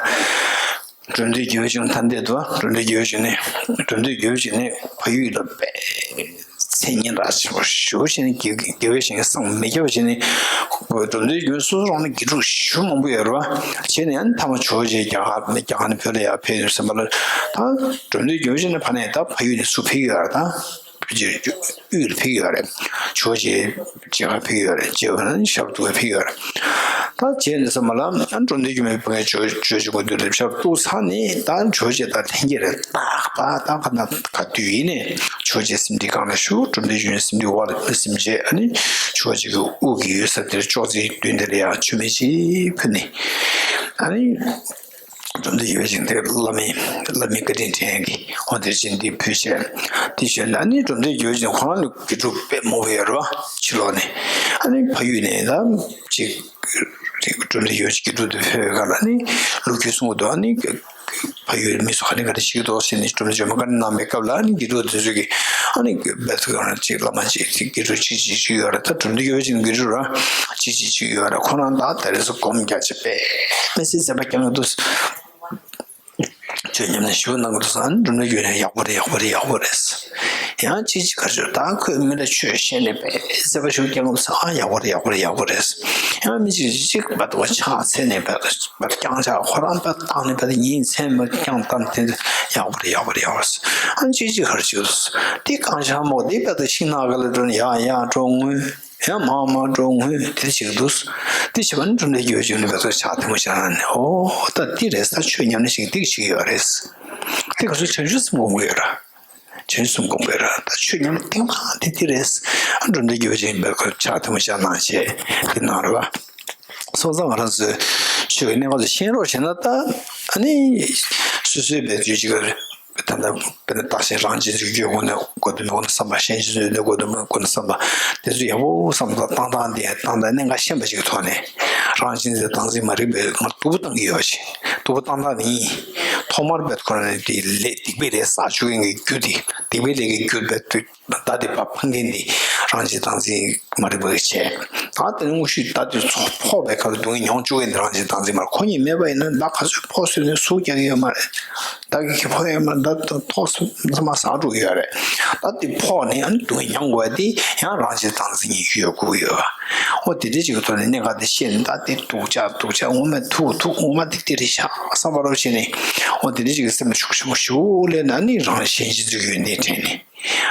འགྲོ་འདུལ་དགེ་བའི་བྱུང་ཐ་དད་དུ་འགྲོ་འདུལ་དགེ་བའི་བྱུང་ནས། འགྲོ་འདུལ་དགེ་བའི་བྱུང་ནས་ཕ་ཡུལ་ལ་པས་མཚན་སྙན་གྲགས་ཆེན་པོ་ཞུ་བྱས་ནས། དགེ་དགེ་བའི་བྱུང་སངས་མི་རྒྱ་བ་བྱས་ནས། འགྲོ་འདུལ་དགེ་བའི་སོ་སོ་རང་ནས་དགེ་ཕྲུག་ཞེ་པོ་མང་པོ་ཡོད་རེད་བ། བྱས་ནས་ཨ་ནི་མཐའ་མ་ཇོ་བོ་རྗེ་རྒྱ་གར་རྒྱ་གར་ནས་བོད་ལ་ཡར་ཕེབས་ཡོད་ཟེར་བ་ལ། ད་འགྲོ་འདུལ་དགེ་བའི་བྱུང་ནས་ཕ་ནས་ད་ཕ་ཡུལ་ནས་ཚུར་ཕེབས་ཀྱི་ཡོད་རེད་ད། ཕལ་ཆེར་དབུས་ལ་ཕེབས་ཡོད་རེད། ཇོ་བོ་རྗེ་མཇལ་ཁ་ཕེབས་ཡོད་རེད། རྗེ་བོ་ནི་ཞབས་སྟོན་ཕེབས་ཡོད་རེད། ད་རྗེ་ནི་ས་མ་ལ་ཨ་འགྲོ་འདུལ་དགེ་བའི་བུ་ངས་ཇོ་ཇོ་བོ་རྗེ་མགོན་པོ་ལ་ཞབས་བཏུད་ཚར་ནས། ད་ཇོ་བོ་རྗེ་དང་ལྷན་རྒྱས་རེད། ད་ག་པ་ད་ག་ན་ག་དུས་ཡིན་ནས་ཇོ་བོ་རྗེ་སེམས་ཁྲིད་སྒང་ལ་བཞུགས། འགྲོ་འདུལ་དགེ་བའི་སེམས་ཁྲིད་འོག་ལ་སེམས་བསྐྱེད། ཨ་ནི་ཇོ་བོ་རྗེ་གི་དབུ་གི་ཡོད་ས་དེར་ཅོག་ཙེའི་མདུན་དེར་ཡང་མཆོད་མེ་ཅིག་ཕུལ་ནས། ཨ་ནི། འགྲོ་འདུལ་དགེ་བའི་བྱུང་དེ་བླ་མའི་བླ་མའི་བཀའ་དྲིན་དྲན་གི། འོ་དེར་ཕྱིན་དེ་ཕུལ་བྱས། དེ་བྱས་ནས་ཨ་ནི་འགྲོ་འདུལ་དགེ་བའི་བྱུང་ཁོ་རང་ནི་དགེ་ཕྲུག་དཔེ་མང་པོ་ཡོད་རེད་བ། ཕྱི་ལོགས་ནས་ཨ་ནི་ཕ་ཡུལ་ནས་ད་ཅིག་འགྲོ་འདུལ་དགེ་བའི་བྱུང་དགེ་ཕྲུག་དེ་ཕེབས་པའི་སྐབས་ལ་ནི་ལོ་རྒྱུས་གསུང་གི་འདུག་ཨ་ནི་ཕ་ཡུལ་མི་ཚོ་ག་ནས་ག་རེ་བྱེད་ཀྱི་འདུག་ཟེར་ནས་འགྲོ་འདུལ་བྱུང་མ་བཀའ་གནང་བའི་སྐབས་ལ། ཨ་ནི་དགེ་ཕྲུག་དེ་ཚོ་གིས་ཨ་ནི་བེད་ཀ་ཅིག་བླ་མ་ཅིག་དགེ་ཕྲུག་ཅིག་ཅིག་ཅིག་ཡོད་རེད། ད་འགྲོ་འདུལ་དགེ་བའི་བྱུང་དགེ་ཕྲུག་ར་ཅིག་ཅིག་ཅིག་ཡོད་རེད། ཁོ་རང་ད་དེ་རིང་སྒོམ་རྒྱག་ཅིག་པས་མི་སྲིད་ཟེར་བ་རྐྱང་འདུག་ཆོས་ཉམས་ལེན་ཞུ་གནང་གི་འདུག་ཟེར། འགྲོ་འདུལ་དགེ་བའི་ཡག་པོ་རེད། ཡག་པོ་རེད། ཡག་པོ་རེད། ཡང་ཅིག་ཅིག་ག་ཚོད་ད་ཁོས་མི་ལ་ཆོས་བཤད་ནས་པས་ཟེར་བ་ཞུ་རྐྱང་འདུག་ཟེར། ཨ་ཡག་པོ་རེད། ཡག་པོ་རེད། ཡག་པོ་རེད། ཡང་མི་ཅིག་ཅིག་བར་དུ་ཕྱག་འཚལ་ནས་པས་པས་རྐྱང་ཕྱག་ཁོ་རང་པས་བཏང་ནས་པས་ཉིན་མཚན་མ་རྐྱང་བཏང་དེ་ཡག་པོ་རེད། ཡག་པོ་རེད། ཡག་པོ་རེད། ཨ་ཅིག་ཅིག་ག་ཚོད་འདུག་ཟེར། དེ་རྐྱང་ཕྱག་མོ་དེ་པས་ཤིང་ནགས་ག་ལ་འགྲོ་ན་ཡག་ཡག་འགྲོ་ངུས། ཡང་མང་མང་འགྲོ་ངུས་དེ་བྱེད་ཀྱི་འདུག་དེ་བྱེད་པ་ནི་འགྲོ་འདུལ་དགེ་བའི་བྱུང་ནས་བེད་ཀ་ཕྱག་ཐལ་མོ་སྦྱར་ནས། ཨོ་ད་འདི་རེད་ས། ཆོས་ཉམས་ལེན་ཞིག་འདི་བྱེད་ཀྱི་ཡོད་རེད། དེ་ག་ཚོད་བྱང་ཆུབ་སེམས་སྒོམ་དགོས་ཡོད་ར། བྱང་ཆུབ་སེམས་སྒོམ་དགོས་ར། ད་ཆོས་ཉམས་ལེན་ཐེངས་མ་དེ་འདི་རེད། འགྲོ་འདུལ་དགེ་བའི་བྱུང་བེད་ཀ་ཕྱག་ཐལ་མོ་སྦྱར་གནང་བྱས་དེ་གནང་རེད་བ། སོང་ཙང་ང་རང་ཚོས་ཆོས་ཀྱི་གནད་འགག་ཚོ་ཤེས་རོགས་བྱས་ན། ད་ཨ་ནི་སོ་སོའི་བེད་སྤྱོད་ཅིག་ག་རེད། ད་ལྟ་དཔེར་ན་བདག་གཞན་རང་གཅེས་འཛིན་གྱི་སྒོ་ནས་སྒོ་དེ་མི་དགོས་ན་བསམ་པ། གཞན་གཅེས་འཛིན་གྱི་སྒོ་དེ་མི་དགོས་ན་བསམ་པ། དེ་ཚོ་ཡག་པོ་བསམ་བློ་བཏང་སྟངས་དེ་བཏང་སྟངས་གནད་འགག་ཤེས་པ་ཞིག་གི་ཐོག་ནས། རང་གཅེས་འཛིན་བདག་འཛིན་མ་རིག་པའི་ང་སྡུག་པོ་བཏང་གི་ཡོད་པ་ཞིག་སྡུག་པོ་བཏང་སྟངས་དེ་ཡིན། ཐོག་མར་བེད་ཁོ་ན་ནས་དེ་ལས་སྡིག་པའི་ལས་བསགས་བཅུག་མཁན་གྱི་རྒྱུ་དེ། སྡིག་པའི་ལས་ཀྱི་རྒྱུ་བེད་དུ། མདའ་དེ་ཕར་འཕངས་མཁན་དེ་རང་གཅེས་བདག་འཛིན་མ་རིག་པ་གིས་བྱས། ད་དེ་ནས་དངོས་ཤུགས་མདའ་དེ་ཚོ་ཕོག་པའི་སྐབས་ལ་སྡུག་བསྔལ་མྱོང་བཅུག་མཁན་དེ་རང་གཅེས་བདག་འཛིན་མ་རེད། ཁོ་གཉིས་མེད་པ་ཡིན་ན་མདའ་ག་ཚོད་ཕོག་ཟེར་ནས་ཟུག་རྒྱག་གི་ཡོད་མ་རེད། མདའ་གི་ཁེ་ཕོག་ཡོད་མ་རེད། མདའ་ཐོག་ཚང་མ་ཟག་འགྲོ་གི་ཡོད་རེད། ད་དེ་ཕོག་ནས་ཨ་ནི་སྡུག་བསྔལ་མྱོང་དགོས་པ་དེ་ཡང་རང་གཅེས་བདག་འཛིན་གྱི་ཡོད་དགོས་ཀྱི་ཡོད་པ། འོ་དེ་འདྲ་ཅིག་གི་ཐོག་ནས་གནད་འགག་དེ་ཤེས་ནས། ད་དེ་སྡུག་ཅག་སྡུག་ཅག་ངོ་མ་ཐུག་ཐུག་ངོ་མ་དེ་དེ་རེད་ཤག་བསམ་པ་རོ་བྱས་ནས། འོ་དེ་འདྲ་ཅིག་གི་སེམས་ཤུགས་ཆེན་པོ་ཞིག་སླེབས་ན་ཨ་ནི་རང་གཞན་གཅེས་འཛིན་གྱི་ཡོན་ཏན་དྲན་ནས།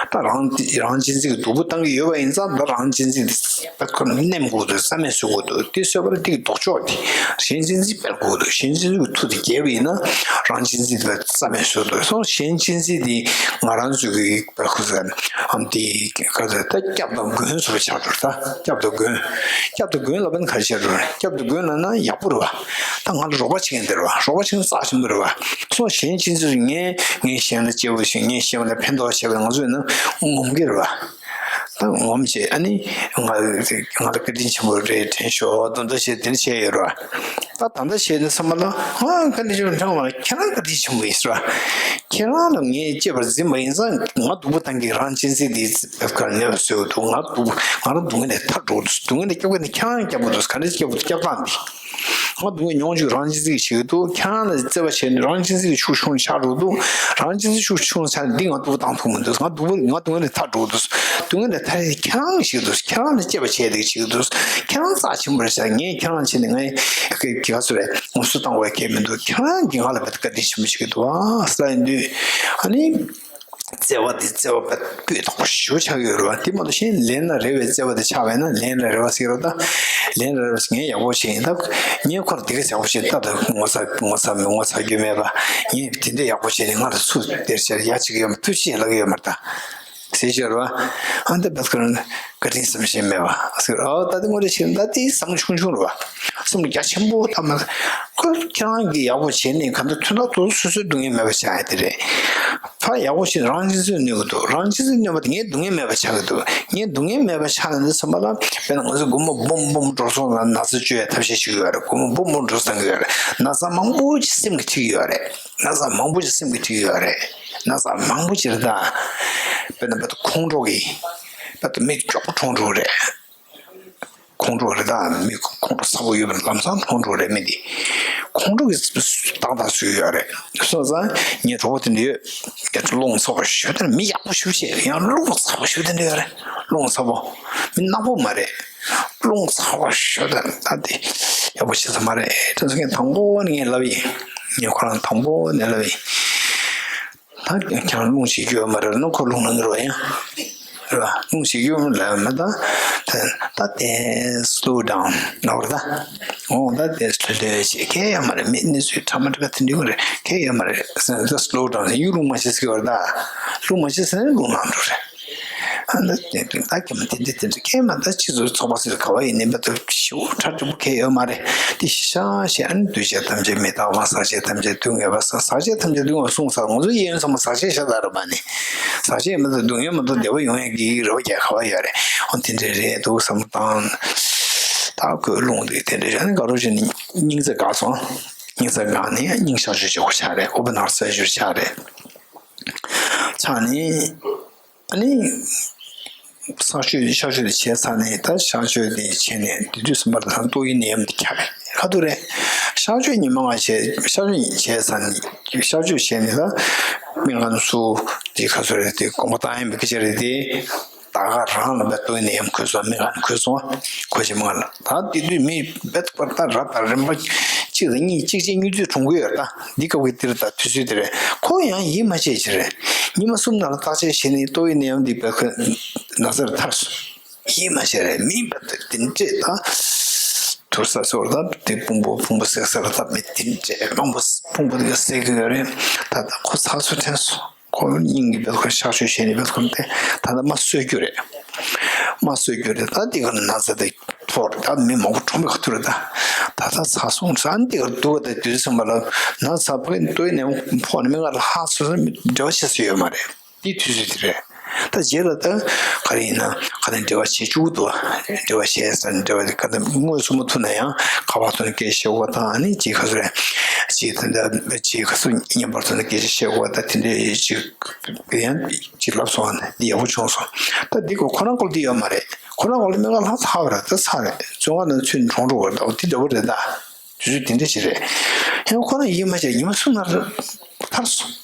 ད་རང་རང་གཅེས་འཛིན་གྱི་སྡུག་པོ་བཏང་གི་ཡོད་པ་ཡིན་ཙང་། ད་རང་གཅེས་འཛིན་དེ་པད་ཁོ་ནེམ་དགོས་འདུག་རྩ་མེད་བཟོ་དགོས་འདུག་དེ་བཟོས་པ་ལ་དེ་གི་ལྡོག་ཕྱོགས་དེ་གཞན་གཅེས་འཛིན་སྤེལ་དགོས་འདུག་གཞན་གཅེས་འཛིན་གྱི་མཐུ་དེ་རྒྱས་པ་ཡིན་ན་རང་གཅེས་འཛིན་དེ་རྩ་མེད་བཟོ་འདུག་སོང་གཞན་གཅེས་འཛིན་དེ་ང་རང་ཚོ་གི་པད་ཁོ་ཟེར་ཨམ་དེ་ག་ཟེར། ད་སྐྱབས་དང་མགོན་བཟོ་ཆགས་འགྲོ། ད་སྐྱབས་དང་མགོན། སྐྱབས་དང་མགོན་ལབ་པ་ནི་ག་རེ་བྱས་འགྲོ་རེད། སྐྱབས་དང་མགོན་ལབ་ན་ཡག་པོ་རེད་བ། ད་ང་ལ་རོགས་པ་བྱེད་མཁན་དེ་རེད་བ། རོགས་པ་བྱེད་མཁན་རྩ་ཆེན་པོ་རེད་བ། སོ་གཞན་གཅེས་འཛིན་ངས་ངས་གཞན་ལ་སྐྱིད་པོ་བྱེད། ངས་གཞན་ལ་ཕན་ཐོགས་བྱེད་པ་ང་ཚོས་ནི་ངོམ་གི་རེད་བ། ད་ངོམ་བྱས་ཨ་ནི་ང་ང་ལ་བཀའ་དྲིན་ཆེན་པོ་རེད་དྲན་ཤོག་དོན་དག་བྱས་དེ་འདྲ་བྱས་ཡོད་རེད་བ། ད་ད་ལྟ་བྱས་ནས་ཚང་མ་ལ་ང་བཀའ་དྲིན་ཆེན་པོ་དྲན་མ་རེད། ཁྱེད་རང་བཀའ་དྲིན་ཆེན་པོ་ཡིན་ཟེར་བ། ཁྱེད་རང་ལ་ངས་གཅེས་པར་འཛིན་པ་ཡིན་ཙང་ང་སྡུག་པོ་བཏང་གི་རང་གཅེས་འཛིན་དེ་ཁར་ནས་བཟོས་འདུག་ང་སྡུག་ང་རང་སྡུག་བསྔལ་ལས་ཐར་འགྲོ་འདུག་སྡུག་བསྔལ་ལས་སྐྱོབ་མཁན་དེ་ཁྱེད་རང་སྐྱོབ་པ་འདུག་ག་འདྲ་སྐྱོབ་པ་འདུག་སྐྱོབ་སྟངས་འདི། ང་སྡུག་བསྔལ་མྱོང་བཅུག་རང་གཅེས་འཛིན་བྱེད་ཀྱི་འདུག་ཁྱེད་རང་ལ་བརྩེ་བ་བྱས་ནས་རང་གཅེས་འཛིན་ཤུགས་ཆུང་ཆགས་འགྲོ་འདུག་རང་གཅེས་འཛིན་ཤུགས་ཆུང་ཆགས་ནས་འདི་ང་སྡུག་པོ་བཏང་ཐུབ་མི་འདུག་ང་སྡུག་པོ་ང་སྡུག་བསྔལ་ལས་ཐར་འགྲོ་འདུག་སྡུག་བསྔལ་ལས་ཐར་ཡས་ཁྱེད་རང་ཞིག་འདུག་ཁྱེད་རང་ལ་གཅེས་པ་བྱས་བསྡད་ཀྱི་འདུག་ཁྱེད་རང་རྩ་ཆེན་པོ་རེད་ཤག་ངས་ཁྱེད་རང་བྱས་ནས་ངས་ག་ཚོད་རེད། ངོ་སོ་བཏང་དགོས་ཡ་གལ་མི་འདུག་ཁྱེད་རང་གིས་ང་ལ་བཀའ་དྲིན་ཆེན་པོ་བྱེད་ཀྱི་འདུག་ཨ་ཟེར་ཡིན་དུས། ཨ་ནི། བརྩེ་བ་དེ་བརྩེ་བ་སྤུས་དག་པོ་ཞེ་པོ་ཆགས་ཡོད་རེད་བ། དེ་མ་གཏོགས་གཞན་ལན་ལ་རེ་བའི་བརྩེ་བ་དེ་ཆགས་པས་ན། ལན་ལ་རེ་བ་ཟེར་རོ། ད་ལན་ལ་རེ་བ་ཟེར། ངས་ཡག་པོ་བྱས་ཡིན། ད་ངས་ཁོར་དེ་ག་ཡག་པོ་བྱས། ད་ད་ངོ་ཚ་ངོ་ཚ་མེད། ངོ་ཚ་རྒྱུ་མེད་པ། ངས་དེ་འདྲ་ཡག་པོ་བྱས་ནས་ང་ལ་སུ་དེར་བྱས་ཡ་གཅིག་ཡོད་མ། ཐུགས་རྗེ་ལབ་ཀྱི་ཡོད་མ་རེད་ད། ཟེར་ཤོར་བ། ཨ་འདི་བེད་ཁོ་རང་བཀའ་དྲིན་བསམ་ཤེས་མེད་པ་ཟེར། ཨོ་ད་དེ་དངོས་གནས་བྱས་ན་ད་དེ་བསམ་བློ་ཆུང་ཆུང་རེད་བ། བསམ་བློ་རྒྱ་ཆེན་པོ་བཏང་ན། ཁོ་ཁྱེད་རང་གིས་ཡག་པོ་བྱས་ནས་གང་ལྟར་དོན་དག་དེ་སོ་སོའི་སྡུག་བསྔལ་མེད་པ་ཆགས་ཡ་དེ་རེད། ཕར་ཡག་པོ་བྱས་ནས་རང་གཅེས་འཛིན་གནོད་ཀྱི་འདུག་རང་གཅེས་འཛིན་གནོད་པ་དེ་ངའི་སྡུག་བསྔལ་མེད་པ་ཆགས་ཀྱི་འདུག་ངའི་སྡུག་བསྔལ་མེད་པ་ཆགས་ཡ་འདི་ཚང་མ་ལ། དཔེར་ན་ང་ཚོ་སྒོར་མོ་འབུམ་འབུམ་འགྲོ་སོང་ལ་ན་ཚ་བཅོས་ཡ་ཐབས་ཤེས་བྱེད་ཀྱི་ཡོད་རེད། སྒོར་མོ་འབུམ་འབུམ་འགྲོ་སོང་གི་ཡོད་རེད། ན་ཚ་མང་པོ་ཅིག་སེམས་ཀྱིས་འཁྲིད་ཀྱི་ཡོད་རེད། ན་ཚ་མང་པོ་ཅིག་སེམས་ཀྱིས་འཁྲིད་ཀྱི་ཡོད་རེད། ན་ཚ་མང་པོ་ཅིག་རེད་ད། དཔེར་ན་བར་དུ་ཁོང་ཁྲོ་གིས་བར་དུ་མི་མགྱོགས་པོ་ཁོང་ཁྲོ་རེད། ཁོང་ཁྲོ་རེད་ད། མི་ཁོང་ཁྲོ་ཚ་པོ་ཡོད་པ་ལམ་སང་ཁོང་ཁྲོ་རེད། མི་འདི་ཁོང་ཁྲོ་གིས་ཏག་ཏག་བཟོས་ཡོད་རེད། སོང་ཙང་ངའི་གྲོགས་པོ་དེ་འདྲ་ཡོད། ངས་རླུང་ཚ་པོ་ཞུ་དེ་མི་ཡག་པོ་ཞུ་བྱས། ཡང་རླུང་ཚ་པོ་ཞུ་དེ་འདྲ་ཡོད་རེད། རླུང་ཚ་པོ། མི་ནག་པོ་མ་རེད། རླུང་ཚ་པོ་ཞུ་དེ་ད་དེ་ཡག་པོ་བྱེད་ས་མ་རེད། དེ་ཚོ་ངས་དང་པོ་ནས་ངས་ལབ་ཡིན། ངས་ཁོ་རང་དང་པོ་ནས་ལབ་ཡིན། ད་ཁྱེད་རང་རླུང་ཞིག་རྒྱུ་ཡོད་མ་རེད་ན། ཁོ་རླུང་ལངས་རོགས་ཡིན། རེད་བ། རླུང་ཞིག་རྒྱུ་ཡོད་མ་ལབ་མ་ད། ད་ད་དེ་slow down ལབ་རེད་ད། འོ་ད་དེ་ལྷོད་ལྷོད་བྱེད། གལ་ཡོད་མ་རེད། མི་གནས་ཚུལ་ཕྲ་མ་འདྲ་ག་དེ་འདྲ་རེད། གལ་ཡོད་མ་རེད་ཟེར་ནས། ད་slow down ཡིན། རླུང་མ་བྱེད་ཟེར་གྱི་ཡོད་རེད་ད། རླུང་མ་བྱེད་ཟེར་ནས་རླུང་ལངས་འགྲོ་རེད། ཨ་ནི་དེ་དེ་ད་ཁྱེད་མ་དེ་འདྲ་དེ་འདྲ་ཁྱེད་མ་ད་ཕྱི་ཚུལ་ཚོགས་པ་ཟེར་ག་བ་ཡིན་ནའི་མ་ད་ཞེ་པོ་ཁྲ་ཁྲ་པོ་གལ་ཡོད་མ་རེད། དེ་ཤ་ཤ་ཨ་ནི་འདུས་བྱས་ཐམས་ཅད་མི་རྟག་པ། ཟག་བཅས་ཐམས་ཅད་སྡུག་བསྔལ་བ། ཟག་བཅས་ཐམས་ཅད་སྡུག་བསྔལ་བ་གསུངས་ས། ང་ཚོ་གཡས་གཡོན་ཚང་མ་ཟག་བཅས་ཤ་སྟག་རེད་པ་ནི། ཟག་བཅས་མ་གཏོགས་སྡུག་བསྔལ་མ་གཏོགས་བདེ་བ་ཡོང་ཡག་གི་རེ་བ་རྒྱག་ག་བ་ཡོད་རེད། འོ་དེ་འདྲ་རེད་འདུག་བསམ་བློ་བཏང་། ད་ཁོའི་རླུང་དེ་དེ་འདྲ་རེད། ཨ་ནི་དགའ་རབ་བྱས་ནས་སྙིང་རྩ་འགག་སོང་། སྙིང་རྩ་འགག་ནས་སྙིང་གཤག་བཅོས་བྱེད་དགོས་ཆགས་རེད། ཨོ་བྷ་ནར་སེར་ཆུར་ཆགས་རེད། ཆགས་ནས། ཨ་ནི། གཤག་བཅོས་གཤག་བཅོས་དེ་བྱས་ཚར་ནས། ད་གཤག་བཅོས་དེ་བྱས་ནས་དེ་དུས་ཙམ་པ་ལ་ད་ཏོག་དབྱིབས་ནད་ཡམས་དེ་ཁྱབ་པའི་ཁ་ཐུག་རེད། གཤག་བཅོས་ཉི་མ་ལྔ་བྱས། གཤག་བཅོས་བྱས་ཚར་ནས། གཤག་བཅོས་བྱས་ནས་ད་སྨན་ཁང་ཚུར་དེ་ག་ཚོད་རེད། དེ་དགོངས་པ་བཏང་ཡ་མེད་སྐད་ཆ་རེད་དེ། ད་ག་རང་ལ་བས་ཏོག་དབྱིབས་ནད་ཡམས་འགོས་སོང་། སྨན་ཁང་ནས་འགོས་སོང་། འགོས་བྱས་སྨན་ཁང་ལ། ད་དེ་དུས་མི་རྦད་དེ་ད་རབ་དང་རིམ་པ་གཅིག་དང་གཉིས། གཅིག་རྗེས་གཉིས་མཐུད་གྲོངས་ཀྱི་ཡོད་རེད། ད་འདི་སྐབས་ཀྱི་འདིར་ད་དུས་ཚོད་འདི་རེད། ཁོ་ཡང་ཡིད་མ་ཆེས་ཀྱི་རེད། ཉི་མ་གསུམ་ནང་ལ་བརྟག་དཔྱད་བྱས་ནས་ཏོག་དབྱིབས་ནད་ཡམས་འདི་བས་ཁོ་ན་ཚ་རུ་ཐར་སོང་། ཡིད་མ་ཆེས་རེད། མི་རྦད་དེ་དེ་འདྲས་ད་དུར་ས་སོར་ད་དེ་ཕུང་པོ་ཕུང་པོ་བསྲེགས་ས་ལ་ད་མི་དེ་འདྲས་མང་པོ་ཕུང་པོ་དེ་ག་བསྲེགས་ཀྱི་ཡོད་རེད། ད་ད་ཁོ་ཚ་སོ་ཐན་སོང་། ཁོ་སྙིང་གི་བེད་ཁོ་གཤག་བཅོས་བྱས་ནས་བེད་ཁོ་དེ་ད་ལྟ་མ་གསོད་རྒྱུ་རེད། མ་གསོད་རྒྱུ་རེད། ད་འདི་ག་ན་ཚ་དེ་ཕོག་རེད། ད་མི་མང་པོ་གྲོངས་པའི་ཁ་ཐུག་རེད། ད་ད་ད་ཚ་སོང་ཙང་འདི་ག་འདུག་ག་ད་དུས་ཚོད་མ་ལ་ན་ཚ་ཕོག་གི་འདུག་ནས་ཕོག་ནས་མི་ང་ལ་ཧ་སོ་སོ་འབྲེལ་བ་བྱེད་ས་ཡོད་མ་རེད། འདི་དུས་ཚོད་དེ་རེད། ད་རྗེས་ལ་ད་ག་རེ་ཡིན་ན་ག་ནས་འབྲེལ་བ་བྱེད་བཅུག་འདུག་འབྲེལ་བ་བྱས་ས་འབྲེལ་བ་ག་ད་དངོས་སུ་མ་ཐུག་ན་ཡང་ག་བ་ཐུག་ན་སྐད་ཆ་བཤད་དགོས་པ་དང་། ཨ་ནི་ཅིག་ག་ཚོད་རེད། ཅིག་ད་ད་ཅིག་ག་ཚོད་མཉམ་པར་ཐུག་ན་སྐད་ཆ་བཤད་དགོས་པ་ད་དེ་འདྲའི་ཅིག་ཡང་ཅིག་ལབ་སོང་། ཨ་ནི་འདི་ཡག་པོ་བྱུང་སོང་། ད་འདི་གོ་ཁོ་རང་སྐོར་འདི་ཡོད་མ་རེད། ཁོ་རང་སྐོར་ལ་མི་ང་ལྷག་ཚ་བ་རེད། ད་ཚ་རེད། བཙོན་ཁང་ནང་ཚུད་ནས་གྲོངས་འགྲོ་བ་རེད། ད་འོ་དེ་འདྲ་བོ་རེད་ད། དུས་ཚོད་དེ་འདྲ་ཞིག་རེད། ཡང་ཁོ་རང་ཡིད་མ་ཆེས་ཉི་མ་གསུམ་ནང་ཐར་སོང་།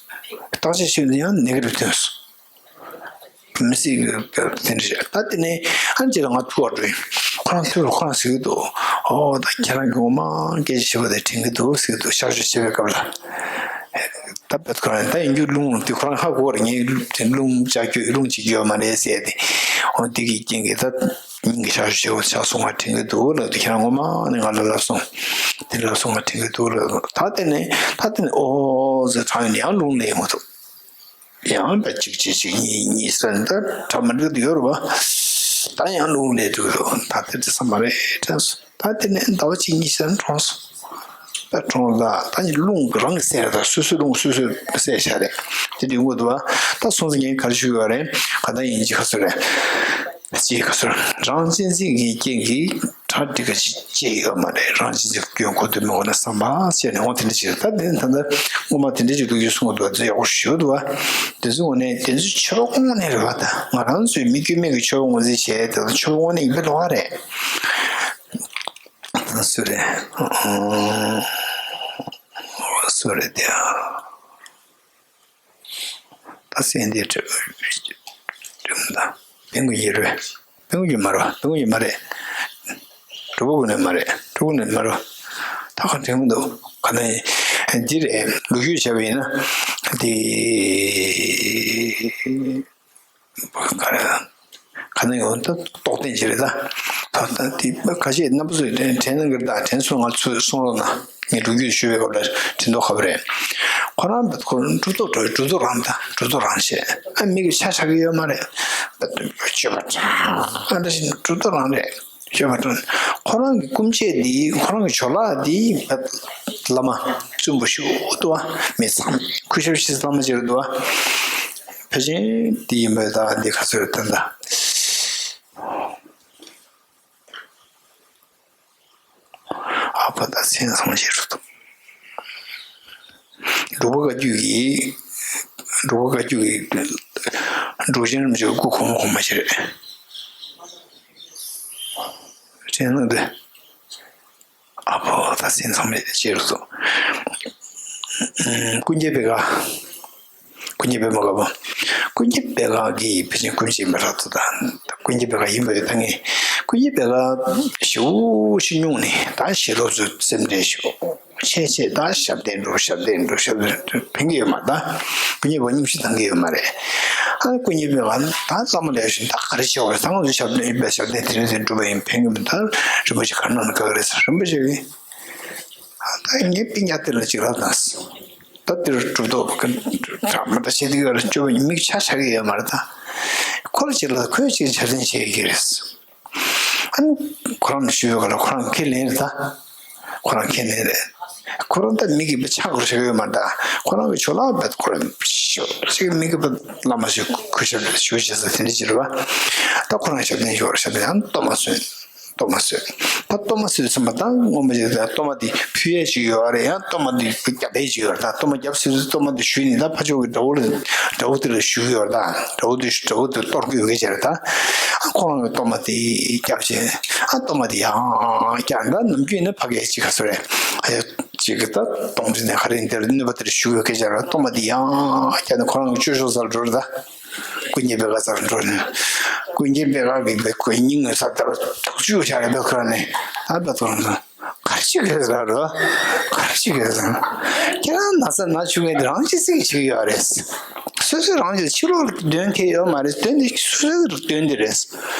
བརྟག་དཔྱད་བྱས་ནས་ཡང་ནེ་གེ་ཊིབ་ཐོན་སོང་། མི་སྲིད་གི་དེ་འདྲ་རེད། ད་དེ་ནས་ཨ་ཅེ་ལ་ང་ཐུག་པར་འགྲོ་ཡིན། ཁོ་རང་ཐུག་ཁོ་རང་ཟེར་གི་འདུག་ཨོ་ད་ཁྱེད་རང་གི་ངོ་མ་སྐད་ཆ་བཤད་པ་དེ་དྲན་གི་འདུག་ཟེར་གི་འདུག་གཤག་བཅོས་བྱེད་པའི་སྐབས་ལ། ད་བེད་ཁོ་རང་ད་ཡིན་རྒྱུ་རླུང་དེ་ཁོ་རང་ཧ་གོ་བར་ངས་རླུང་བཅག་རྒྱུ་རླུང་བཅད་རྒྱུ་ཡོད་མ་རེད་ཟེར་ཏེ། ཨོ་དེ་གི་རྐྱེན་གྱིས་ད་སྙིང་གི་གཤག་བཅོས་བྱེད་དགོས་ཆགས་སོང་། ང་དྲན་གི་འདུག་ལབ་དུས་ཁྱེད་རང་ངོ་མ་ནས་ང་ལ་ལབ་སོང་། དེ་ལབ་སོང་། ང་དྲན་གི་འདུག་ལབ། ད་དེ་ནས་ད་དེ་ནས་ཨོ་ཟེར་ཐང་ཡོད་ནས་ཡང་རླུང་ལེན་མ་ཐུབ། ཡང་ད་གཅིག་གཅིག་གཅིག་གཉིས་གཉིས་ཟེར་ནས་ད་གྲ་མ་འགྲིག་དུ་ཡོད་རེད་བ། ད་ཡང་རླུང་ལེན་འགྲོ་གི་འདུག་ད་དེ་དེ་ས་མ་རེད་དྲན་སོང་། ད་དེ་ནས་ཟླ་བ་གཅིག་གཉིས་ཤར་གྲོངས་སོང་། ད་གྲོངས་ལ་ད་ནི་རླུང་རང་གིས་བསད་རེད། ད་སོ་སོའི་རླུང་སོ་སོས་བསད་བཞག་རེད། དེ་དུས་ངོ་དུ་བ་ད་སོང་ཙང་ངས་ག་རེ་ཞུ་ཡོད་རེད། ག་ད་ཡིན་གཅིག་ག་ཚོད་རེད། གཅིག་ག་ཚོད་རང་གཅེས་འཛིན་གྱི་རྐྱེན་གྱིས་གྲ་འགྲིག་ག་ཅིག་ཅེས་ཡོད་མ་རེད། རང་གཅེས་འཛིན་སྐྱོན་གོ་དུ་མི་འོ་ན་བསམ་པ་བྱས་ནས་འོ་དེ་འདྲ་ཅིག་རེད། ད་དེ་ད་ད་ངོ་མ་དེ་འདྲ་ཅིག་འདུག་ཡོད་གསུང་གི་འདུག་བ། དེ་ཡག་པོ་ཞུ་འདུག་བ། དེ་ཚོའི་ངོ་ནས་དེ་ཚོའི་ཆོས་པ་དངོས་གནས་རེད་བ། ད་ང་རང་ཚོའི་མི་དཀྱུས་མའི་གི་ཆོས་པ་ངོས་འཛིན་བྱས་དེ་ཚོ་ཆོས་པ་དངོས་གནས་ཡིན་པའི་ལོགས་རེད། སུ་རེད། སུ་རེད་དེ། ད་སེང་ལྡེང་གྲིབ་གྲིབ་ད། བེང་གུ་ཡིན་རེད། བེང་གུ་ཡིན་མ་རེད། བེང་གུ་ཡིན་མ་རེད། གྲུ་གུ་ནས་མ་རེད། གྲུ་གུ་ནས་མ་རེད། ད་ག་དྲན་མི་འདུག་ག་ནས་ འདི་རེད། ལོ་རྒྱུས་བྱས་པ་ཡིན་ན་འདི་ག་རེ་ག་ནས་ཡོང་ད་རྟོགས་ལྡན་ཅིག་རེད་ད། ད་ད་འདི་ཁ་ཤས་རྣམ་པ་ཚོས་དྲན་གནང་གི་རེད་ད། དྲན་སོང་ང་ཚོས་གསུང་རོགས་གནང་། ངས་ལོ་རྒྱུས་ཞུ་བའི་སྐབས་ལ་དྲན་ཐོག་ཁ་པོ་རེད། ཁོ་རང་ད་ཁོ་གྲུབ་ཐོབ་འགྲོ་གྲུབ་ཐོབ་རང་ད་གྲུབ་ཐོབ་རང་བྱས། ཨ་མི་གི་ཆ་ཆགས་ཀྱི་ཡོད་མ་རེད། ད་སྤྱོད་པ་ཨ་འདྲ་ཞིག་གྲུབ་ཐོབ་རང་རེད། ཤོད་པ་དང་། ཁོ་རང་གི་སྐུ་མཆེད་འདི་ཁོ་རང་གི་ཇོ་ལགས་འདི་བླ་མ་བཙུན་པོ་ཞིག་འདུག་བ། མི་ཚང་མས་སྐུ་ཞབས་ཤིག་བླ་མ་ཅིག་འདུག་བ། ཕལ་ཆེར་འདི་ཡིན་པའི་ད་འདི་ག་ཚོད་ད་ད། ཨ་ཕ་ད་མཚན་བཟང་ཞིག་རུ་འདུག་འབྲུག་པ་བཀའ་བརྒྱུད་ཀྱི། འབྲུག་པ་བཀའ་བརྒྱུད་ཀྱི་འབྲུག་ཆེན་རིན་པོ་ཆེ་སྐུ་གོང་མ་གོང་མ་ཞིག་རེད། དྲན་གནང་དུས། ཨ་ཕོ་ད་སེམས་ཚང་མས་ཤེས་རུ་སོང་། ཀུན་མཁྱེན་པད་དཀར། ཀུན་མཁྱེན་པད་མ་དཀར་པོ། ཀུན་མཁྱེན་པད་དཀར་གྱིས་ཕལ་ཆེར་ཀུན་མཁྱེན་མ་རག་ཏུ་དང་། ཀུན་མཁྱེན་པད་དཀར་ཡིན་པ་ཡོད་ད་ངས། ཀུན་མཁྱེན་པད་དཀར་ཞེ་པོ་ཅིག་སྙུང་ནས་ད་ཞེ་ལོག་ཚོས་སེམས་ཁྲལ་ཞེ་པོ་ཆེ་ཆེ་ད་ཞབས་བརྟན་འགྲོ་ཞབས་བརྟན་འགྲོ་ཞབས་བརྟན་འགྲོ་ཕན་གྱི་ཡོད་མ་རེད་ད། ཀུན་མཁྱེན་པད་དཀར་མཉམ་ཞིག་བཏང་གི་ཡོད་མ་རེད། ཨ་ནི་ཀུན་མཁྱེན་པད་དཀར་ད་བླ་མ་ལས་བཞིན་ད་ག་རེ་བྱེད་བར་ད་ང་ཚོ་ཞབས་བརྟན་ཞབས་བརྟན་དེ་རིང་དེ་འགྲུབ་པ་ཡིན་ཕན་གྱི་མི་ད་རིན་པོ་ཆེ་ག་རེ་གནང་ན་དགའ་གི་རེད་ཟེར། རིན་པོ་ཆེ་གིས། ད་ངས་པི་ཉག་དེ་ལ་ཅིག་ལབ་དང་། ད་འདིར་གྲུབ་ཐོབ་གྲགས་མ་ད་བྱེད་དུ་ཡོད་རེད། སྤྱོད་པ་མིག་ཆ་ཆགས་ཀྱི་ཡོད་མ་རེད་ད། ཁོ་ལ་ཅིག་ལབ། ཁོས་ཅིག་ཆ་ཚང་བྱེད་ཀྱི་རེད། ཨ་ནི་ཁོ་རང་ཞུས་པ་ལ་ཁོ་རང་ཁས་ལེན་རེད་ད། ཁོ་རང་ཁས་ལེན་རེད། ཁོ་རང་ད་མི་གི་པ་ཆགས་དགོས་ཞིག་ཡོད་མ་རེད་ད། ཁོ་རང་གི་ཇོ་ལགས་པ་ཁོ་རང་ཞིག་མི་གི་པ་བླ་མ་ཞིག་གུས་ཞབས་ཞུ་བྱེད་ས་དེ་འདྲ་ཅིག་རེད་པ། ད་ཁོ་རང་ཞབས་བརྟན་ཞུ་བར་ཞབས་བརྟན་ཡང་གཏོར་མ་གསོལ། གཏོར་མ་གསོལ། ད་གཏོར་མ་གསོལ་ཟིན་པ་དང་སྔོན་མ་ཞིག་ད་གཏོར་མ་འདི་ཕུལ་ཡས་ཅིག་ཡོད་རེད། ཡང་གཏོར་མ་འདི་རྒྱབ་ཡས་ཅིག་ཡོད་རེད། ད་གཏོར་མ་རྒྱབ་ཟིན་དུས་གཏོར་མ་འདི་ཞུས་ནས་ད་ཕར་ཕྱོགས་ཀྱི་དགྲ་བོ་ལ་དགྲ་བོ་དེ་ལ་ཞུ་གི་ཡོད་རེད། ད་དགྲ་བོ་དེ་དགྲ་བོ་དེ་གཏོར་གི་ཡོད་གི་ཅིག་རེད་ད། ཨ་ཁོ་རང་གི་གཏོར་མ་དེ་རྒྱབ་བྱས། ཨ་གཏོར་མ་དེ་ཡང་བཀྱག་ད་ནམ་རྒྱུན་ནི་ཕ་གིར་ཅིག་ག་ཚོད་རེད། ཨ་ཡ་ཅིག་གི་ད་གཏོང་དུས་ནས་ཧ་རིང་དེར་གནོད་པ་དེར་ཞུ་གི་ཡོད་གི་ཅིག་རེད། གཏོར་མ་དེ་ཡང་བཀྱག་ནས་ཁོ་རང་གི་སྤྱོད་ཤོག་སར་འགྲོ་རེད་ད། ཀུན་མཁྱེན་པད་དཀར་སར་འགྲོ་ནས། ཀུན་མཁྱེན་པད་དཀར་གྱིས་བའི་ཁོའི་སྙིང་ངོ་སར་ལྟ་བ་ཐུགས་ཆུ་བྱ་རེད། པད་ཁོ་རང་ནས་ཨ་པད་ཁོ་རང་ཚོ། ག་རེ་བྱེད་ཀྱི་རེད་ཟེར་རོ། ག་རེ་བྱེད་ཀྱི་རེད་ཟེར། ཁྱེད་རང་ན་ཚ་ན་བཅུག་མཁན་དེ་རང་གཅེས་སྲིད་ཀྱི་བྱེད་ཀྱི་ཡོད་རེད། སོ་སོས་རང་གཅེས། ཕྱི་ལོགས་ལ་འདོན་མཁན་ཡོད་མ་རེད། འདོན་དེ་སོ་སོའི་འདོན་དེ་རེད།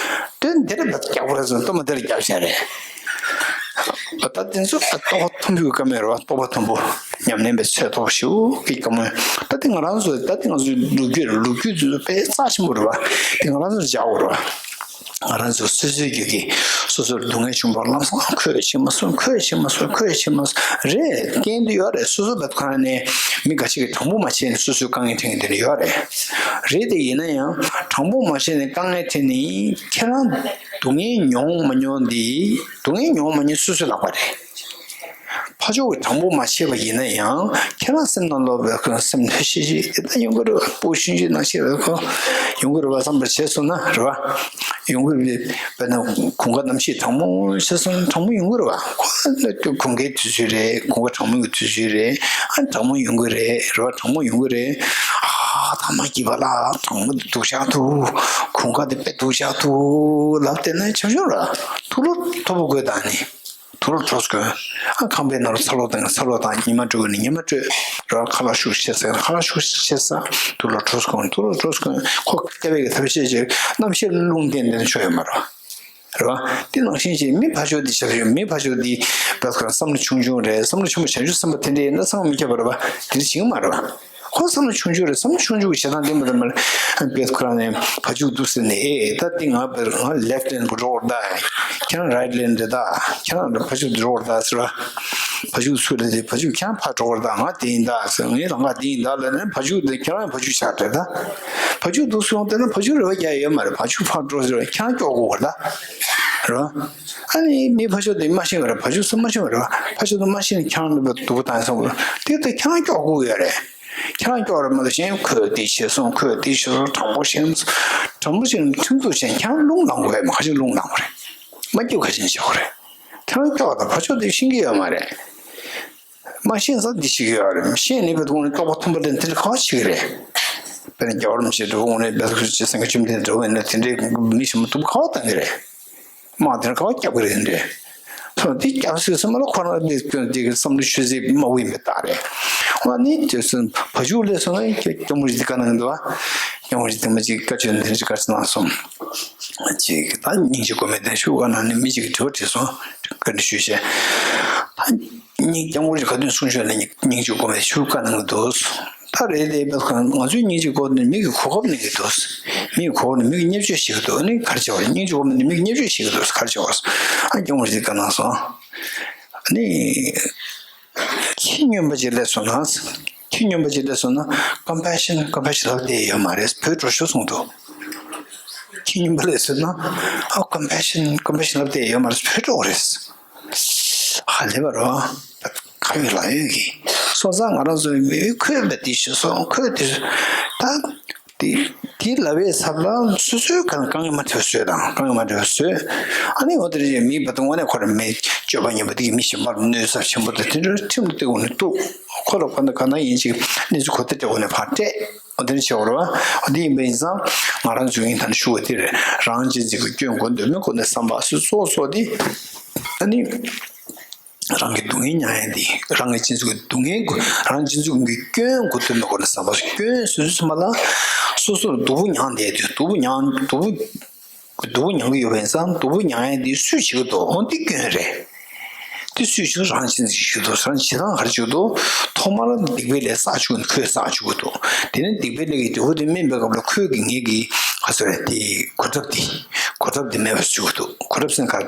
འདོན་དེ་རེད་པ། རྒྱག་པ་རེད་ཟེར། གཏོར་མ་དེ་ལ་རྒྱབ་བཞག་རེད། ད་དེ་ཚོ་ད་རྟོགས་པ་མཐོན་པོའི་བཀའ་མོལ་རེད་པ། རྟོགས་པ་མཐོན་པོ་ཉམས་ལེན་པའི་ཚད་མཐོ་པོ་ཞེ་པོ་གི་བཀའ་མོལ། ད་དེ་ང་རང་ཚོ་ད་དེ་ང་ཚོའི་ལོ་རྒྱུས་རེད། ལོ་རྒྱུས་དེ་ཚོ་དཔེ་རྩ་ཆེན་པོ་རེད་པ། དེ་ང་རང་ཚོར་སྦྱར་དགོས་རེད་པ། ང་རང་ཚོ་སོ་སོའི་རྒྱུད་ཀྱི་སོ་སོར་སྡུག་བསྔལ་བྱུང་བ་ལམ་སང་ཁོས་བྱེད་མ་སོང་། ཁོས་བྱེད་མ་སོང་། ཁོས་བྱེད་མ་སོང་། རེད། རྐྱེན་དེ་ཡོད་རེད། སོ་སོ་བ་ཁོ་རང་ནས་མི་འགའ་ཞིག་གིས་དྲང་པོ་མ་བྱས་ནས་སོ་སོའི་དཀའ་ངལ་འཕྲད་མཁན་དེ་འདྲ་ཡོད་རེད། རེད་དེ་ཡིན་ན་ཡང་དྲང་པོ་མ་བྱས་ནས་དཀའ་ངལ་འཕྲད་ནས་ཁྱེད་རང་སྡུག་བསྔལ་མྱོང་མ་མྱོང་དེ། སྡུག་བསྔལ་མྱོང་མ་མྱོང་སོ་སོའི་ལག་པ་རེད། ཕར་ཕྱོགས་ཀྱིས་དྲང་པོ་མ་བྱས་པ་ཡིན་ན་ཡང་ཁྱེད་རང་སེམས་ནང་ལོག་པའི་ཁོ་སེམས་ལྷོད་ཤིག་ཤིག་ད་ཡོང་གི་རེད་པ། སྤུ་ཤུན་ཤུན་ནང་བཤད་པའི་ཁོ་ཡོང་གི་རེད་པ། བསམ་པ་བྱས་སོང་ན་རེད་པ། ཡོང་གི་རེད་པ། དཔེར་ན་དགུན་ཁ་གནམ་གཤིས་གྲང་མོ་བྱས་སོང་ན་གྲང་མོ་ཡོང་གི་རེད་པ། ཁོ་དགུན་ཁའི་དུས་ཚོད་རེད། དགུན་ཁ་གྲང་མོའི་དུས་ཚོད་རེད། ཨ་གྲང་མོ་ཡོང་གི་རེད་རེད་པ། གྲང་མོ་ཡོང་གི་རེད། ཨ་ད་མ་སྐྱིད་པ་ལ། གྲང་མོ་འདི་སྡུག་ཅག་འདུག་དགུན་ཁ་འདི་དཔེ་སྡུག་ཅག་འདུག་ལབ་བསྡད་ན་ཆོག་ཆོག་རེད་པ། དུག་ལོག་མཐོ་པོ་དགོས་དང་ནི། དུག་ལོག་གྲོགས་དགོས། ཨ་ཁང་པའི་ནང་ལ་ཚ་ལོག་བཏང་། ཚ་ལོག་བཏང་། ཉི་མ་དྲོས་ནི་ཉི་མ་དྲོས་རོགས། ཁ་ལག་ཤུགས་ཆེ་ས་ཁ་ལག་ཤུགས་ཆེ་ས། དུག་ལོག་གྲོགས་དགོས། དུག་ལོག་གྲོགས་དགོས། ཁོ་སྐྱ་བའི་གི་ཐབས་ཤེས་བྱས། རྣམ་ཤེས་རླུང་བསྟན་ནས་ཆོག་ཡོད་མ་རེད་པ། རེད་པ། དེ་ནང་བཞིན་བྱས་མི་ཕར་ཕྱོགས་འདི་ཆ་ཡོད། མི་ཕར་ཕྱོགས་འདི་བས་ཁོ་རང་བསམ་བློ་ཆུང་ཆུང་རེད། བསམ་བློ་ཆེན་པོ་བྱང་ཆུབ་སེམས་དཔའ་དེ་འདྲ་ཡིན་ན་བསམ་བློ་མི་ཁྱབ་པ་རེད་པ། དེ་འདྲ་བྱེད་ཀྱི་མ་རེད་པ། ཁོ་བསམ་བློ་ཆུང་ཆུང་རེད། བསམ་བློ་ཆུང་ཆུང་གི་བྱེད་སྟངས་དེ་མ་རེད་མ་རེད། བས་ཁོ་རང་ནས་ཕར་ཕྱོགས་འདུག་ཟེར་ནས། ཨེ་ད་འདི་ང་བས་ང་ལེཕ་ལེན་འགྲོ་དགོས་རེད་ད། ཁྱེད་རང་རའིཊ་ལེན་རེད་ད། ཁྱེད་རང་ཕར་ཕྱོགས་འགྲོ་དགོས་རེད་ད་ཟེར་བ། ཕར་ཕྱོགས་སུ་རེད་དེ། ཕར་ཕྱོགས་ཁྱེད་རང་ཕར་འགྲོ་དགོས་རེད་ད། ང་འདི་ཡིན་ད་ཟེར། ངའི་ལམ་ཁ་འདི་ཡིན་ད་ལབ་ནས་ཕར་ཕྱོགས་དེ་ཁྱེད་རང་ཕར་ཕྱོགས་ཆགས་རེད་ད། ཕར་ཕྱོགས་འདུག་སོང་དེ་ན་ཕར་ཕྱོགས་རེ་བ་རྒྱག་ཡོད་མ་རེད། ཕར་ཕྱོགས་ཕར་འགྲོ་ཟེར་བ་ཁྱེད་རང་སྐྱོག་དགོས་རེད་ད། རེད་བ། ཨ་ནི་མི་ཕར་ཕྱོགས་དེ་མ་ཤེས་པ་རེད། ཕར་ཕྱོགས་སུ་མ་ཤེས་པ་རེད་བ། ཕར་ཕྱོགས་དེ་མ་ཤེས་ནས་ཁྱེད་རང་ལ་སྡུག་པོ་བཏང་སོང་བ་རེད། དེ་ལྟར་ཁྱེད་རང་སྐྱོག་དགོས་ཡོད་རེད། ཁྱེད་རང་སྐྱོག་རེད་མ་གཏོགས་གཞན་ཁོས་དེ་བྱས་སོང་། ཁོས་དེ་བྱས་སོང་། དྲང་པོ་བྱས་སོང་། དྲང་པོ་བྱས་ནས་ཁྲིམས་གཏུག་བྱས། ཁྱེད་རང་རླུང་ལངས་དགོས་ཡོད་མ། ག་ཅིག་རླུང་ལངས་པ་རེད། མ་སྐྱིད་པ་ག་ཅིག་བྱེད་དགོས་རེད། ཁྱེད་རང་སྐྱོག་དང་ཕར་ཕྱོགས་དེ་ཤེས་ཀྱི་ཡོད་མ་རེད། མ་ཤེས་ཙང་འདི་བྱེད་ཀྱི་ཡོད་རེད། ཤེས་ནས་བས་དགོངས་ནས་སྐྱོག་པ་མཐོན་པོ་ལེན་དེ་འདྲ་ག་བ་བྱེད་ཀྱི་རེད། དཔེར་ན་རྒྱལ་བ་རིན་པོ་ཆེ་འགྲོ་དགོངས་ནས་བས་ཁོ་ཆེ་སེང་གེ་བཅོམ་ལྡན་འདྲ་བོ་ཡིན་ན་དེ་འདྲའི་མི་ཞིག་མ་ཐུབ་ག་བ་བཏང་གི་རེད། དམག་དེ་འདྲ་ག་བ་རྒྱབ་ཀྱི་རེད། དེ་འདྲས་ དེ་སྐྱབས་སུ་སོང་མ་ལ་ཁོ་རང་དེ་སྐྱོན་དེ་གི་བསམ་བློ་ཆུད་ཟོས་མ་བུ་ཡིན་པའི་རྟགས་རེད། ཨ་ནི་དེ་སོང་བ་ཕྱུགས་ལས་སོང་ན་སྐྱོ་སྐྱོ་མོ་རིགས་དེ་ག་ནང་འདུག་ཨ། སྐྱོ་མོ་རིགས་དེ་མ་ཅིག་བཀའ་ཆོས་འདི་འདྲ་ག་ཚོད་གནང་སོང་། ཅིག་ད་སྙིང་རྗེ་སྒོམ་མེད་དེ་ཤུགས་ག་ནང་ནས་མི་ཅིག་གིས་དྲི་བ་དྲིས་སོང་། བཀའ་འདྲི་ཞུས་བྱས། ད་སྙིང་སྐྱོ་མོ་རིགས་ག་དུས་གསུང་ཆོས་ནས་སྙིང་རྗེ་སྒོམ་མེད་ཤུགས་ག་ནང་འདུག་ད་རེད་དེ་བས་ཁོ་ང་ཚོའི་སྙིང་རྗེ་སྒོམ་ནས་མི་གི་གོ་སྐབས་ནས་ཀྱི་འདུག་མི་གི་གོ་སྐབས་ནས་མི་གི་བརྙས་བཅོས་བྱེད་ཀྱི་འདུག་ཨ་ནི་ག་རེ་བྱེད་པ་རེད། སྙིང་རྗེ་སྒོམ་མེད་ནས་མི་གི་བརྙས་བཅོས་བྱེད་ཀྱི་འདུག་ག་རེ་བྱེད་པ་རེད། ཨ་སྐྱོ་མོ་རིགས་དེ་ག་གནང་སོང་། ཨ་ནི། ཁྱི་སྨྱོན་པ་ཅིག་སླེབས་སོང་ན། ཁྱི་སྨྱོན་པ་ཅིག་སླེབས་སོང་ན་ཀམ་པེ་ཤན་ཀམ་པེ་ཤན་ལབ་བསྡད་ཡོད་མ་རེད། བོད་འགྲོ་ཤོག་གསུངས་འདུག་ཁྱི་སྨྱོན་པ་སླེབས་སོང་ན་ཨ་ཀམ་པེ་ཤན་ཀམ་པེ་ཤན་ལབ་བསྡད་ཡོད་མ་རེད། བོད་འགྲོ་རེད། ཧ་ལས་པ་རེད་བ། ཁ་ཡོད་ལག་ཡོད་ཀྱི། སོང་ཙང་ང་རང་ཚོའི་མི་ཁོས་པ་དེ་ཤི་སོང་ཁོས་དེ་ད། དེ་དེ་ལབ་པའི་ཚབ་ལ་སོ་སོའི་གང་གང་ཡང་མ་ཐེབས་བཟོས་དང་གང་ཡང་མ་ཐེབས་བཟོས། ཨ་ནི་འོ་དེ་རེད་མི་བ་དུང་བ་ནས་ཁོ་ར་མི་སྤྱོད་པ་ངན་པ་དེ་གི་མི་གཞན་པར་གནོད་ཚབས་ཆེན་པོ་དང་དེ་འདྲ་ཁྲིམས་ལ་གཏུག་འོ་ནས་གཏུག་ཁོ་ལ་ཁོ་ན་གང་ན་ཡིན་ཅིག་གནས་ཚུལ་གོ་བརྡ་སྤྲད་འོ་ནས་ཕར་སྤྲད། འོ་དེ་འདྲ་བྱེད་འོ་ར་བ་འོ་དེ་ཡིན་པ་ཡིན་ཙང་ང་རང་ཚོ་ཡིན་ད་ནི་ཞུ་བ་དེ་རེད། རང་གཅེས་འཛིན་གྱི་སྐྱོན་གོ་འདོད་མེད་གོ་ནས་བསམ་པ་སོ་སོ་སོ་དེ་ཨ་ནི། རང་གི་སྡུག་བསྔལ་མྱང་ཡ་འདི་རང་གི་སྤྱི་ཚོགས་ཀྱི་སྡུག་བསྔལ་རང་སྤྱི་ཚོགས་ཀྱི་སྐྱོན་གོ་ཐུབ་མེད་སྐོར་ནས་བསམ་པ་སྐྱོན་སོ་སོ་ཚང་མ་ལ་སོ་སོར་སྡུག་པོ་མྱང་བསྡད་དུས་སྡུག་པོ་མྱང་སྡུག་པོ་སྡུག་པོ་མྱང་གི་ཡོད་པ་ཡིན་ཙང་སྡུག་པོ་མྱང་ཡ་འདི་སུས་བྱེད་ཀྱི་འདུག་འོ་འདི་སྐྱོན་རེད། འདི་སུས་བྱེད་རང་སྤྱི་ཚོགས་ཀྱིས་བྱེད་ཀྱི་འདུག་རང་བྱེད་སྟངས་ག་རེ་བྱེད་ཀྱི་འདུག་ཐོག་མར་སྡིག་པའི་ལས་བསགས་བཅུག་ནས་ཁོས་བསགས་བཅུག་གི་འདུག་དེ་ནས་སྡིག་པའི་ལས་ཀྱི་འབྲས་བུ་དེ་སྨིན་པའི་སྐབས་ལ་ཁོས་ཀྱི་ངེད་ཀྱི་ག་ཚོད་རེད་དེ་གོ་ཁྲབ་དེ་གོ་ཁྲབ་དེ་མེད་པ་བཅུག་གི་འདུག་གོ་ཁྲབ་སེམས་ཁར་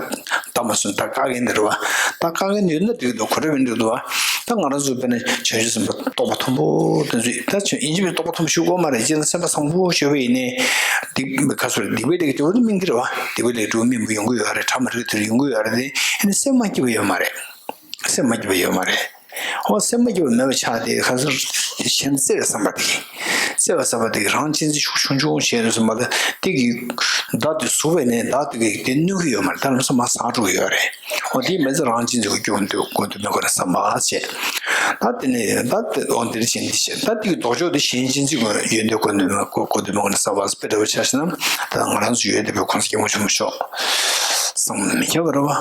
ད་མ་སོང་ད་བཀག་མཁན་དེ་རེད་བ། ད་བཀག་མཁན་ཡོད་ན་འགྲིག་འདུག་གོ་ཁྲབ་ཡོད་འགྲིག་འདུག་བ། ད་ང་རང་ཚོ་དཔེར་ན་བྱང་ཆུབ་སེམས་དཔའ་རྟོགས་པ་མཐོན་པོ་དེ་ཚོས་ད་ཆོས་ཡིན་གཅིག་པའི་རྟོགས་པ་མཐོན་པོ་ཞུ་དགོས་མ་རེད། ཅེས་ན་སེམས་པ་བཟང་པོ་ཞུ་བ་ཡིན་ནའི་སྡིག་ག་ཚོད་སྡིག་པའི་ལས་ཀྱི་འབྲས་བུ་དེ་སྨིན་གྱི་རེད་བ། སྡིག་པའི་ལས་འབྲས་བུ་སྨིན་པ་ཡོང་གི་ཡོད་རེད། གྲ་མ་རེད་དེར་ཡོང་གི་ཡོད་རེད་དེ་ཨ་ནི་སེམས་མ་སྐྱིད་པ་ཡོད་མ་རེད། སེམས་མ་སྐྱིད་པ་ཡོད་མ་རེད། ཨོ་སེམས་མ་སྐྱིད་པ་མེད་པ་ཆགས་དེ་ག་ཚོད་གཞན་བརྩེ་བའི་བསམ་པ་དེ་བརྩེ་བའི་བསམ་པ་དེ་རང་གཅེས་འཛིན་ཤུགས་ཆུང་ཆུང་བྱས་ནས་སོང་བ་ལ་དེ་གི་བདག་དེ་ཟུག་པས་ནས་བདག་དེ་གི་དེ་གནོད་ཀྱི་ཡོད་མ་རེད། ད་ལམ་སང་མ་ཟག་འགྲོ་གི་ཡོད་རེད། འོ་དེ་མི་ཚེ་རང་གཅེས་འཛིན་གྱི་སྐྱོན་འདུག་དགོས་འདུག་མེད་དགོས་ན་བསམ་པ་བྱས། ད་དེ་ནས་ད་དེ་འོ་འདིར་བྱས་འདི་བྱས་ད་དེ་གི་ལྡོག་ཕྱོགས་དེ་གཞན་གཅེས་འཛིན་གྱི་ཡོན་ཏན་དགོས་འདུག་མེད་དགོས་འདུག་མེད་དགོས་ན་བསམ་པ་དཔེ་འདྲ་བོ་ཆ་བཞག་ན་ད་ང་རང་ཚོ་ཡོད་བསྡད་པའི་གོང་ས་སྐྱབས་མགོན་ཆེན་པོ་མཆོག་བསམ་མི་ཁྱབ་པ་རེད་བ།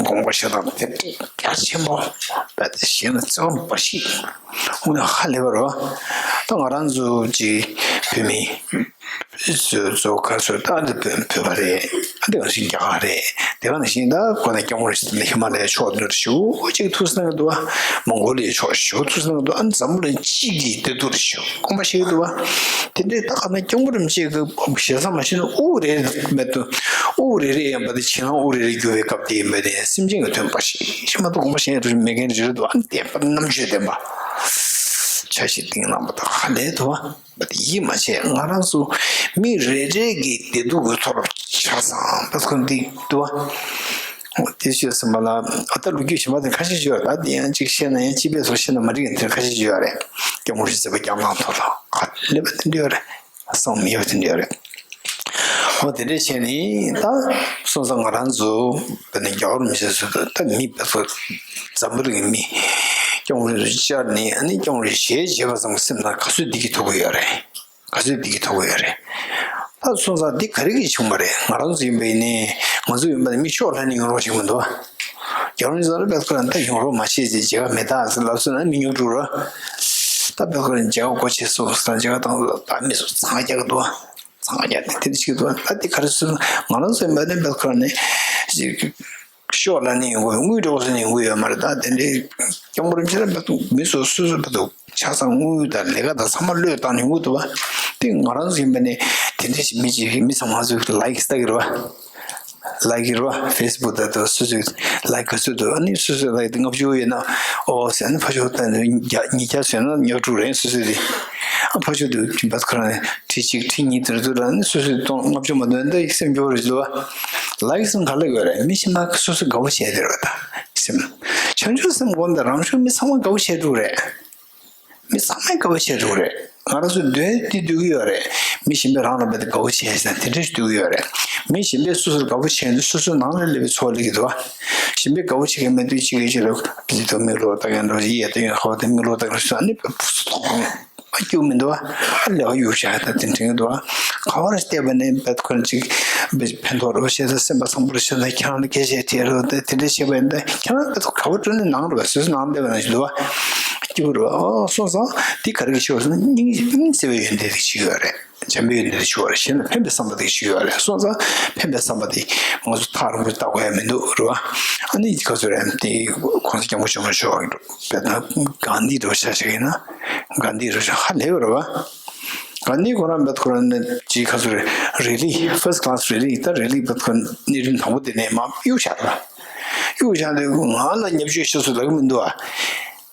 དགོངས་པ་བཞེས་སྟངས་དེ་གལ་ཆེན་པོ་རྦད་དེ་བཞེས་ན་བརྩེ་བ་འབའ་ཞིག་དངོས་གནས་ཧ་ལས་པ་རེད་བ། ད་ང་རང་ཚོ་གཅིག་བོད་མི་ཚོ་ཚོ་ག་ཚོད་ད་འདི་བོད་བོད་པ་རེད། འདི་ག་ཞིག་རྒྱ་གར་རེད། དེ་ག་ནང་བཞིན་ད་ཁོ་ན་སྐྱབས་མགོན་རེད། ཧི་མ་ལ་ཡའི་ཕྱོགས་འདིར་ཞུ་གཅིག་ཐུགས་སྣང་གི་འདུག་བ། མོང་གོ་ལི་ཡའི་ཕྱོགས་ཞུ་ཐུགས་སྣང་གི་འདུག་ཨ་ནི་འཛམ་བུ་གླིང་སྤྱི་གི་བདེ་སྡུག་རེ་ཞུ་དགོངས་པ་བཞེས་ཀྱི་འདུག་བ། དེ་འདྲའི་ད་ག་ན་སྐྱབས་མགོན་རིན་པོ་ཆེ་གི་ཞེ་ས་མ་ཤེས་ན་དབུགས་རེ་རེ་མེད་དུ་དབུགས་རེ་རེ་ཡིན་པ་དེ་ཕྱི་ནང་དབུགས་རེ་རེ་རྒྱུ་བའི་སྐབས་དེ་ཡིན་པ་དེ་སེམས་ཅན་གྱི་དོན་འབའ་ཞིག་ཤི་མ་གཏོགས་དགོངས་པ་གཞན་རེ་མེད་མཁན་རེ་རེ་འདུག་ཨ་ནི་བདེན་པ་རྣམ་དཔྱོད་ལྡན་པ་ཆ་ཤས་གཏིང་རིང་པོ་དང་ཧ་ལས་འདུག་བ། ཡིད་མ་ཆེས་ང་རང་ཚོ་མི་རེ་རེ་གི་བདེ་སྡུག་གི་ཐོག་ཆ་ཚང་པ་ཁོ་འདི་འདུག་བ། དེ་ཤོད་ཟིན་པ་ལ་ཨ་ད་ལོ་རྒྱུས་གཞན་པ་དེ་ཁ་ཤས་ཤིག་ཡོད་རེད། ད་དེ་ཡང་གཅིག་བཤད་ན་ཡང་སྤྱི་པའི་སོགས་བཤད་ན་མ་འགྲིག་གི་དེ་ཁ་ཤས་ཤིག་ཡོད་རེད། སྐྱབས་མགོན་རིན་པོ་ཆེ་སྐྱབས་གནང་ཐོག་ལ་ཧ་ལས་པ་དེ་འདྲ་ཡོད་རེད། བསམ་མི་ཡོད་དེ་འདྲ་ཡོད་རེད། འོ་དེ་འདྲ་བྱས་ནས་ད་སོང་ཙང་ང་རང་ཚོ་དཔེར་ན་རྒྱལ་བ་རིན་པོ་ཆེ་ཚོ་ད་མི་དཔེ་ཚོ་འཛམ་བུ་གླིང་གི་མི་སྐྱབས་མགོན་རིན་པོ་ཆེ་བཅར་ནས་ཨ་ནི་སྐྱབས་མགོན་རིན་པོ་ཆེ་ཞལ་མཇལ་བ་ཙམ་གྱིས་སེམས་ནང་ག་ཚོད་བདེ་སྐྱིད་ཐོབ་ཀྱི་ཡོད་རེད། ག་ཚོད་བདེ་སྐྱིད་ཐོབ་ཀྱི་ཡོད་རེད། ད་སོང་ཙང་འདི་ག་རེ་གིས་བྱུང་བ་རེད། ང་རང་ཚོ་ཡིན་པ་ཡིན་ནའི་ང་ཚོ་ཡིན་པ་ནི་མི་ཤོག་ལྷ་ནི་ཡོང་རོགས་བྱེད་མི་འདུག་རྒྱལ་བ་རིན་པོ་ཆེ་ལ་དཔེ་ཁོ་རང་ད་ཡོང་རོགས་མ་བྱེད་ཅེས་མཇལ་ཁ་མེད་ད་ཟེར་ལབ་སོང་ན་མི་ཉོབ་འགྲོ་ར། ད་དཔེ་ཁོ་རང་མཇལ་ཁ་སྒོ་ཕྱེ་སོང་ཟེར་ན་མཇལ་ཁ་བཏང་ད་མི་ཚོ་འཚང་རྒྱ་གི་འདུག་འཚང་རྒྱ་དེ་དེ་ཞིག་འདུག་ད་དེ་ག་རེ་ཟེར་ན་ང་རང་ཚོ་ཡིན་པ་ནི་དཔེ་ཁོ་རང་ནི། ཤོག་ལ་ནི་ཡོང་གི་དངུལ་འགྲོ་སོང་ནི་ཡོང་གི་ཡོད་མ་རེད། ད་དེ་འདྲའི་སྐྱབས་མགོན་རིན་པོ་ཆེ་ལ་འབད་ཐུབ་མི་སོ་སོ་སོ་འབད་ཐུབ་ཆ་ཚང་དངུལ་དང་ལས་ཀ་དང་ཚང་མ་བློས་བཏང་ནས་ཡོང་གི་འདུག་བ། དེ་ང་རང་ཚོ་ཡིན་པ་ནི་དེ་འདྲའི་མི་གཅིག་གིས་མི་ཚང་མ་ཚོས་ལའིཀ་ལྟ་གི་རེད་བ། ལའིཀ་རེད་བ། ཕེ་སི་བུག་དང་དུ་སོ་སོའི་ལའིཀ་ག་ཚོད་འདུག་ཨ་ནི་སོ་སོའི་ལའིཀ་དེ་ལྔ་བཅུ་ཡོད་ན་ཨོ་ཟེར་ནས་ཕ་ཤོག་ལྟ་ནས་བརྒྱ་ཉིས་བརྒྱ་ཟེར་ན་ཉོ་དྲུག་རེད་སོ་སོའི་དེ། ཨ་ཕ་ཤོག་དུ་ཁྱིམ་པ་ཁོ་རང་ཁྲི་གཅིག་ཁྲི་གཉིས་དེར་དུ་ལ་ནི་སོ་སོའི་སྟོང་ལྔ་བཅུ་མ་འདོན་ད་སེམས་སྐྱོ་བོ་རེད་འདུག་བ། ལ་ཡིག་སང་ག་ལ་དགོས་རེད། མི་གཞན་པ་སོ་སོ་དགའ་བོ་བྱས་དེ་རེད་ད། སེམས། བྱང་ཆུབ་སེམས་སྒོམ་དང་རང་ཤུགས་མི་ཚང་མ་དགའ་བོ་བྱས་འགྲོ་རེད། མི་ཚང་མས་དགའ་བོ་བྱས་འགྲོ་རེད། ང་རང་ཚོ་འདོད་དེ་འདོད་ཀྱི་ཡོད་རེད། མི་གཞན་པས་རང་ལ་འབད་དེ་དགའ་བོ་བྱས་ཟེར་དེ་འདྲ་ཞིག་འདོད་ཀྱི་ཡོད་རེད། མི་གཞན་པས་སོ་སོར་དགའ་བོ་བྱས་འདུག་སོ་སོའི་ནང་ལ་སླེབས་པའི་ཚོར་བ་སླེབས་ཀྱི་འདུག་བ། གཞན་པས་དགའ་བོ་བྱེད་མཁན་མེད་དུས་གཅིག་གིས་གཅིག་ལ་བི་ཏོ་མིག་ལོག་ལྟ་མཁན་འདྲ་ཡིད་ཡ་ཏོ་ཡོད་ཁ་བ་དེ་མིག་ལོག་ལྟ་མཁན་ཞིག་ཨ་ནི་སྐྱུག་མི་འདུག་བ། ཨ་ལས་ཀ་ཡུག་བྱ་ད་དེ་དྲན་གྱི་འདུག་བ། ག་བར་བལྟས་པ་ནས་བེད་ཁོ་ན་ཅིག་ཕན་ཐོགས་རོགས་བྱས་ད་སེམས་པ་བཟང་པོ་རོགས་བྱས་ད་ཁྱེད་རང་ལ་སྐད་ཆ་དྲིས་རོགས་ད་དེ་འདྲ་བྱས་པ་ཡིན་ད་ཁྱེད་རང་བེད་ག་བར་སྤྲོ་ནས་ནང་རོགས་སོ་སོ་ནང་བསྡད་པ་ན་ཞིག་འདུག་བ། སྐྱིད་པོ་རེད་བ། ཨོ་སོང་ཙང་དེ་ག་རེ་གི་ཆེ་བ་སོང་ན་སྙིང་སྙིང་བརྩེ་བའི་ཡོན་ཏན་དེ་ཞིག་ཡོད་རེད། བྱམས་པའི་ཡོན་ཏན་དེ་ཞིག་ཡོད་རེད། གཞན་ལ་ཕན་པའི་བསམ་པ་དེ་ཞིག་ཡོད་རེད། སོང་ཙང་ཕན་པའི་བསམ་པ་དེ་ང་ཚོ་ཐག་རིང་པོ་བལྟ་དགོས་ཡ་མི་འདུག་རེད་བ། ཨ་ནི་ག་ཚོད་རེད་དེ་གོང་ས་སྐྱབས་མགོན་ཆེན་པོ་མཆོག་བེད་ན་གྷན་དྷི་འདྲ་བོ་ཆ་བཞག་ཡིན་ན་གྷན་དྷི་འདྲ་བོ་ཆ་ཧ་ལས་པ་རེད་བ། གྷན་དྷི་ཁོ་རང་བེད་ཁོ་རང་ནི་ཅིག་ག་ཚོད་རེད། རི་ལི་ཧྥར་སི་ཊི་ཀ་ལ་སི་རི་ལི་ད་རི་ལི་བེད་ཁོ་གནས་རིམ་དང་པོ་དེ་ནས་མར་གཡུག་བཞག་རེད་བ། གཡུག་བཞག་དུས་ང་ལ་བརྙས་བཅོས་བྱེད་སུ་ལབ་ཀྱི་མི་འདུག་བ།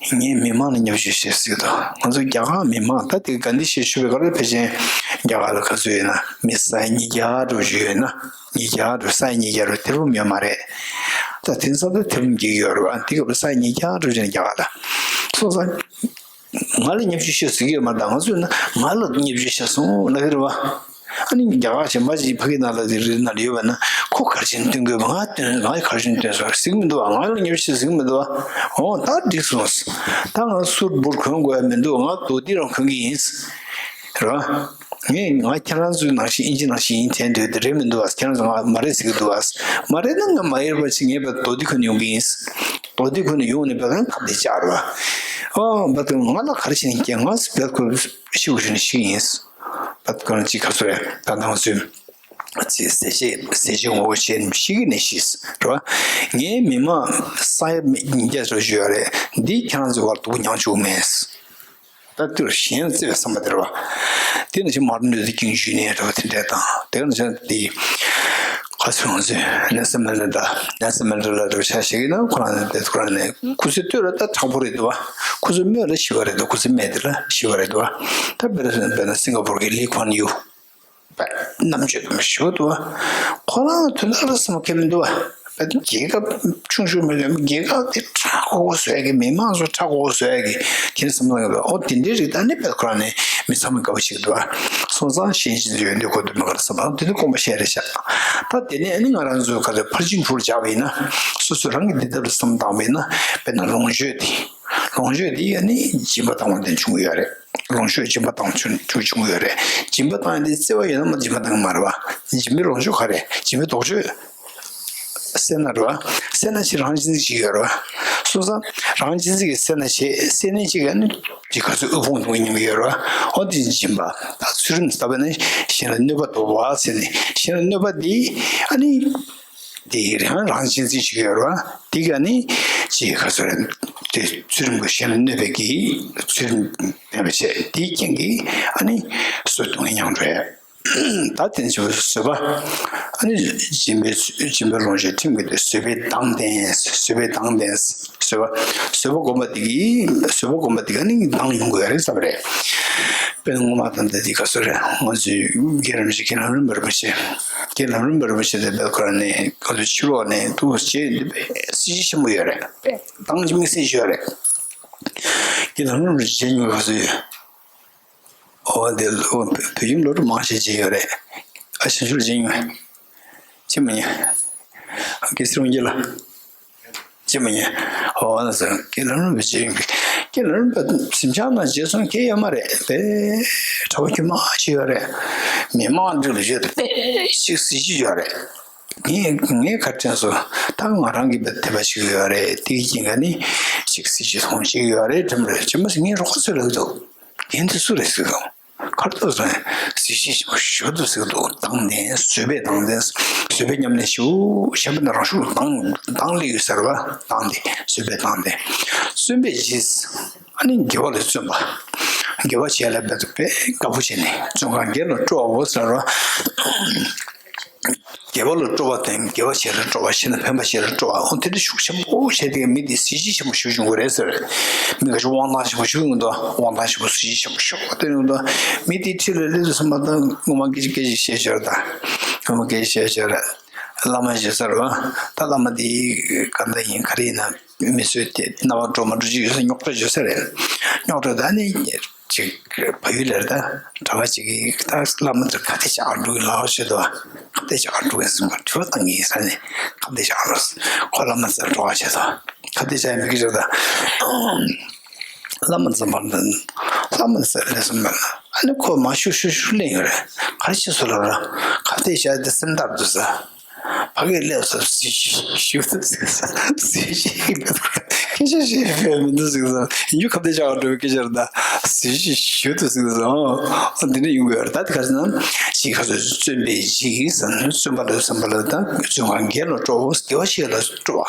ངས་མི་མང་ལ་བརྙས་བཅོས་བྱེད་སྲིད་དོ། ང་ཚོ་རྒྱ་གར་མི་མང་ད་དེ་གྷན་དྷི་ཞེས་ཞུ་བའི་སྐབས་ལ་ཕལ་ཆེར་རྒྱ་གར་ལ་ག་ཚོད་ཡོད་ན་མི་ས་ཡ་ཉིས་བརྒྱ་འགྲོ་རྒྱུ་ཡོད་ན་ཉིས་བརྒྱ་འགྲོ་ས་ཡ་ཉིས་བརྒྱ་འགྲོ་ཐེར་འབུམ་ཡོད་མ་རེད། ད་དེང་སང་ད་ཐེར་འབུམ་བརྒལ་གྱི་ཡོད་རེད་བ། དེ་སྐབས་ལ་ས་ཡ་ཉིས་བརྒྱ་འགྲོ་རྒྱུ་ཡོད་ན་རྒྱ་གར་ལ། སོང་ཙང་ང་ལ་བརྙས་བཅོས་བྱེད་སྲིད་ཀྱི་ཡོད་མ་རེད། ད་ང་ཚོས་ན་ང་ལ་བརྙས་བཅོས་བྱས་སོང་ལབ་ཀྱི་རེད་བ། ཨ་ནི་རྒྱ་གར་གཞན་པ་ཞིག་ཕ་གི་ནང་ལ་དེ་རི་ནང་ལ་ཡོད་པ་ན་ཁོ་ག་རེ་བྱས་ནས་སྟོན་དགོས་པ་ང་སྟོན་ང་ག་རེ་བྱས་ནས་སྟོན་སོང་ཟེར་གི་མི་འདུག་བ། ང་ལ་ཉེས་ཆད་ཟེར་གི་མི་འདུག་བ། འོ་ད་འགྲིག་སོང་། ད་ང་སུར་འབུར་གོན་དགོས་ཡ་མི་འདུག་ང་རྡོ་རྡེག་རང་གོན་གི་ཡིན། རེད་བ། ངས་ང་ཁྱེད་རང་ཚོའི་ནང་བཞིན་དབྱིན་ཇི་ནང་བཞིན་ཡིན་དྲན་འདོད་དེ་རེད་མི་འདུག་བ། ཁྱེད་རང་ཚོ་ང་མ་རེད་ཟེར་གི་འདུག་བ། མ་རེད་ན་ང་མ་ཡེར་བ་ཞིག་ངས་བ་རྡོ་རྡེག་གོན་ནས་ཡོང་གི་ཡིན། རྡོ་རྡེག་གོན་ནས་ཡོང་ནས་བ་ཁ་བདེ་བཅག་རེད་བ། ཨོ་བ་དུ་ང་ལ་ག་རེ་བྱས་ནས་སྐྱེ་ང་སུ་བ་ཁོ་ཤི་བ་ཞིག་ནས་ཤི་གི་ཡིན། བ་ཁོ་རང་ཅིག་ག་ཚོད་རེད་ད་ནང་ཚུལ། ཅེས་ཟས་བཅད་ཟས་བཅད་ངོ་བོ་བྱས་ནས་ཤི་གི་ནས་ཤི་རེད་བ། ངའི་མི་མང་ས་ཡ་ཉིས་བརྒྱ་ཙམ་ཞིག་ཡོད་རེད། འདི་ཁྱེད་རང་ཚོའི་བར་དུ་མྱངས་བཅུག་མེད། ད་དུས་གཞན་ལ་བརྩེ་བའི་བསམ་པ་དེ་རེད་བ། དེ་ནང་བཞིན་མར་ཊིན་ལུ་ཐར་ཀིང་ཇུ་ནི་ཡར་རེད་བ། དེ་འདྲ་དང་དེ་ནང་བཞིན་དེ་ག་ཚོད་ང་ཚོས་ནེལ་སོན་མན་ཌེ་ལ་ནེལ་སོན་མན་ཌེ་ལ་རེད་བ་ཆ་བཞག་གི་ན་ཁོ་རང་ནི་དེ་ཁོ་རང་ནི་སྐུ་ཚེ་སྟོད་ལ་ད་དྲག་པོ་རེད་འདུག་བ། སྐུ་ཚེ་སྨད་ལ་ཤི་བ་རེད་འདུག་སྐུ་ཚེ་སྨད་དེ་ལ་ཤི་བ་རེད་འདུག་བ། ད་དཔེར་ན་དཔེར་ན་སིང་ག་པོར་གི་ལི་ཁོན་ཡུ། རྣམ་དཔྱོད་དང་ཞུ་འདུག་བ། ཁོ་རང་དོན་དག་ལ་བསམ་མཁན་མི་འདུག་བ། རྒྱལ་ཁབ་ཆུང་ཆུང་མི་འདུག་རྒྱལ་ཁབ་དེ་ཁྲག་ཁོག་པོ་བཟོ་ཡ་གི་མི་མང་ཚོ་ཁྲག་ཁོག་པོ་བཟོ་ཡ་གི་དེ་ནི་བསམ་བློ་ཡོད་པ། ཨོ་དེ་འདྲའི་རིགས་ད་ནི་དཔེ་ཁོ་རང་ནི་མི་ཚང་མ་དགའ་པོ་ཞིག་འདུག་བ། སོང་ཙང་གཞན་གཞན་ཚོ་ཡོན་ཏན་གོ་དུ་མི་དགའ་ལ་བསམ་པ་དེ་ནི་དཀོན་པོ་བཤད་རེད་ཤག་ད་དེ་ནས་ཨ་ནི་ང་རང་ཚོ་ག་ཚོད་ཕར་ཕྱིན་ཕུར་བཞག་པ་ཡིན་ན་སོ་སོ་རང་གི་འདི་ལྟར་བསམ་བཏང་བ་ཡིན་ན་དཔེར་ན་ལོངས་སྤྱོད་དེ། ལོངས་སྤྱོད་འདི་ཡང་ནི་སྦྱིན་པ་བཏང་བ་ནས་བྱུང་གི་ཡོད་རེད། ལོངས་སྤྱོད་སྦྱིན་པ་བཏང་བྱུང་བྱུང་བྱུང་གི་ཡོད་རེད། སྦྱིན་པ་བཏང་ཡ་འདི་བརྩེ་བ་ཡོད་ན་མ་སྦྱིན་པ་བཏང་གི་མ་རེད་བ། སྦྱིན་པའི་ལོངས་སྤྱོད་ག་རེ་སྦྱིན་པའི་ལྡོག་ཕྱོགས། སེར་སྣ་རེད་བ། སེར་སྣ་ཆེ་རང་གཅེས་འཛིན་ཅིག་ཡོད་རེད་བ། སོང་ཙང་རང་གཅེས་འཛིན་གྱི་སེར་སྣ་ཆེ་སེར་སྣ་ཅིག་ཡང་ནི་ཅིག་ག་ཚོད་དབུལ་ཕོངས་དུ་མཉམ་གི་ཡོད་རེད་བ། འོ་དེ་སྦྱིན་པ་ད་ཚུལ་ཁྲིམས་ལྟ་བུ་ནི་གཞན་ལ་གནོད་པ་དོར་བ་ཟེར་ནས་གཞན་ལ་གནོད་པ་འདི་ཨ་ནི། དེ་རང་རང་གཅེས་འཛིན་ཞིག་ཡོད་རེད་བ། དེ་ག་ནི་ཅིག་ག་ཚོད་རེད། དེ་ཚུལ་ཁྲིམས་ཀྱི་གཞན་ལ་གནོད་པའི་གི་ཚུལ་ཁྲིམས་མེད་པ་བྱས་དེའི་རྐྱེན་གྱིས་ཨ་ནི་སོ་སྡུག་བསྔལ་མྱངས་འགྲོ་ཡ། ད་དེ་ཚོ་བཟོད་པ་ཨ་ནི་སྦྱིན་པའི་སྦྱིན་པའི་ལོངས་སྤྱོད་ཁྲིམས་ཀྱི་དེ་བཟོད་པའི་མདངས་ལྡན་བཟོད་པའི་མདངས་ལྡན་བཟོད་པ་བཟོད་པ་སྒོམ་པ་དེ་གིས་བཟོད་པ་སྒོམ་པ་དེ་ག་ནི་མདངས་ཡོང་དགོས་རེད་བསམ་རེད། དཔེར་ན་སྔོན་མ་དང་ད་ལྟ་འདི་ག་ཚོད་རེད། ང་ཚོའི་རྒན་རིན་པོ་ཆེ་རྒན་ལམ་རིམ་པ་རིན་པོ་ཆེ། རྒན་ལམ་རིམ་པ་རིན་པོ་ཆེ་དེ་བེད་ཁོ་རང་ནས་ང་ཚོའི་ཕྱི་ལོགས་ནས་ཐུགས་རྗེ་འདི་དཔེ་སྲིད་ཇུས་ཆེན་པོ་ཡོད་རེད། དཔེ་གདངས་ཀྱི་དམིགས་བསལ་ཞིག་ཡོད་རེད། རྒན་ལམ་རིམ་པ་རིན་པོ་ཆེ་མཇལ་མྱོང་ག་ཚོད་ཡོད། འོ་དེ་ལོ་བོད་ཁྱིམ་ལོ་རུ་མང་ཆེ་མཇལ་ཡོད་རེད། ཨ་ཞང་ཞུ་མཇལ་མྱོང་། ཅི་མ་ཡིན། གེ་སར་འོང་རྒྱུ་ལ། ཅི་མ་ཡིན། ཨོ་ན་ཟེར་ཀྱེ་ལ་ལུང་པའི་ཅི་ཡིན་པས། ཀྱེ་ལ་ལུང་པ་སེམས་ཅན་ནང་རྗེས་སོང་སྐྱེ་ཡོད་མ་རེད་པས། གྲྭ་པ་དཀྱུས་མ་ཞིག་ཡོད་རེད། མི་མང་འདི་ལ་ཡོད་པས་ཅིག་སྲིད་ཇུས་ཡོད་རེད། ངས་ངས་ག་དྲན་སོང་ད་ང་རང་གི་བལྟས་པ་ཞིག་ཡོད་རེད་དེའི་རྐྱེན་ག་ནི་ཅིག་སྲིད་ཇུས་ཐོང་ཞིག་ཡོད་རེད་དྲན་པ་རེད་ཅི་མ་ཟེར་ངས་རོགས་པ་ཚོས་ལབ་འདུག་རྒན་དེ་སུ་རེད་ཟེར་དང་། ཁར་ཏོ་ཟེར་གཟི་བརྗིད་ཆེན་པོ་ཞུ་འདུག་ཟེར་འདུག་དང་ལྡན་བཟོད་པའི་དང་ལྡན་བཟོད་པའི་ཉམས་ལེན་ཞུ་གཞན་པ་ནི་རང་ཤུགས་དང་དང་ལས་ཡོད་ཟེར་བ་དང་ལྡན་བཟོད་པའི་དང་ལྡན་བརྩོན་པའི་རྗེས་ཨ་ནི་དགེ་བ་ལ་བརྩོན་པ་དགེ་བ་བྱས་ལ་འབད་དུ་བས་དགའ་པོ་བྱས་ནས་བརྩོན་གང་དགེ་ལ་སྤྲོ་བའོ་ཟེར་བ། དགེ་བ་ལ་སྤྲོ་བ་དང་དགེ་བ་བྱས་ལ་སྤྲོ་བ་ཤེས་ན་ཕན་པ་བྱས་ལ་སྤྲོ་བ་འོ་དེ་འདྲ་ཤུགས་ཆེན་པོ་བྱས་ཏེ་མི་དེ་གཟི་བརྗིད་ཆེན་པོ་ཞུ་བྱུང་གི་རེད་ཟེར། མི་ཁ་ཤས་དབང་ཐང་ཆེན་པོ་ཞུ་ཡོང་དོ་དབང་ཐང་ཆེན་པོ་གཟི་བརྗིད་ཆེན་པོ་ཞུ་དེ་ཡོང་དོ་མི་དེ་ཁྲི་ལ་སླེབས་དུས་ཙམ་པ་དང་ངོ་མ་སྐད་ཆ་སྐད་ཆ་བཤད་ཤོར་ད་ངོ་མ་སྐད་ཆ་བཤད་ཤོར་བླ་མ་བྱས་ཟེར་བ་ད་བླ་མ་དེ་ག་འདྲ་ཡིན་ག་རེ་ཡིན་ན། མི་གསོད་དེ་རྣ་བ་འགྲོ་མ་འགྲོ་ཅིག་ཡོད་ས་རྙོག་དྲ་བརྗོད་ས་རེད། རྙོག་དྲ་ད་ནི་ཅིག་བལ་ཡུལ་ལ་ད་གྲྭ་པ་ཅིག་གིས་ད་བླ་མ་ཚོ་ཁ་གཏད་བཅག་འགྲོ་གི་ལའོ་ཞེས་དོ། ཁ་གཏད་བཅག་འགྲོ་གི་ཟིན་པ་དྲི་བ་བཏང་གི་ཡིན་ས་ནས་ཁ་གཏད་བཅག་འགྲོ་ཁོ་བླ་མ་ཚོ་འགྲོ་བ་བྱེད་དོ། ཁ་གཏད་བཅག་མི་གི་རེད་ད། བླ་མ་ཚོ་མར་ད་ ལྷ་མོ་ཟེར་ལས་སོང་མེད་ལ། ཨ་ནི་ཁོ་མ་ཤུ་ཤུ་ཤུ་ལེན་ཡོད་རེད། ག་རེ་བྱེད་སོང་ལབ་ར། ཁ་གཏད་བཞག་དེ་སེམས་ཐར་འདུག་ས། ཕ་གིར་སླེབས་སོང་། གཟི་བརྗིད་ཞུ་འདུག་ཟེར་ས། གཟི་བརྗིད་སྐད་ཆ་བཤད་ཕོད་མི་འདུག་ཟེར་ས། ཡིན་རྒྱུ་ཁ་གཏད་བཞག་འགྲོ་བའི་སྐད་ཆ་རེད་ད། གཟི་བརྗིད་ཞུ་འདུག་ཟེར་ས། ཨོ་འདི་འདྲ་ཡོང་གི་ཡོད་རེད། ད་དེ་ག་ཟེར་ན། ཅིག་ཁ་སོ་བརྩོན་པའི་གཞི་ཟེར་ན། བརྩོན་པ་ལ་བརྩོན་པ་ལ་ད་བརྩོན་པ་དགེ་ལ་སྤྲོ་བོ། དགེ་བ་བྱེད་ལ་སྤྲོ་བ།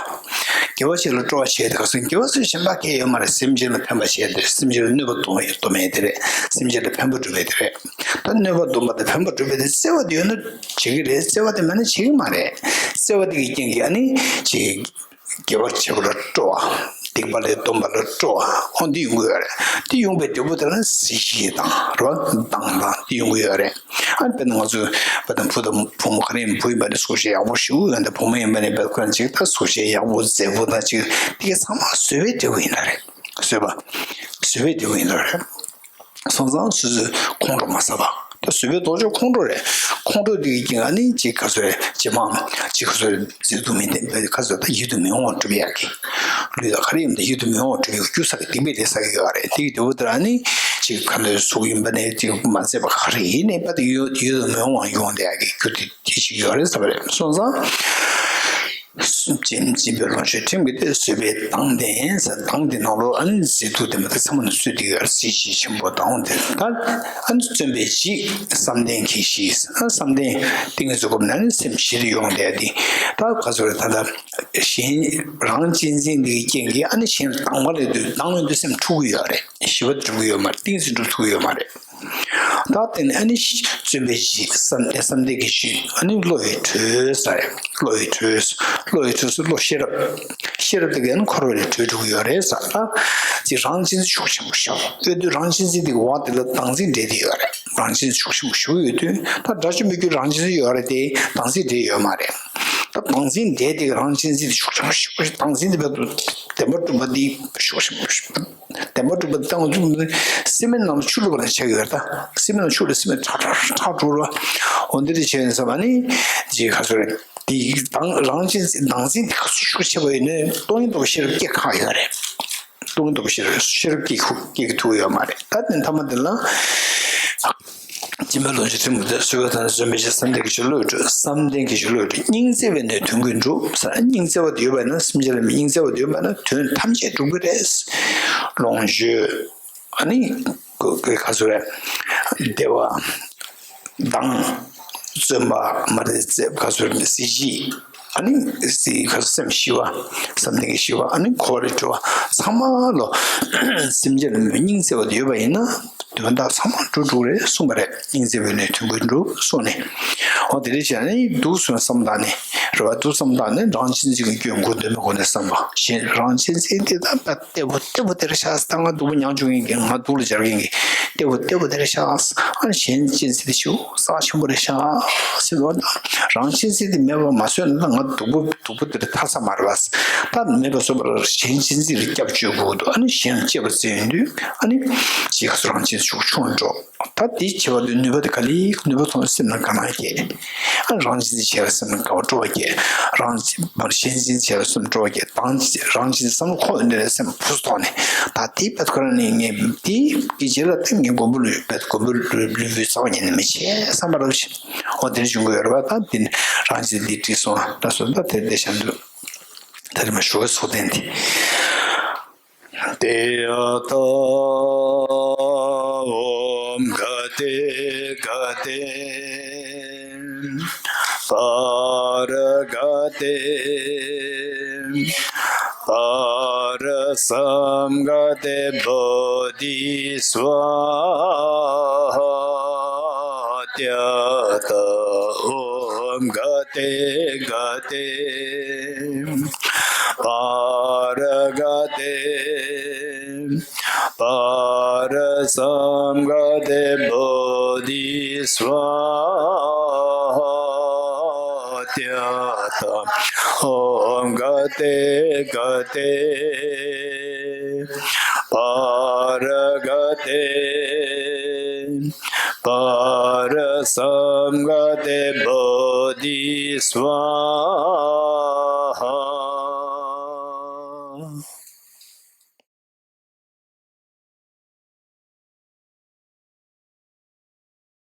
དགེ་བ་བྱེད་ལ་སྤྲོ་བ་བྱས་ཏེ་ག་སོང་། དགེ་བ་ཟེར་གཞན་པ་གང་ཡང་ཡོད་མ་རེད། སེམས་ཅན་ལ་ཕན་པ་བྱས་ཏེ། སེམས་ཅན་ལ་གནོད་པ་གཏོང་ཡ་གཏོང་མེད་དེ་རེད། སེམས་ཅན་ལ་ཕན་པ་སྒྲུབ་པའི་དེ་རེད། ད་གནོད་པ་གཏོང་པ་དང་ཕན་པ་སྒྲུབ་པའི་དེ། བརྩེ་བ་དེ་ཡོད་ན་བྱེད་ཀྱི་རེད། བརྩེ་བ་དེ་མེད་ན་བྱེད་ཀྱི་མ་རེད། བརྩེ་བ་དེ་གི་རྐྱེན་གྱིས་ཨ་ནི་ཅིག་དགེ་བ་བྱེད་པ་ལ་སྤྲོ་བ། སྡིག་པ་ལས་སྡོམ་པ་ལ་སྤྲོ་བ། ཨོ་འདི་ཡོང་གི་ཡོད་རེད། འདི་ཡོང་པའི་འབྲས་བུ་དེ་ལ་གཟི་བརྗིད་དང་རེད་པ། དང་དང་འདི་ཡོང་གི་ཡོད་རེད། ཨ་དཔེར་ན་ང་ཚོ་བ་དང་བུ་དང་བུ་མོ་ག་རེ་ཡིན། བུ་ཡིན་པ་ནི་གཟུགས་བྱད་ཡག་པོ་ཞིག་ཡོད་དེ། བུ་མོ་ཡིན་པ་ནི་བེད་ཁོ་རང་ཅིག་ད་གཟུགས་བྱད་ཡག་པོ་མཛེས་པོ་དང་ཅིག་དེ་ག་ཚང་མ་བཟོད་པའི་འབྲས་བུ་ཡིན་ལ་རེད། བཟོད་པ། བཟོད་པའི་འབྲས་བུ་ཡིན་ལ་རེད། སོང་ཙང་སོ་སོའི་ཁོང་ཁྲོ་མ་ཟ་བ། ད་བཟོད་པའི་ལྡོག་ཕྱོགས་ཁོང་ཁྲོ་རེད། ཁོང་ཁྲོ་དེ་གི་རྐྱེན་ཨ་ནི་ཅིག་ག་ཚོད་རེད། ཇེ་མང་ཅིག་ག་ཚོད་རེད། མཛེས་སྡུག་མི་ལྡན་པའི་ག་ཚོད་ད་ཡིད་དུ་མི་འོང་བ་སྒྲུབ་ཡག་གི། ལུས་ལ་ག་རེ་ཡིན་ད་ཡིད་དུ་མི་འོང་བ་སྒྲུབ་ཡག་རྒྱུ་ཟ་གི་སྡིག་པའི་ལས་ཟ་གི་ཡོད་རེད། དེ་གི་འབྲས་བུ་དེ་ལ་ཨ་ནི་ཅིག་ག་ཚོད་གཟུགས་ཡིན་པ་ནས་ཅིག་མ་མཛེས་པ་ག་རེ་ཡིན་ནའི་ད་ཡིད་ཡིད་དུ་མི་འོང་བ་ཡོང་བསྡད་ཡག་གི་རྒྱུ་དེ་དེ་ཞིག་ཡོད་རེད་ཟེར་བ་རེད། སོང་ཙང་། སེམས་ཅན་སྦྱིན་པའི་ལོངས་སྤྱོད་ཁྲིམས་ཀྱི་སྟེགས། བཟོད་པའི་མདངས་ལྡན་ཟེར། མདངས་དེ་ནང་ལོགས་ཨ་ནི་མཛེས་སྡུག་ལྡན་པ་དེ་ཚང་མ་ནི་བཟོས་ཏེ་ཡོད་རེད། གཟི་བརྗིད་ཆེན་པོ་དང་དེ་ད་ཨ་ནི་བརྩོན་པའི་གཞི། བསམ་གཏན་གྱི་གཞི། ཨ་བསམ་གཏན་ཏིང་ངེ་འཛིན་སྒོམ་ན་ནི་སེམས་ཞི་རུ་ཡོང་བསྡད་དེ། ད་ག་ཚོད་རེད། ད་ལྟ་གཞན་རང་གཅེས་འཛིན་དེ་གི་རྐྱེན་གྱིས་ཨ་ནི་གཞན་ལ་སྡང་བ་སླེབས་དུས་སྡང་བའི་དུས་སེམས་འཁྲུག་གི་ཡོད་རེད། ཞི་བ་སྒྲུབ་ཀྱི་ཡོད་མ་རེད། ཏིང་ངེ་འཛིན་སྒྲུབ་ཐུབ་ཀྱི་ཡོད་མ་རེད། ད་དེ་ནི་ཨ་ནི་བརྩོན་པའི་གཞི། བསམ་བསམ་གཏན་གྱི་གཞི། ཨ་ནི་བློ་ཡི་དྲོད་ཟེར། བློ་ཡི་དྲོད། བློ་ཡི་དྲོད་ཟེར་བློ་ཤེས་རབ། ཤེས་རབ་དེ་གས་ནི་འཁོར་བ་ལས་གྲོལ་འགྲོ་གི་ཡོད་རེད་ཟེར། ད་ཅིག་རང་གཅེས་འཛིན་ཤུགས་ཆེན་པོ་ཞིག་ཡོད་དུས་རང་གཅེས་འཛིན་དེ་གི་འོག་དེ་ལ་བདག་འཛིན་འདྲེས་ཏེ་ཡོད་རེད། རང་གཅེས་འཛིན་ཤུགས་ཆེན་པོ་ཞིག་ཡོད་དུས་ད་དགྲ་བཅོམ་པའི་རྒྱུ་རང་གཅེས་འཛིན་ཡོད་རེད་དེ། བདག་འཛིན་འདྲེས་ཡོད་མ་རེད། ད་བདག་འཛིན་འདྲེས་དེ་གི་རང་གཅེས་འཛིན་དེ་ཤུགས་ཆེན་པོ་ཞིག་བདག་འཛིན་དེ་བས་བདེན་པར་གྲུབ་པ་འདི་ཤུགས་ཆེན་པོ་ཞིག་བདེན་པར་གྲུབ་པ་སྟེང་དུ་སེམས་མའི་ནང་ལ་ཆུ་བླུགས་པ་ནང་བཞིན་ཆགས་ཡོད་རེད། ད་སེམས་མའི་ནང་ཆུ་བླུགས། སེམས་མའི་ཁྲག་ཁྲག་ཁྲག་འགྲོ་རེད་པ། འོ་འདི་འདྲ་བྱས་ནས་བསམ་པ་ནི་ཅིག་ག་ཚོད་རེད། དེ་དང་རང་གཅེས་འཛིན་བདག་འཛིན་དེ་ག་ཚོད་ཤུགས་ཆེ་བ་ཡིན་ནའི་སྟོང་ཉིད་རྟོགས་པའི་ཤེས་རབ་སྐྱེ་ཁག་ཡོད་རེད། སྟོང་ཉིད་རྟོགས་པའི་ཤེས་རབ་ཤེས་རབ་སྐྱེ་ཁུ་སྐྱེ་གི་ཐུབ་ཡོད་མ་རེད། ད་དེ་ཐ་མ་དེ་ལ། སྦྱིན་པའི་ལོངས་སྤྱོད་ཁྲིམས་ཀྱི་སྟེགས། བཟོད་པའི་མདངས་ལྡན། བརྩོན་པའི་གཞི། བསམ་གཏན་གྱི་གཞི། བློ་ཡི་དྲོད། བསམ་གཏན་གྱི་གཞི་བློ་ཡི་དྲོད། སྙིང་བརྩེ་བའི་སྣོད་དོན་ཀུན་འགྲུབ་ཟེར། སྙིང་བརྩེ་བ་དེ་ཡོད་པ་ཡིན་ན། སེམས་ཅན་ལ་སྙིང་བརྩེ་བ་དེ་ཡོད་པ་ཡིན་ན་དོན་ཐམས་ཅད་འགྲུབ་ཀྱི་རེད། ལོངས་སྤྱོད། ཨ་ནི་ག་ཚོད་རེད། བདེ་བ། མདངས། བརྩོན་པ། མ་རེད་ཙེ་ག་ཚོད་རེད། གཟི་བརྗིད། ཨ་ནི་གཟི་ག་ཚོད་སེམས་ཞི་བ། བསམ་གཏན་གྱི་ཞི་བ། ཨ་ནི་འཁོར་བ་ལས་གྲོལ་བ། ཚང་མ་ལོ། སེམས་ཅན་ལ་སྙིང་བརྩེ་བ་དེ་ཡོད་པ་ཡིན་ན་དོན་དག་ཚང་མ་འགྲུབ་འགྲོ་གི་རེད་གསུངས་པ་རེད། སྙིང་བརྩེ་བའི་སྣོད་དོན་ཀུན་འགྲུབ་གསུངས་ནས། འོ་དེ་འདྲ་བྱས་ནས་འདུག་སེ་བསམ་བཏང་ནས། རེད་པ། འདུག་སེ་བསམ་བཏང་ནས་རང་གཅེས་འཛིན་གྱི་སྐྱོན་མགོ་འདོན་པའི་སྒོ་ནས་བསམ་པ། གཞན་རང་གཅེས་འཛིན་དེ་ད་བལྟས་པོ་བལྟས་པོ་དེ་རེད་ཤག་ད་ང་སྡུག་པོ་མྱངས་བཅུག་མཁན་གྱི། ང་སྡུག་ལ་སྦྱར་མཁན་གྱི། བལྟས་པོ་བལྟས་པོ་དེ་རེད་ཤག་ཨ་གཞན་གཅེས་འཛིན་དེ་ཞེ་པོ་རྩ་ཆེན་པོ་རེད་ཤག་ཟེར་བ་དང་། རང་གཅེས་འཛིན་དེ་མེད་པ་མ་བཟོས་ན་ད་ང་སྡུག་པོ་སྡུག་པོ་དེ་རེད་ཐར་ས་མ་རེད་པ། ད་མེད་པ་བཟོ་བར་གཞན་གཅེས་འཛིན་ལ་སྐྱབས་བཅོལ་དགོས་འདུག་ཨ་ནི་གཞན་ལ་གཅེས་པར་བརྩི་ཡོང་དུས་ཨ་ནི་ཅིག་ག་ཚོད་རང་གཅེས་འཛིན་ཤུགས་ཆུང་འགྲོ། ད་དེ་བྱེད་པ་དེ་ནུས་པ་དེ་ག་ལེ་ནུས་པ་ཐོན། སེམས་ནང་དགའ་སྣང་སྐྱེ། ཨ་རང་གཅེས་འཛིན་བྱས་པ་སེམས་ནང་དགའ་བ་སྤྲོ་བ་སྐྱེ། རང་གཅེས་པར་གཞན་གཅེས་འཛིན་བྱས་པ་སེམས་སྤྲོ་བ་སྐྱེ། དང་རང་གཅེས་འཛིན་བསམ་བློ་འཁོར་ཡོང་དུས་ནས་སེམས་ཕུ་སུ་ཐོག་ནས་ད་དེ་བེད་ཁོ་རང་ནས་ངས་དེ་གི་རྗེས་ལ་ད་ངས་མགོན་པོ་ལུས་བེད་མགོན་པོ་ལུས་ལུས་པོའི་རྩ་བ་ཉིད་ནས་མི་བྱེད་བསམ་པ་རོ་ཞིག་འོ་དེར་བྱུང་གི་ཡོད་རེད་པ། ད་དེ་ནས་རང་གཅེས་འཛིན་དེ་བྲིས་སོང་ད་སོ་ད་དེ་དེ་བྱ་འདུག་ད་རེ་མ་ཞུ་བའི་ཚོགས་ལྡན་དེ། ཏདྱ་ཐཱ། ཨོཾ་ག་ཏེ་ག་ཏེ་པཱ་ར་ག་ཏེ་པཱ་ར་སཾ་ག་ཏེ་བོ་དྷི་སྭཱ་ཧཱ། ཏདྱ་ཐཱ། ཨོཾ་ག་ཏེ་ག་ཏེ་པཱ་ར་ག་ཏེ་པཱ་ར་སཾ་ག་ཏེ་བོ་དྷི་སྭཱ་ཧཱ། ཏདྱ་ཐཱ། ཨོཾ་ག་ཏེ་ག་ཏེ་པཱ་ར་ག་ཏེ་པཱ་ར་སཾ་ག་ཏེ་བོ་དྷི་སྭཱ་